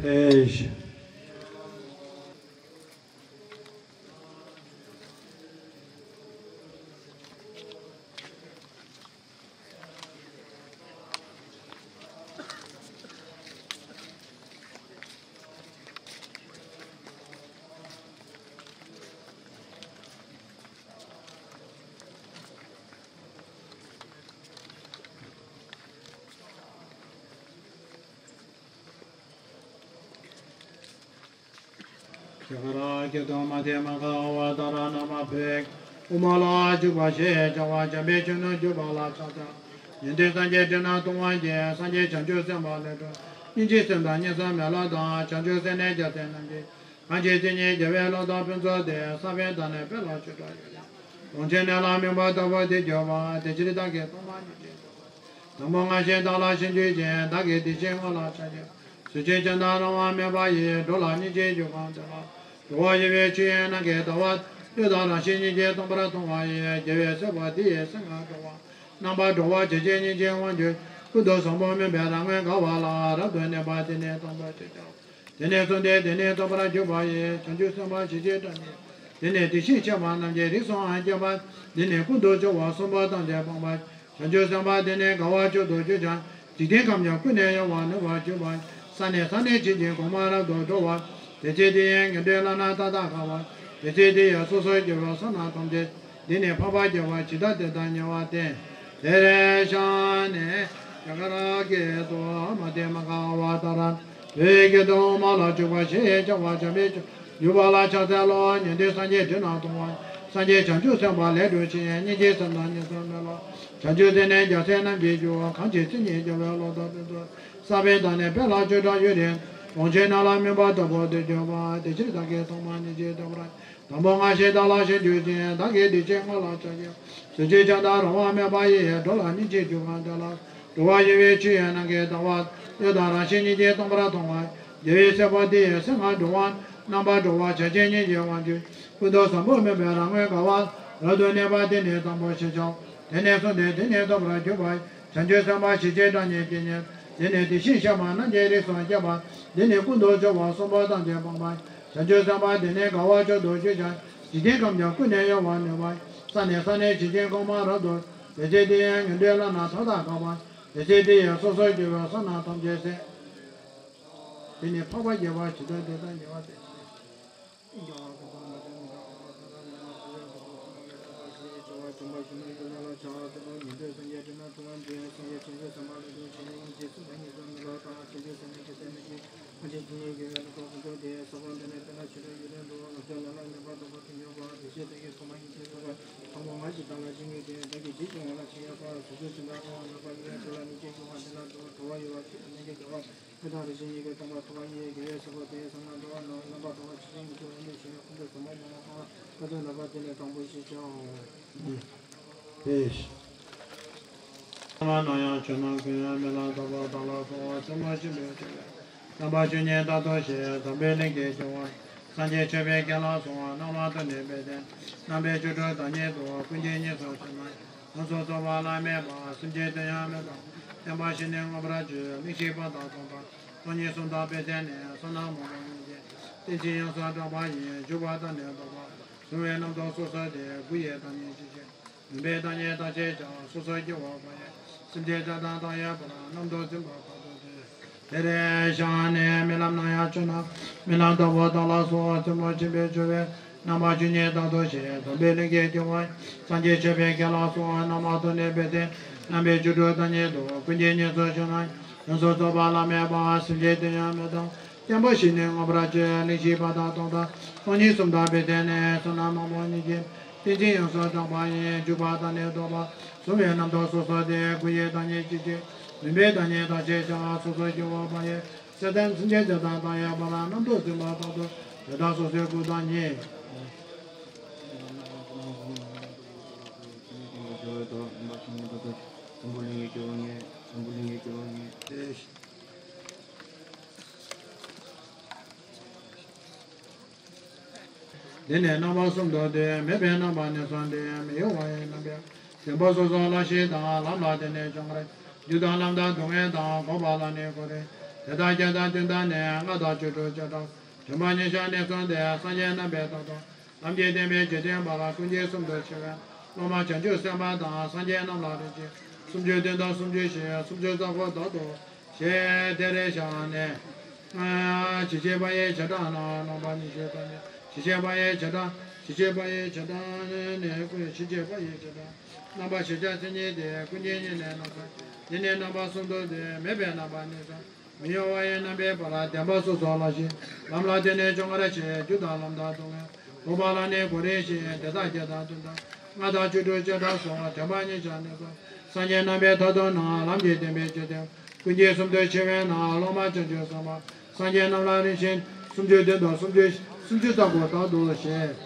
ཕེབས། རྒྱ་གར་སྐད་དུ། མ་དེ་མ་ག་ཝ་ཏཱ་ར་ན་མ་བུདྡྷེ། དབུ་མ་ལ་འཇུག་པ་ཞེས་བྱ་བ་འཇམ་དཔལ་ཆོས་ནི་འཇུག་པ་ལ་ཕྱག་འཚལ་ལོ། ཉན་ཐོས་སངས་རྒྱས་འདི་ན་གཏོང་བ་ཡིས། སངས་རྒྱས་བྱང་ཆུབ་སེམས་དཔའ་ལས་སྒྲོལ། སྙིང་རྗེའི་སེམས་དང་སྙིང་རྗེའི་མེ་ལྷ་དང་། བྱང་ཆུབ་སེམས་ནི་རྒྱལ་སྲས་རྣམས་ཀྱི། གང་ཞིག་སེམས་ཉིད་རྒྱལ་བའི་བློ་དང་ཕུན་ཚོགས་དེ། ས་བོན་དང་ནི་དཔལ་ལ་སྤྱོད་པ་ཡོད། ལོངས་སྤྱོད་ནི་ལ་སྨིན་པ་ལྟ་བུ་དེ་གྱུར་པ། དེ་ཕྱིར་བདག་གིས་མཐོང་བ་སྙིང་རྗེ་སྐྱེ་བ། དང་པོ་སྔར་བཞིན་བདག་ལ་ཞིང་བཅུ་ཅན། བདག་གི་དེ་བཞིན་དངོས་ལ་ཕྱག་བགྱི། གཟུགས་ཅན་ཁྱིམ་དང་རང་དབང་མེད་པ་ཡི། འགྲོ་ལ་སྙིང་རྗེ་རྒྱུ་གང་དེ་ལ། འགྲོ་བ་ཡི་དབང་ཕྱུག་ཡི་རྣམ་ཤེས་ལྟ་བ། གཡོ་དང་རང་བཞིན་སྙིང་རྗེ་སྟོང་པར་མཐོང་བ་ཡི། རྒྱལ་བའི་སྲས་པོ་དེ་ཡི་སེམས་ལྔ་འགྲོ་བ། རྣམ་པར་གྲོལ་བ་ཇི་བཞིན་སྙིང་རྗེའི་དབང་ཕྱུག་ཀུན་ཏུ་བཟང་པོ་སྨིན་པའི་རང་ངོ་དགའ་བ་ལ། རབ་ཏུ་གནས་པ་དེ་ནི་དང་པོ་ཞེས་བྱའོ། དེ་ནས་གསུངས་ཏེ། དེ་ནས་རྟོགས་པར་གྱུར་པ་ཡི། བྱང་ཆུབ་སེམས་དཔའ་ཞེས་བྱའི་སྒྲ་ནི། དེ་ནས་དེ་བཞིན་གཤེགས་པ་རྣམས་ཀྱི་རིགས་སུའང་སྐྱེས་པ། འདི་ནི་ཀུན་ཏུ་སྐྱོ་བ་གསུམ་པོ་ཐམས་ཅད་སྤངས་པ། བྱང་ཆུབ་སེམས་དཔའ་དེ་ནི་དགའ་བ་མཆོག་ཏུ་གྱུར་ཅིང་། འཇིག་རྟེན་ཁམས་ཀྱང་ཀུན་ནས་གཡོ་བར་ནུས་པར་གྱུར་པ། ས་ནས་ས་ནས་ཕྱིན་ཅིང་གོང་མར་རབ་ཏུ་འགྲོ་བ། དེ་ཚེ་དེ་ཡི་ངན་འགྲོའི་ལམ་སྣ་མཐའ་དག་དགག་པ། དེ་ཚེ་དེ་ཡི་སོ་སོར་གྱུར་པའི་བསོད་ནམས་ཐམས་ཅད། འདི་ནི་འཕགས་པ་རྒྱལ་བ་ཇི་ལྟ་དེ་དང་ཉེ་བར་བསྟན། དེར་ཕྱིན་ནས་རྒྱ་གར་སྐད་དུ། མ་དེ་མ་ག་ཝ་ཏཱ་ར། བོད་སྐད་དུ། དབུ་མ་ལ་འཇུག་པ་ཞེས་བྱ་བ་འཇམ་དཔལ་ཆོས་འཇུག་པ་ལ་ཕྱག་འཚལ་ལོ། ཉན་ཐོས་སངས་རྒྱས་འདི་ན་གཏོང་བ། སངས་རྒྱས་བྱང་ཆུབ་སེམས་དཔའ་ལས་སྒྲོལ་ཞིང་། སྙིང་རྗེའི་སེམས་དང་སྙིང་རྗེའི་མེ་ལྷ། བྱང་ཆུབ་སེམས་ནི་རྒྱལ་སྲས་རྣམས་ཀྱི་རྒྱུ། གང་ཞིག་སེམས་ཉིད་རྒྱལ་བའི་བློ་དང་ཕུན་ཚོགས། ས་བོན་དང་ནི་དཔལ་ལ་སྤྱོད་པ་ཡོད་དེ། ལོངས་སྤྱོད་རྣམས་ལ་སྨིན་པ་ལྟ་བུ་དེ་གྱུར་པ། དེ་ཕྱིར་བདག་གིས་མཐོང་བ་སྙིང་རྗེ་ལྟ་བུར། དང་པོ་སྔར་བཞིན་བདག་ལ་ཞིང་བཅུ་ཅན། བདག་གི་དེ་བཞིན་དངོས་ལ་ཕྱག་བགྱི། གཟུགས་ཅན་ཁྱིམ་དང་རང་དབང་མེད་པ་ཡི། འགྲོ་ལ་སྙིང་རྗེ་རྒྱུ་གང་དེ་ལ། འགྲོ་བ་ཡི་དབང་ཕྱུག་ཡི་རྣམ་ཤེས་ལྟ་བ། གཡོ་དང་རང་བཞིན་སྙིང་རྗེ་སྟོང་པར་མཐོང་བ། རྒྱལ་བའི་སྲས་པོ་དེ་ཡི་སེམས་ལྔ་འགྲོ་བ། རྣམ་པར་གྲོལ་བ་ཇི་བཞིན་སྙིང་རྗེའི་དབང་ཕྱུག་ཀུན་ཏུ་བཟང་པོ་སྨིན་པའི་རང་ངོ་དགའ་བ། རབ་ཏུ་གནས་པ་དེ་ནི་དང་པོ་ཞེས་བྱའོ། དེ་ནས་གསུངས་ཏེ། དེ་ནས་རྟོགས་པར་གྱུར་པ། བྱང་ཆུབ་སེམས་དཔའ་ཞེས་བྱའི་སྒྲ་ཉིད་ཀྱིས་ཉན། དེ་ནས་དེ་བཞིན་གཤེགས་པ་རྣམས་ཀྱི་རིགས་སུ་སྐྱེས་པ། འདི་ནི་ཀུན་ཏུ་སྐྱོ་བ་གསུམ་པོ་ཐམས་ཅད་སྤངས་པ། བྱང་ཆུབ་སེམས་དཔའ་དེ་ནི་དགའ་བ་མཆོག་ཏུ་གྱུར་ཅིང་། འཇིག་རྟེན་ཁམས་ཀྱང་ཀུན་ནས་གཡོ་བར་ནུས་པ། ས་ནས་ས་ནས་ཕྱིན་ཅིང་གོང་མར་རབ་ཏུ། དེ་ཚེ་དེ་ཡི་ངན་འགྲོའི་ལམ་སྣ་མཐའ་དག་དགག་པ། དེ་ཚེ་དེ་ཡི་སོ་སོར་གྱུར་པའི་བསོད་ནམས་ཐམས་ཅད་ཟད། དེ་ནི་འཕགས་པ་རྒྱལ་བ་ཇི་ལྟ་དེ་དང་ཉེ་བར་བསྟན། ཕ་ཆེན་ཆུང་ངུའི་དགེ་བའི་བསླབ་པ་ཀུན་རྫོགས་ཏེ། ས་བོན་དེ་ནས་དཔེར་ན་ཆུ་ལྷའི་ཡུལ་ལས་འགྲོ་བ་ངག་གི་ལམ་ལ་གནས་པ་དང་པོ་དེ་ཉོན་པ་དེ་བཞིན་བདག་གི་སོ་མ་ཡིན་ཞེས་གསུངས་པ། དང་པོ་ང་ཞེས་བདག་ལ་བྱིན་གྱིས་བརླབས། བདག་གིས་ཇི་བྱུང་བ་ལ་ཇི་སྙེད་པ་དེ་ཚོ་ཇི་ལྟར་འོང་བ་ངག་པ་ཉིད་ལ་ཐུག་ལ་ནི་ཅི་ཞུ་བ་དེ་ལ་འགྲོ་བ་འགྲོ་བ་ཡོད་པ་ཆོས་ཀྱི་དམན་གྱི་དགེ་བ་ལྔ་དང་རིགས་ཤེས་ཉིད་ཀྱིས་སྟོང་པ་ཐུབ་པ་ཉིད་ཀྱི་དགེ་བའི་བསླབ་པ་དེ་ཡི་གསང་སྔགས་འགྲོ་བ་རྣམས་བསླབ་པ་དང་ཇི་བཞིན་ཉིད་དུ་འོང་མི་ཞིག་ཡང་ཁོང་ཁྲོ་ཟབ་མོ་མ་ཡིན་པ་ལ་བཀའ་སྩལ་ལ་བ་དེ་ལས་དང་པོ་ཞེས་བྱའོ། ཨེ། ང་ན་ཡང་ཆོས་རྣམས་ཀུན། རྨི་ལམ་རྟོག་པ་དག་ལ་སོགས་པ། ཆོས་མ་ཞིག་འབད་བརྗོད་པས། རྣམ་པ་བཅུ་གཉིས་རྟག་ཏུ་ཞི། འཛམ་བུའི་གླིང་གི་རྒྱལ་བ། སངས་རྒྱས་ཆོས་དཔལ་རྒྱལ་ལ་སོགས། རྣམ་པ་དུ་ནི་པའི་དེ། རྣམ་པའི་བཅུ་དྲུག་བདག་ཉིད་དོ། ཀུན་གྱི་སྙིང་སུ་ཞིག་ན། ཡོངས་སུ་རྫོགས་པ་བླ་མེད་པ། སེམས་ཅན་དོན་ཡང་མེད་དོ། བསྟན་པ་བཞི་ནི་མངོན་པར་བརྗོད། གླེང་གཞི་བར་དོ་སྟོང་དང་། སྟོང་ཉིད་གསུམ་དང་བའི་དེ་ནི། བསོད་ནམས་མང་པོ་ཉིད་ཀྱིས། རྟེན་ཅིང་ཡོངས་སུ་གྲགས་པ་ཡི། འཇུག་པ་དང་ནི་ལྡོག་པ། གཟུང་བའི་རྣམ་རྟོག་སོ་སོ་སྟེ། དགུ་ཡི་བདག་ཉིད་ཅི་མཆིས། མུན་པའི་བདག་ཉིད་བདག་ཅེས་བྱ། སོ་སོར་སྐྱེ་བོ་པ་ཡི། སེམས་ཅན་བརྒྱ་དང་བདག་ཡོད་པར། རྣམ་རྟོག་འཛིན་པ་བར་དོ་སྟེ། དེར་བཞག་ནས་རྨི་ལམ་ན་ཡང་ཆོས་རྣམས། རྨི་ལམ་ལྟ་བུ་དག་ལ་སོགས། རྩེ་མོ་ཆེན་པོས་སྤྱོད་པའི། རྣམ་པ་བཅུ་གཉིས་རྟག་ཏུ་ཞི། འཛམ་བུའི་གླིང་གི་རྒྱལ་བ། སངས་རྒྱས་ཆོས་དཔལ་རྒྱལ་ལ་སོགས། རྣམ་པ་དུ་ནི་པའི་དེ། རྣམ་པའི་བཅུ་དྲུག་བདག་ཉིད་དོ། ཀུན་གྱི་སྙིང་སུ་ཞིག་ན། ཡོངས་སུ་རྫོགས་པ་བླ་མེད་པ། སེམས་ཅན་དོན་ཡང་མེད་དོ། བསྟན་པ་བཞི་ནི་མངོན་པར་བརྗོད། གླེང་གཞི་བར་དོ་སྟོང་དང་། སྟོང་ཉིད་གསུམ་དང་བའི་དེ་ནི། བསོད་ནམས་མང་པོ་ཉིད་ཀྱིས། རྟེན་ཅིང་ཡོངས་སུ་གྲགས་པ་ཡི། འཇུག་པ་དང་ནི་ལྡོག་པ། གཟུང་བའི་རྣམ་རྟོག་སོ་སོ་སྟེ། དགུ་ཡི་བདག་ཉིད་ཅི་མཆིས། མུན་པའི་བདག་ཉིད་བདག་ཅེས་བྱ། སོ་སོར་སྐྱེ་བོ་པ་ཡི། སེམས་ཅན་སེམས་ཅན་བརྒྱ་དང་བདག་ཡོད་པར། རྣམ་རྟོག་འཛིན་པ་བར་དོ། དེ་དག་སོ་སོའི་སྐུ་བདག་ཉིད། འཛམ་བུ་གླིང་གི་རྒྱལ་བ་ངས། འཛམ་བུ་གླིང་གི་རྒྱལ་བ་ངས། དེ་ནས་རྣམ་པ་གསུམ་དུ་སྟེ། མེད་པའི་རྣམ་པ་ནི་གསུམ་སྟེ། མི་གཡོ་བ་ཡི་རྣམ་པའི། བདེན་པ་སོ་སོ་ལ་ཞེས་དང་། ལམ་ལ་དེ་ནི་སྦྱོར་བར་བྱ། རྒྱུ་དང་ལམ་དང་སྡུག་བསྔལ་དང་། འགོག་པ་ལ་ནི་གོ་རིམ། དེ་དག་བརྒྱད་དང་བདུན་དང་ནི། ལྔ་དང་བཅུ་དྲུག་བྱེ་བྲག་དྲན་པ་ཉིད་ཀྱང་ནི་གསུམ་སྟེ། སངས་རྒྱས་རྣམ་པའི་རྟགས་དང་། ལམ་གྱི་བདེན་པའི་འཇིག་རྟེན་པ་ལ། ཀུན་གྱི་གསུམ་དུ་ཕྱེ་བས། སློབ་མ་བྱང་ཆུབ་སེམས་དཔའ་དང་། སངས་རྒྱས་རྣམས་ལ་རིམ་གྱིས། སུམ་ཅུ་བདུན་དང་སུམ་ཅུ་བཞི། སུམ་ཅུ་རྩ་དགུ་དག་ཏུ་ཞེས་དེར་བཞག་ནས། ཇི་སྙེད་པ་ཡི་བྱེ་བྲག་ན། རྣམ་པ་ཉི་ཤུ་རྩ་གཉིས། ཇི་སྙེད་པ་ཡི་བྱེ་བྲག་ཇི་སྙེད་པ་ཡི་བྱེ་བྲག་ནི། ཇི་སྙེད་པ་ཡི་བྱེ་བྲག་རྣམ་པ་ཞེས་བྱ་མཚན་ཉིད་དེ། ཀུན་གྱི་སྙིང་ནི་རྣམ་གསུམ། འདི་ནི་རྣམ་པ་གསུམ་དུ་སྟེ། མེད་པའི་རྣམ་པ་ནི་གསུམ། མི་གཡོ་བ་ཡི་རྣམ་པའི་བར། བདེན་པ་སོ་སོ་ལ་ཞེས། ལམ་ལ་དེ་ནི་སྦྱོར་བར་བྱེད། རྒྱུ་དང་ལམ་དང་སྡུག་བསྔལ། འགོག་པ་ལ་ནི་གོ་རིམ་བཞིན། དེ་དག་བརྒྱད་དང་བདུན་དང་། ལྔ་དང་བཅུ་དྲུག་བྱེ་བྲག་སོགས། དྲན་པ་ཉིད་ཀྱང་ནི་གསུམ། སངས་རྒྱས་རྣམ་པའི་མཐར་ཐུག་ན། ལམ་གྱི་བདེན་པའི་འཇིག་རྟེན། ཀུན་གྱི་གསུམ་དུ་ཕྱེ་བས་ན། སློབ་མ་བྱང་ཆུབ་སེམས་དཔའ་སངས་རྒྱས་རྣམས་ལ་རིམ་བཞིན། སུམ་ཅུ་བདུན་དང་སུམ་ཅུ། སུམ་ཅུ་རྩ་དགུ་དག་ཏུ་ཞེས།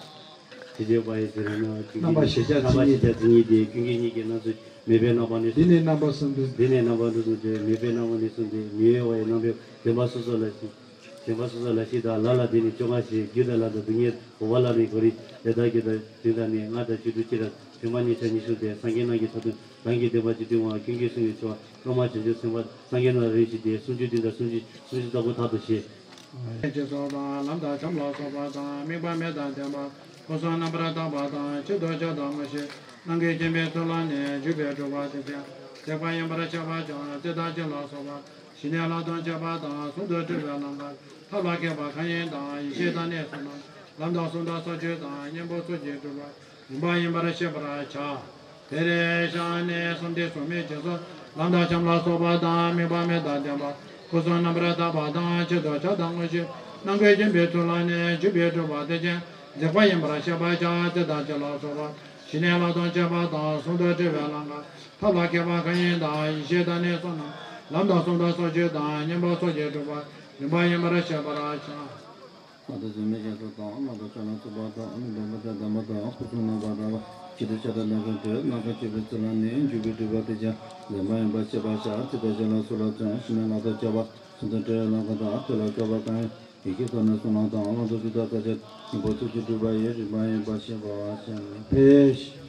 ཇི་སྙེད་པ་ཡི་བྱེ་བྲག་ན། རྣམ་པ་ཞེས་བྱ་མཚན་ཉིད་དེ། ཀུན་གྱི་སྙིང་གི་རྣམ་གསུམ། མེད་པའི་རྣམ་པ་ནི། འདི་ནི་རྣམ་པ་གསུམ་དུ། འདི་ནི་རྣམ་པ་གསུམ་དུ། མེད་པའི་རྣམ་པ་ནི་གསུམ་སྟེ། མི་གཡོ་བ་ཡི་རྣམ་པའི་བདེན་པ་སོ་སོ་ལ་ཞེས། བདེན་པ་སོ་སོ་ལ་ཞེས་དང་། ལམ་ལ་དེ་ནི་སྦྱོར་བར་བྱེད། རྒྱུ་དང་ལམ་དང་སྡུག་བསྔལ། འགོག་པ་ལ་ནི་གོ་རིམ། དེ་དག་བརྒྱད་དང་བདུན་དང་ནི། ལྔ་དང་བཅུ་དྲུག་བྱེ་བྲག་དྲན་པ་ཉིད་ཀྱང་ནི་གསུམ་སྟེ། སངས་རྒྱས་རྣམས་ཀྱི་མཐར་ཐུག་ལམ་གྱི་བདེན་པ་འཇིག་རྟེན་པ། ཀུན་གྱི་གསུམ་དུ་ཕྱེ་བ། སློབ་མ་བྱང་ཆུབ་སེམས་དཔའ་སངས་རྒྱས་རྣམས་ལ་རིམ་བཞིན་ཏེ། སུམ་ཅུ་བདུན་དང་སུམ་ཅུ། སུམ་ཅུ་རྩ་དགུ་དག་ཏུ་ཞེས། ཅེས་སོགས་དང་། ལམ་དང་བྱམས་ལ་སོགས་པ་དང་། དམིགས་པ་མེད་དང་ལྡན་པ། འཁོར་གསུམ་རྣམ་པར་དག་པ་དང་། ཆེད་དུ་ཕྱག་དང་དངོས་གཞི། རྣམ་ཀུན་མཁྱེན་པའི་ཚུལ་ལ་ནི། འཇུག་པའི་སྒྲུབ་པ་དེ་ཀྱང་ལེགས་པར་ཡིན་པར་ཤེས་པར་བྱ། རྩེ་དང་སྤྱན་ལ་སོགས་པ། ཞི་གནས་ལ་དོན་བྱེད་པ་དང་། ཟུང་དུ་འབྲེལ་བའི་ལམ་ཁ། ཐབས་ལ་མཁས་པ་གང་ཡིན་དང་། ཡེ་ཤེས་དང་ནི་བསོད་ནམས། ལམ་དང་གསུང་དང་ས་བཅུ་དང་། གཉེན་པོ་ཚུལ་གྱིས་སྒྲུབ་པ། ཡིན་པ་ཡིན་པར་ཤེས་པར་བྱ། དེར་བཞག་ནས་བསམ་གཏན་གཟུགས་མེད་བྱང་སེམས། ལམ་དང་བྱམས་ལ་སོགས་པ་དང་། དམིགས་པ་མེད་དང་ལྡན་པ། འཁོར་གསུམ་རྣམ་པར་དག་པ་དང་། ཆེད་དུ་ཕྱག་དང་དངོས་གཞི། རྣམ་ཀུན་མཁྱེན་པའི་ཚུལ་ལ་ནི། འཇུག་པའི་སྒྲུབ་པ་དེ་ཀྱང་ལེགས་པར་ཡིན་པར་ཤེས་པར་བྱ། རྩེ་དང་སྤྱན་ལ་སོགས་པ། ཞི་གནས་ལ་དོན་བྱེད་པ་དང་། ཟུང་དུ་འབྲེལ་བའི་ལམ་ཁ། ཐབས་ལ་མཁས་པ་གང་ཡིན་དང་། ཡེ་ཤེས་དང་ནི་བསོད་ནམས། ལམ་དང་གསུང་དང་ས་བཅུ་དང་། གཉེན་པོ་ཚུལ་གྱིས་སྒྲུབ་པ། ཡིན་པ་ཡིན་པར་ཤེས་པར་བྱ། ལམ་དང་བྱམས་མེད་བྱང་སེམས་དང་། ལམ་དང་བྱམས་ལ་སོགས་པ་དང་། མི་ལྡན་པ་དང་ལྡན་པ་དང་། འཁོར་གསུམ་རྣམ་པར་དག་པ། ཆེད་དུ་ཕྱག་དང་ལམ་ཀུན་ཏུ། རྣམ་ཀུན་མཁྱེན་པའི་ཚུལ་ལ་ནི། འཇུག་པའི་སྒྲུབ་པ་དེ་ཀྱང་ལེགས་པར་ཡིན་པར་ཤེས་པར་བྱ། རྩེ་དང་སྤྱན་ལ་སོགས་པ་དང་། ཞི་གནས་ལ་དོན་བྱེད་པ། ཟུང་དུ་འབྲེལ་བའི་ལམ་ཁ་དང་། ཐབས་ལ་མཁས་པ་གང་ཡིན། ཡེ་ཤེས་དང་ནི་བསོད་ནམས་དང་། ལམ་དང་སྒྲུབ་པ་དེ་ཀྱང་། གཉེན་པོ་ཚུལ་གྱིས་སྒྲུབ་པ་ཡིས། ཡིན་པ་ཡིན་པར་ཤེས་པར་བྱ། ཕེབས།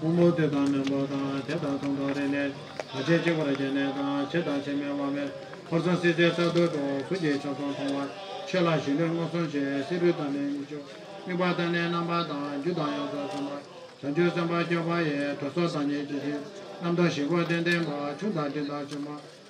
དབང་པོ་འདོད་དང་རྣོན་པོ་དང་། དད་དང་མཐོང་དང་རིག་ནས། བར་ཆད་གཅོད་པར་བྱེད་ནས་དང་། བྱེད་དང་བྱེད་མེད་དབང་མེད། འཁོར་གསུམ་སྲིད་རྩེའི་མཐར་ཐུག་ཏུ། གཟུགས་ཀྱི་ཆགས་སོགས་མཐོང་བ། ཆོས་ལ་གཞི་ལུས་མངོན་སུམ་ཆོས། སྲིད་རུས་དང་ནི་གཉིས་ཆོས། དམིགས་པ་དང་ནི་རྣམ་པ་དང་། རྒྱུ་དང་ཡོངས་སུ་ཟིན་པ། བྱང་ཆུབ་སེམས་དཔའ་སྐྱོབ་པ་ཡི། གྲོགས་སོགས་བདག་ཉིད་ཀྱི་ཕྱིར། རྣམ་རྟོག་ཞི་བ་དོན་ལྡན་པ། ཆུང་དང་འབྲིང་དང་ཆེན་པོ།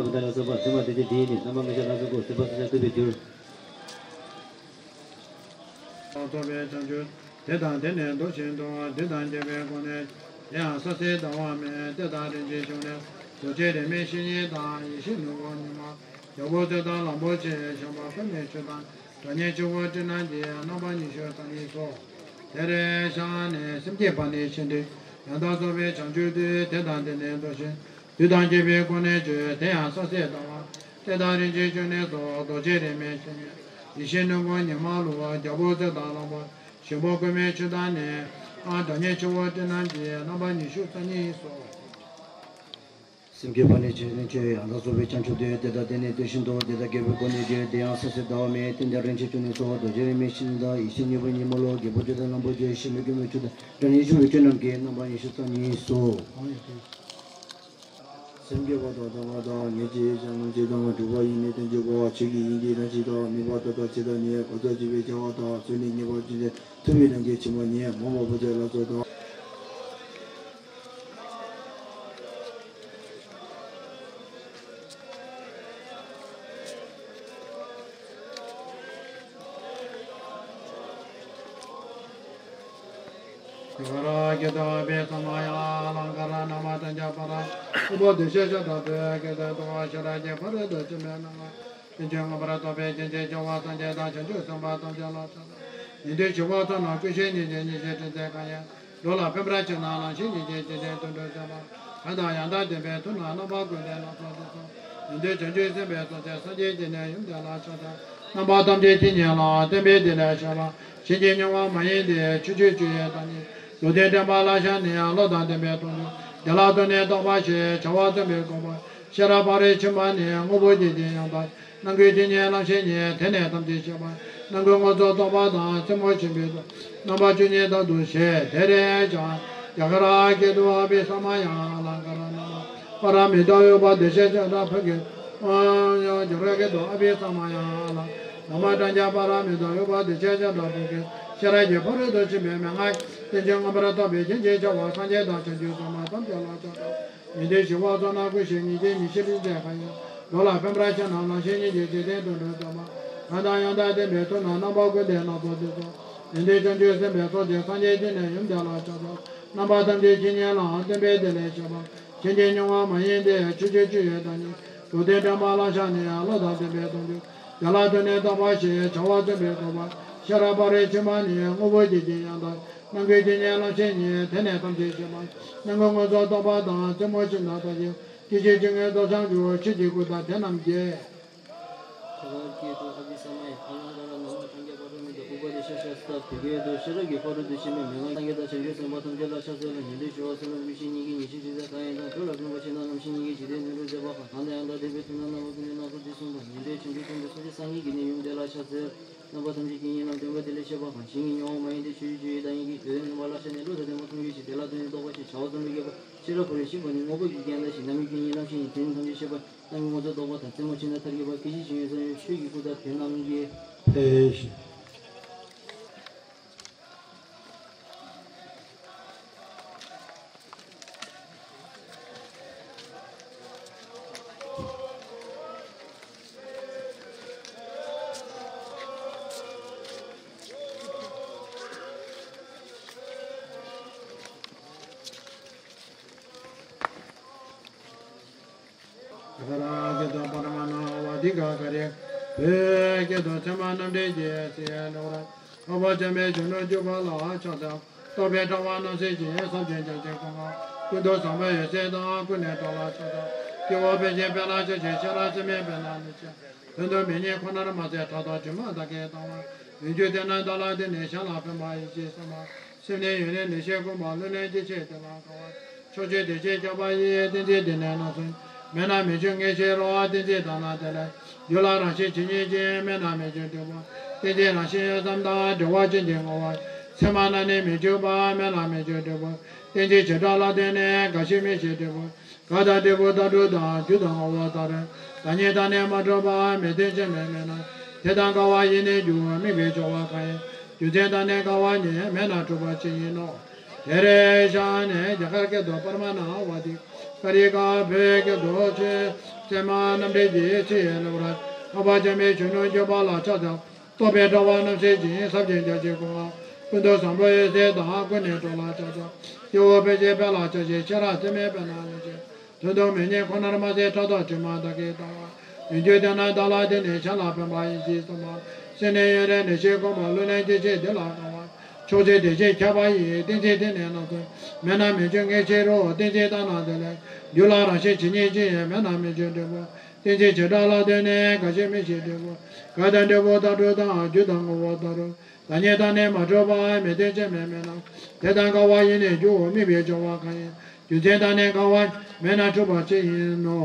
བ་གི་དང་ལ་སོགས་པ་ཚད་མ་དེ་ཚོ་འདི་ཡིན་ནས། རྣམ་པ་ལྔ་བརྒྱ་ལ་སོགས་པ་སྲིད་པ་སྲིད་ཆགས་ཐུབ་པའི་རྒྱུར། རྫོགས་པའི་བྱང་ཆུབ་དེ་དང་དེ་ནས་འདུ་ཤེས་དང་། དེ་དང་བཅས་པའི་སྒོ་ནས། དེ་ཡང་ས་གསེར་ཟླ་བ་མེ། གཏེར་དང་རིན་ཆེན་འབྱུང་གནས། རྡོ་རྗེ་རིས་མེད་བཤེས་གཉེན་དང་། ཡེ་ཤེས་ནོར་བུ་ཉི་མ། རྒྱལ་པོ་རྩེ་དང་ལྷ་མོ་ཆེ། ཤམ་བྷ་པདྨའི་ཆུ་དང་། སྒྲ་སྙན་ཆུ་བོའི་སྤྲིན་རྣམས་ཀྱིས། རྣམ་པ་ཉི་ཤུ་རྩ་གཉིས་སོ། དེར་བཤགས་ནས་སེམས་བསྐྱེད་པ་ནི་ཤིན་ཏུ། ཡང་དག་རྫོགས་པའི་བྱང་ཆུབ་ཏུ། དེ་དང་དེ་ནས་འདུ་ཤེས། བདུད་དང་བཅས་པའི་སྒོ་ནས་བཅུ། དེ་ཡང་ས་གསེར་ཟླ་བ། གཏེར་དང་རིན་ཆེན་འབྱུང་གནས་སོ། རྡོ་རྗེ་རིས་མེད་བཤེས་གཉེན། ཡེ་ཤེས་ནོར་བུ་ཉི་མ་ལུ། རྒྱལ་པོ་རྩེ་དང་ལྷ་མོ། ཤམ་བྷ་པདྨའི་ཆུ་དང་ནི། སྒྲ་སྙན་ཆུ་བོའི་སྤྲིན་རྣམས་ཀྱིས། རྣམ་པ་ཉི་ཤུ་རྩ་གཉིས་སོ། སེམས་བསྐྱེད་པ་ནི་ཆོས་ཅན། ཆོས་ཡང་དག་རྫོགས་པའི་བྱང་ཆུབ་ཏུ། དེ་དང་དེ་ནས་འདུ་ཤེས་དང་། དེ་དང་བཅས་པའི་སྒོ་ནས་བཅུ། དེ་ཡང་ས་གསེར་ཟླ་བ་མེ། གཏེར་དང་རིན་ཆེན་འབྱུང་གནས་སོ། རྡོ་རྗེ་རིས་མེད་བཤེས་གཉེན་དང་། ཡེ་ཤེས་ནོར་བུ་ཉི་མ་ལུ། རྒྱལ་པོ་རྩེ་དང་ལྷ་མོ་ཆེ། ཤམ་བྷ་པདྨའི་ཆུ་དང་། སྒྲ་སྙན་ཆུ་བོའི་སྤྲིན་རྣམས་ཀྱིས། རྣམ་པ་ཉི་ཤུ་རྩ་གཉིས་སོ། སེམས་བསྐྱེད་པ་དང་དམ་པ་དང་། ངེས་ཀྱི་ཡིད་བྱ་རྣམ་བསྐྱེད་དང་། གྲུབ་པ་ཡེ་ནས་དོན་བྱེད་པ། ཆོས་ཀྱི་དབྱིངས་ཀྱི་རང་བཞིན་དང་། ནུས་པ་མཐའ་དག་ཇི་ལྟར་ནི། གོ་ཆ་བྱེད་པའི་བྱ་བ་དང་། ཚུལ་ནི་ཉེས་པ་ཅི་འདྲ། ཐུབ་པའི་རང་གི་ཕྱི་མ་ཉིད། མ་འོངས་པ་ཆེ་ལ་སོགས་དང་། རྒྱ་གར་སྐད་དུ། ཨ་བྷི་ས་མ་ཡ་ཨ་ལང་ཀ་ར། རྣམ་པ་ཐམས་ཅད་པ་ར་དབུ་པ་དེ་ཤ་ཤ་དྲག་པོས་སྐད་དུ་བསྡུ་བ། ཤེས་རབ་ཀྱི་ཕ་རོལ་ཏུ་ཕྱིན་པའི་སྣང་བ། རིན་ཆེན་མངོན་པར་རྟོགས་པའི་རྒྱན་ཅན་བྱེ་བ་སངས་རྒྱས་དང་། བྱང་ཆུབ་སེམས་དཔའ་ཐམས་ཅད་ལ་ཕྱག་འཚལ། ཉན་ཐོས་ཞི་བ་ཚོགས་རྣམས་ཀུན་ཤེས་ཉིད་ཀྱི། ཉེར་ཞིའི་དྲིན་ཅན་མཁའ་ཡི་འགྲོ་ལ་ཕན་པར་བྱེད་རྣམས། རང་གཞན་གཉིས་ཀྱི་འཇིག་རྟེན་དོན་དུ་སྤྱད་པ། གང་དང་ཡང་དག་ལྡན་པའི་མཐུ་རྣམས། རྣམ་པ་ཀུན་ལྡན་སྣ་ཚོགས་སུ་གསོལ། ཉན་ཐོས་བྱང་ཆུབ་སེམས་དཔའི་ཚོགས་བཅས། སངས་རྒྱས་ཀྱི་གནས་ཡུམ་དེ་ལ་ཕྱག་འཚལ། རྣམ་པ་ཐམས་ཅད་ཀྱི་ཉན་རང་། བསྟན་པའི་གཏེར་ལས་བཤད་པ། གཞན་གྱིས་མྱོང་བ་མ་ཡིན་ཏེ། ཕྱོགས་བཅུའི་ཆོས་ཡི་བདག་ཉིད། ལུང་བསྟན་དྲན་པ་ལ་ཤར་ནས། བློ་དང་ལྡན་པས་མཐོང་གྱུར། དེ་ལ་ཐོས་ནས་རྟོགས་པ་ཞེས། བྱ་བ་རྩོམ་པའི་དགོངས་པ། ཤེས་རབ་ཕ་རོལ་ཕྱིན་པ་ནི། དངོས་པོ་བརྒྱད་ཀྱི་ཡང་དག་རྣམ་ཀུན་གྱི་ཉིད་རྣམ་ཤེས་ཉིད། དེ་ནི་ཐམས་ཅད་ཤེས་པ། རྣམ་ཀུན་མངོན་རྫོགས་རྟོགས་པ་དང་། རྩེ་མོ་ཆེན་པོའི་རྣམ་པ་བཅུ་གཉིས་ལྟར་དུ་ཞེས། དེར་བཤགས། རྒྱ་གར་སྐད་དུ། ཨ་བྷི་ས་མ་ཡ་ཨ་ལང་ཀ་ར། རྣམ་པ་པ་ར་མི་ཏ་ཨུ་པ་དེ་ཤ་ཤ་དྲག་པོས་སྐད། རྒྱ་གར་སྐད་དུ། ཨ་བྷི་ས་མ་ཡ་ཨ་ལ། རྣམ་པ་ཐམས་ཅད་པ་ར་མི་ཏ་ཨུ་པ་དེ་ཤ་ཤ་དྲག་པོས་སྐད། ཤེས་རབ་ཀྱི་ཕ་རོལ་ཏུ་ཕྱིན་པའི་མན་ངག་གིས། རིན་ཆེན་མངོན་པར་རྟོགས་པའི་རྒྱན་ཅན་བྱེ་བ་སངས་རྒྱས་དང་། བྱང་ཆུབ་སེམས་དཔའ་ཐམས་ཅད་ལ་ཕྱག་འཚལ། ཉན་ཐོས་ཞི་བ་ཚོགས་རྣམས་ཀུན་ཤེས་ཉིད་ཀྱི། ཉེར་ཞིའི་དྲིན་ཅན་མཁའ་ཡི་འགྲོ་ལ་ཕན་པར་བྱེད་རྣམས། རང་གཞན་གཉིས་ཀྱི་འཇིག་རྟེན་དོན་དུ་སྤྱད་པ། གང་དང་ཡང་དག་ལྡན་པའི་མཐུ་རྣམས། རྣམ་པ་ཀུན་ལྡན་སྣ་ཚོགས་སུ་གསོལ། ཉན་ཐོས་བྱང་ཆུབ་སེམས་དཔའི་ཚོགས་བཅས། སངས་རྒྱས་ཀྱི་གནས་ཡུམ་དེ་ལ་ཕྱག་འཚལ། རྣམ་པ་ཐམས་ཅད་ཀྱི་ཉན་རང་། བསྟན་པའི་གཏེར་ལས་བཤད་པ། གཞན་གྱིས་མྱོང་བ་མ་ཡིན་ཏེ། ཕྱོགས་བཅུའི་ཆོས་ཡི་བདག་ཉིད། ལུང་བསྟན་དྲན་པ་ལ་ཤར་ནས། བློ་དང་ལྡན་པས་མཐོང་གྱུར། དེ་ལ་ཐོས་ནས་རྟོགས་པ་ཞེས། བྱ་བ་རྩོམ་པའི་དགོངས་པ། ཤེས་རབ་ཕ་རོལ་ཕྱིན་པ་ནི། དངོས་པོ་བརྒྱད་ཀྱི་ཡང་དག་རྣམ་ཀུན་གྱི་ཉིད་རྣམ་ཤེས་ཉིད། དེ་ནི་ཐམས་ཅད་ཤེས་པ། རྣམ་ཀུན་མངོན་རྫོགས་རྟོགས་པ་དང་། རྩེ་མོ་ཆེན་དང་མཐའ་ཡས། སྐྱེ་མཆེད་བཅུ་གཉིས་རྫོགས་བྱང་ཆུབ། ཆོས་ཀྱི་སྐུ་དང་དེ་རྣམས་ཀྱི། རྒྱ་གར་སྐད་དུ། ཨ་བྷི་ས་མ་ཡ་ཨ་ལང་ཀ་ར། རྣམ་པ་ཐམས་ཅད་པ་ར་མི་ཏ་ཨུ་པ་དེ་ཤ་ཤ་དྲག་པོས་སྐད་དུ། ཤེས་རབ་ཀྱི་ཕ་རོལ་ཏུ་ཕྱིན་པའི་མན་ངག་གིས། སངས་རྒྱས་དང་བྱང་ཆུབ་སེམས་དཔའ་ཐམས་ཅད་ལ་ཕྱག་འཚལ་ལོ། ཉན་ཐོས་ཞི་བ་ཚོགས་རྣམས་ཀུན་ཤེས་ཉིད་ཀྱི། ཉེར་ཞིའི་དྲིན་ཅན་མཁའ་ཡི་དང་། འགྲོ་ལ་ཕན་པར་བྱེད་རྣམས། རྣམ་ཤེས་ཉིད་ཀྱི། འཇིག་རྟེན་དོན་དུ་སྤྱད་པ། གང་དང་ཡང་དག་ལྡན་པའི་མཐུ་རྣམས། རྣམ་པ་ཀུན་ལྡན་སྣ་ཚོགས་སུ་གསོལ་ལོ། ཉན་ཐོས་བྱང་ཆུབ་སེམས་དཔའི་ཚོགས་བཅས། སངས་རྒྱས་ཀྱི་གནས་ཡུམ་དེ་ལ་ཕྱག་འཚལ། རྣམ་པ་ཐམས་ཅད་ཀྱི་ཉན་རང་། བསྟན་པའི་གཏེར་ལས་བཤད་པ། གང་ཞིག་གིས་མྱོང་བ་མ་ཡིན་ཏེ། ཕྱོགས་བཅུའི་ཆོས་ཡི་བདག་ཉིད་ཀྱི། ལུང་བསྟན་དྲན་པ་ལ་ཤར་ནས། བློ་དང་ལྡན་པས་མཐོང་གྱུར་ཅིག། དེ་ལ་ཐོས་ནས་རྟོགས་པ་ཞེས། བྱ་བ་རྩོམ་པའི་དགོངས་པ། ཤེས་རབ་ཕ་རོལ་ཕྱིན་པ་ནི། དངོས་པོ་བརྒྱད་ཀྱི་ཡང་དག་ཞེས། རྣམ་ཀུན་གྱི་ཉིད་རྣམ་ཤེས་ཉིད། དེ་ནི་ཐམས་ཅད་ཤེས་པ། རྣམ་ཀུན་མངོན་རྫོགས་རྟོགས་པ་དང་། རྩེ་མོ་ཆེན་དང་མཐའ་ཡས་པ། སྐད་ཅིག་གཅིག་ཡང་ས་ཡི་ཆོས་ཀྱི་སྐུ་དང་དེ་རྣམས་ཀྱི། ཕེ་ཤི། རང་སྐད་དུ་པར་མ་ན་བ་དི་ག་ཀ་རེ། བོད་སྐད་དུ་ཚད་མ་རྣམ་འགྲེལ་གྱི་སྲས་ལེའུར། འཕགས་པ་འཇམ་དཔལ་གཞོན་ནུ་གྱུར་པ་ལ་ཕྱག་འཚལ། རྟོག་པའི་དྲ་བ་རྣམ་སེལ་གྱིས། ཟབ་ཅིང་རྒྱ་ཆེའི་སྐུ་མངའ་ཀུན་ཏུ་བཟང་པོའི་འོད་ཟེར་དང་། ཀུན་ནས་འགྲོ་ལ་ཕྱག་འཚལ། སྐྱེ་བོ་ཕལ་ཆེན་ཕན་ལ་ཕྱག་བྱེད་ཕྱིར། ཚད་མེད་པའི་ནང་ནས་ཆེ། དོན་དུ་མི་རྙེད་ཁོ་ནར་མ་ཟད། ཕྲག་དོག་དྲི་མ་དག་གིས་གཏམས་པ། ཡོན་གྱུར་དེ་རྣམས་དག་ལ་བརྟེན་ནས། གཞན་ལ་ཕན་པ་ཡིད་བཞིན་བསམ་པ། སེམས་ནི་ཡོན་ཏན་ལེགས་བཤད་ཀུན་སྤངས། བློ་ལྡན་སྐྱེ་མཆེད་དེ་ལ་དགའ་བ། ཕྱོགས་བཅུའི་བདེ་གཤེགས་ཁྱབ་པ་ཡི། བསྟན་འཛིན་སྡེ་སྣོད་རྣམ་གསུམ། མེད་ན་མི་འབྱུང་ངེས་ཤེས་རབ། བསྟན་འཛིན་དག་སྣང་དེ་ལས། རྒྱུད་ལ་རང་བཞིན་ཇི་སྙེད་ཅིག། མེད་ན་མི་འབྱུང་འབྲས་བུ། བསྟན་འཛིན་རང་བཞིན་ཡོད་ཙམ་དང་། འབྲེལ་བ་ཅན་གྱི་ངོ་བོ། ཚད་མ་རྣམས་ནི་མི་འབྱུང་བ། མེད་ན་མི་འབྱུང་འབྲས་བུ། བསྟན་འཛིན་བྱེ་བྲག་ལ་བརྟེན་ནས། རྒ་ཤི་མི་ཤི་འབྲས་བུ། རྒ་དང་འབྲས་བུ་ལྟ་གྲུབ་དང་། རྒྱུ་དང་ངོ་བོ་ལྟ་གྲུབ། བདག་ཉིད་དང་ནི་མ་གྲུབ་པ། མི་མཐུན་ཕྱིར་མེད་མེད་ན། དེ་དང་འགལ་བ་ཡིས་ནི་འགྱུར། དམིགས་པའི་སྦྱོར་བ་གང་ཡིན། རྒྱུ་མཚན་དང་ནི་འགལ་བ་ཉིད། མེད་ན་གྲུབ་པ་ཅི་ཡིན་ནོ། དེར་བཞག་ནས། རྒྱ་གར་སྐད་དུ་པར་མ་ན་བ་དི་ཀ་རི་ཀ། བོད་སྐད་དུ་ཚད་མ་རྣམ་འགྲེལ་གྱི་སྲས་ལེའུར། འཕགས་པ་འཇམ་དཔལ་གཞོན་ནུ་གྱུར་པ་ལ་ཕྱག་འཚལ། རྟོག་པའི་དྲ་བ་རྣམ་སེལ་གྱིས། ཟབ་ཅིང་རྒྱ་ཆེའི་སྐུ་མངའ་ཀུན་ཏུ་བཟང་པོའི་འོད་ཟེར་དང་། ཀུན་ནས་འགྲོ་ལ་ཕྱག་འཚལ། སྐྱེ་བོ་ཕལ་ཆེན་ཕན་ལ་ཕྱག་བྱེད་ཕྱིར། ཚད་མེད་པའི་ནང་ནས་ཆེ། དོན་དུ་མི་རྙེད་ཁོ་ནར་མ་ཟད། ཕྲག་དོག་དྲི་མ་དག་གིས་གཏམས་པ། ཡོན་གྱུར་དེ་རྣམས་དག་ལ་བརྟེན་ནས། གཞན་ལ་ཕན་པ་ཡིད་བཞིན་བསམ་པ། སེམས་ནི་ཡོན་ཏན་ལེགས་བཤད་ཀུན་སྤངས། བློ་ལྡན་སྐྱེ་མཆེད་དེ་ལ་དགའ་བ། ཕྱོགས་བཅུའི་བདེ་གཤེགས་ཁྱབ་པ་ཡི། བསྟན་འཛིན་སྡེ་སྣོད་རྣམ་གསུམ། མེད་ན་མི་འབྱུང་ངེས་ཤེས་རབ། བསྟན་འཛིན་དག་སྣང་དེ་ལས། རྒྱུད་ལ་རང་བཞིན་ཇི་སྙེད་ཅིག། མེད་ན་མི་འབྱུང་འབྲས་བུ། བསྟན་འཛིན་བྱེ་བྲག་ལ་བརྟེན་ནས། རྒ་ཤི་མི་ཤི་འབྲས་བུ། རྒ་དང་འབྲས་བུ་ལྟ་གྲུབ་དང་། རྒྱུ་དང་ངོ་བོ་ལྟ་གྲུབ། བདག་ཉིད་དང་ནི་མ་གྲུབ་པ། མི་མཐུན་ཕྱིར་མེད་མེད་ན། དེ་དང་འགལ་བ་ཡིས་ནི་འགྱུར། དམིགས་པའི་སྦྱོར་བ་གང་ཡིན། རྒྱུ་མཚན་དང་ནི་འགལ་བ་མེད་ན་གྲུབ་པ་ཅི་ཡིན་ནོ།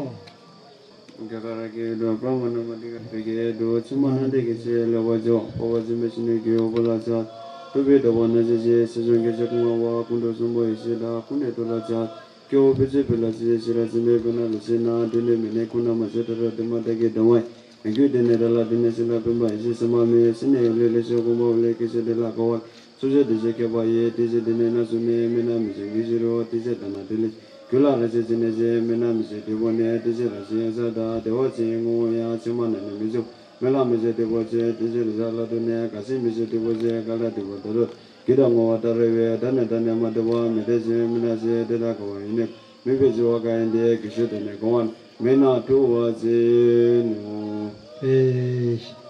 རྒྱ་གར་སྐད་དུ་པར་མ་ན་བ་དི་ཀ་རི་ཀ། བོད་སྐད་དུ་ཚད་མ་རྣམ་འགྲེལ་གྱི་སྲས་ལེའུ་པ་བཅུ། འཕགས་པ་འཇམ་དཔལ་གཞོན་ནུ་གྱུར་པ་ལ་ཕྱག། རྟོག་པའི་དྲ་བ་རྣམ་སེལ་གྱིས། ཟབ་ཅིང་རྒྱ་ཆེའི་སྐུ་མངའ་བ། ཀུན་ཏུ་བཟང་པོའི་འོད་ཟེར་དང་། ཀུན་ནས་འགྲོ་ལ་ཕྱག་འཚལ། སྐྱེ་བོ་ཕལ་ཆེན་ཕན་ལ་ཕྱག་བྱེད་ཕྱིར། ཚད་མེད་པའི་ནང་ལ་ཕྱིན་ན། དོན་དུ་མི་རྙེད་ཁོ་ནར་མ་ཟད། ཕྲག་དོག་དྲི་མ་དག་གིས་གཏམས་པ། ཡོན་གྱུར་དེ་རྣམས་དག་ལ་བརྟེན་ནས། གཞན་ལ་ཕན་པ་ཡིད་བཞིན་བསམ་པ་མེད། སེམས་ནི་ཡོན་ཏན་ལེགས་བཤད་ཀུན་སྤངས། བློ་ལྡན་སྐྱེ་མཆེད་དེ་ལ་དགའ་བ། ཕྱོགས་བཅུའི་བདེ་གཤེགས་ཁྱབ་པ་ཡི། བསྟན་འཛིན་སྡེ་སྣོད་རྣམ་གསུམ་ནི། མེད་ན་མི་འབྱུང་ངེས་ཤེས་རབ། བསྟན་འཛིན་དག་སྣང་དེ་ལས། རྒྱུད་ལ་རང་བཞིན་ཇི་སྙེད་ཅིག། མེད་ན་མི་འབྱུང་འབྲས་བུ་ནི། བསྟན་འཛིན་རང་བཞིན་ཡོད་ཙམ་དང་། བདེ་བ་ཅན་ངོ་བོ་ཡང་། ཚད་མ་རྣམས་ནི་མི་འབྱུང་། མེད་ལ་མི་འབྱུང་འབྲས་བུ་ཅན། བསྟན་འཛིན་རང་བཞིན་ལ་ལྟོས་ནས། རྒ་ཤི་མི་ཤི་འབྲས་བུ་ཅན། རྒ་དང་འབྲས་བུ་ལྟ་གྲུབ། རྒྱུ་དང་ངོ་བོ་ལྟ་གྲུབ་ཡིས། བདག་ཉིད་དང་ནི་མ་གྲུབ་པ། མི་མཐུན་ཕྱིར་མེད་མེད་ན། དེ་དང་འགལ་བ་ཡིས་ནི། དམིགས་པའི་སྦྱོར་བ་གང་ཡིན་ཏེ། རྒ་ཤི་དང་ནི་འགལ་བ་མེད་ན་གྲུབ་པ་ཅི་ཡིན་ནོ། ཨེ།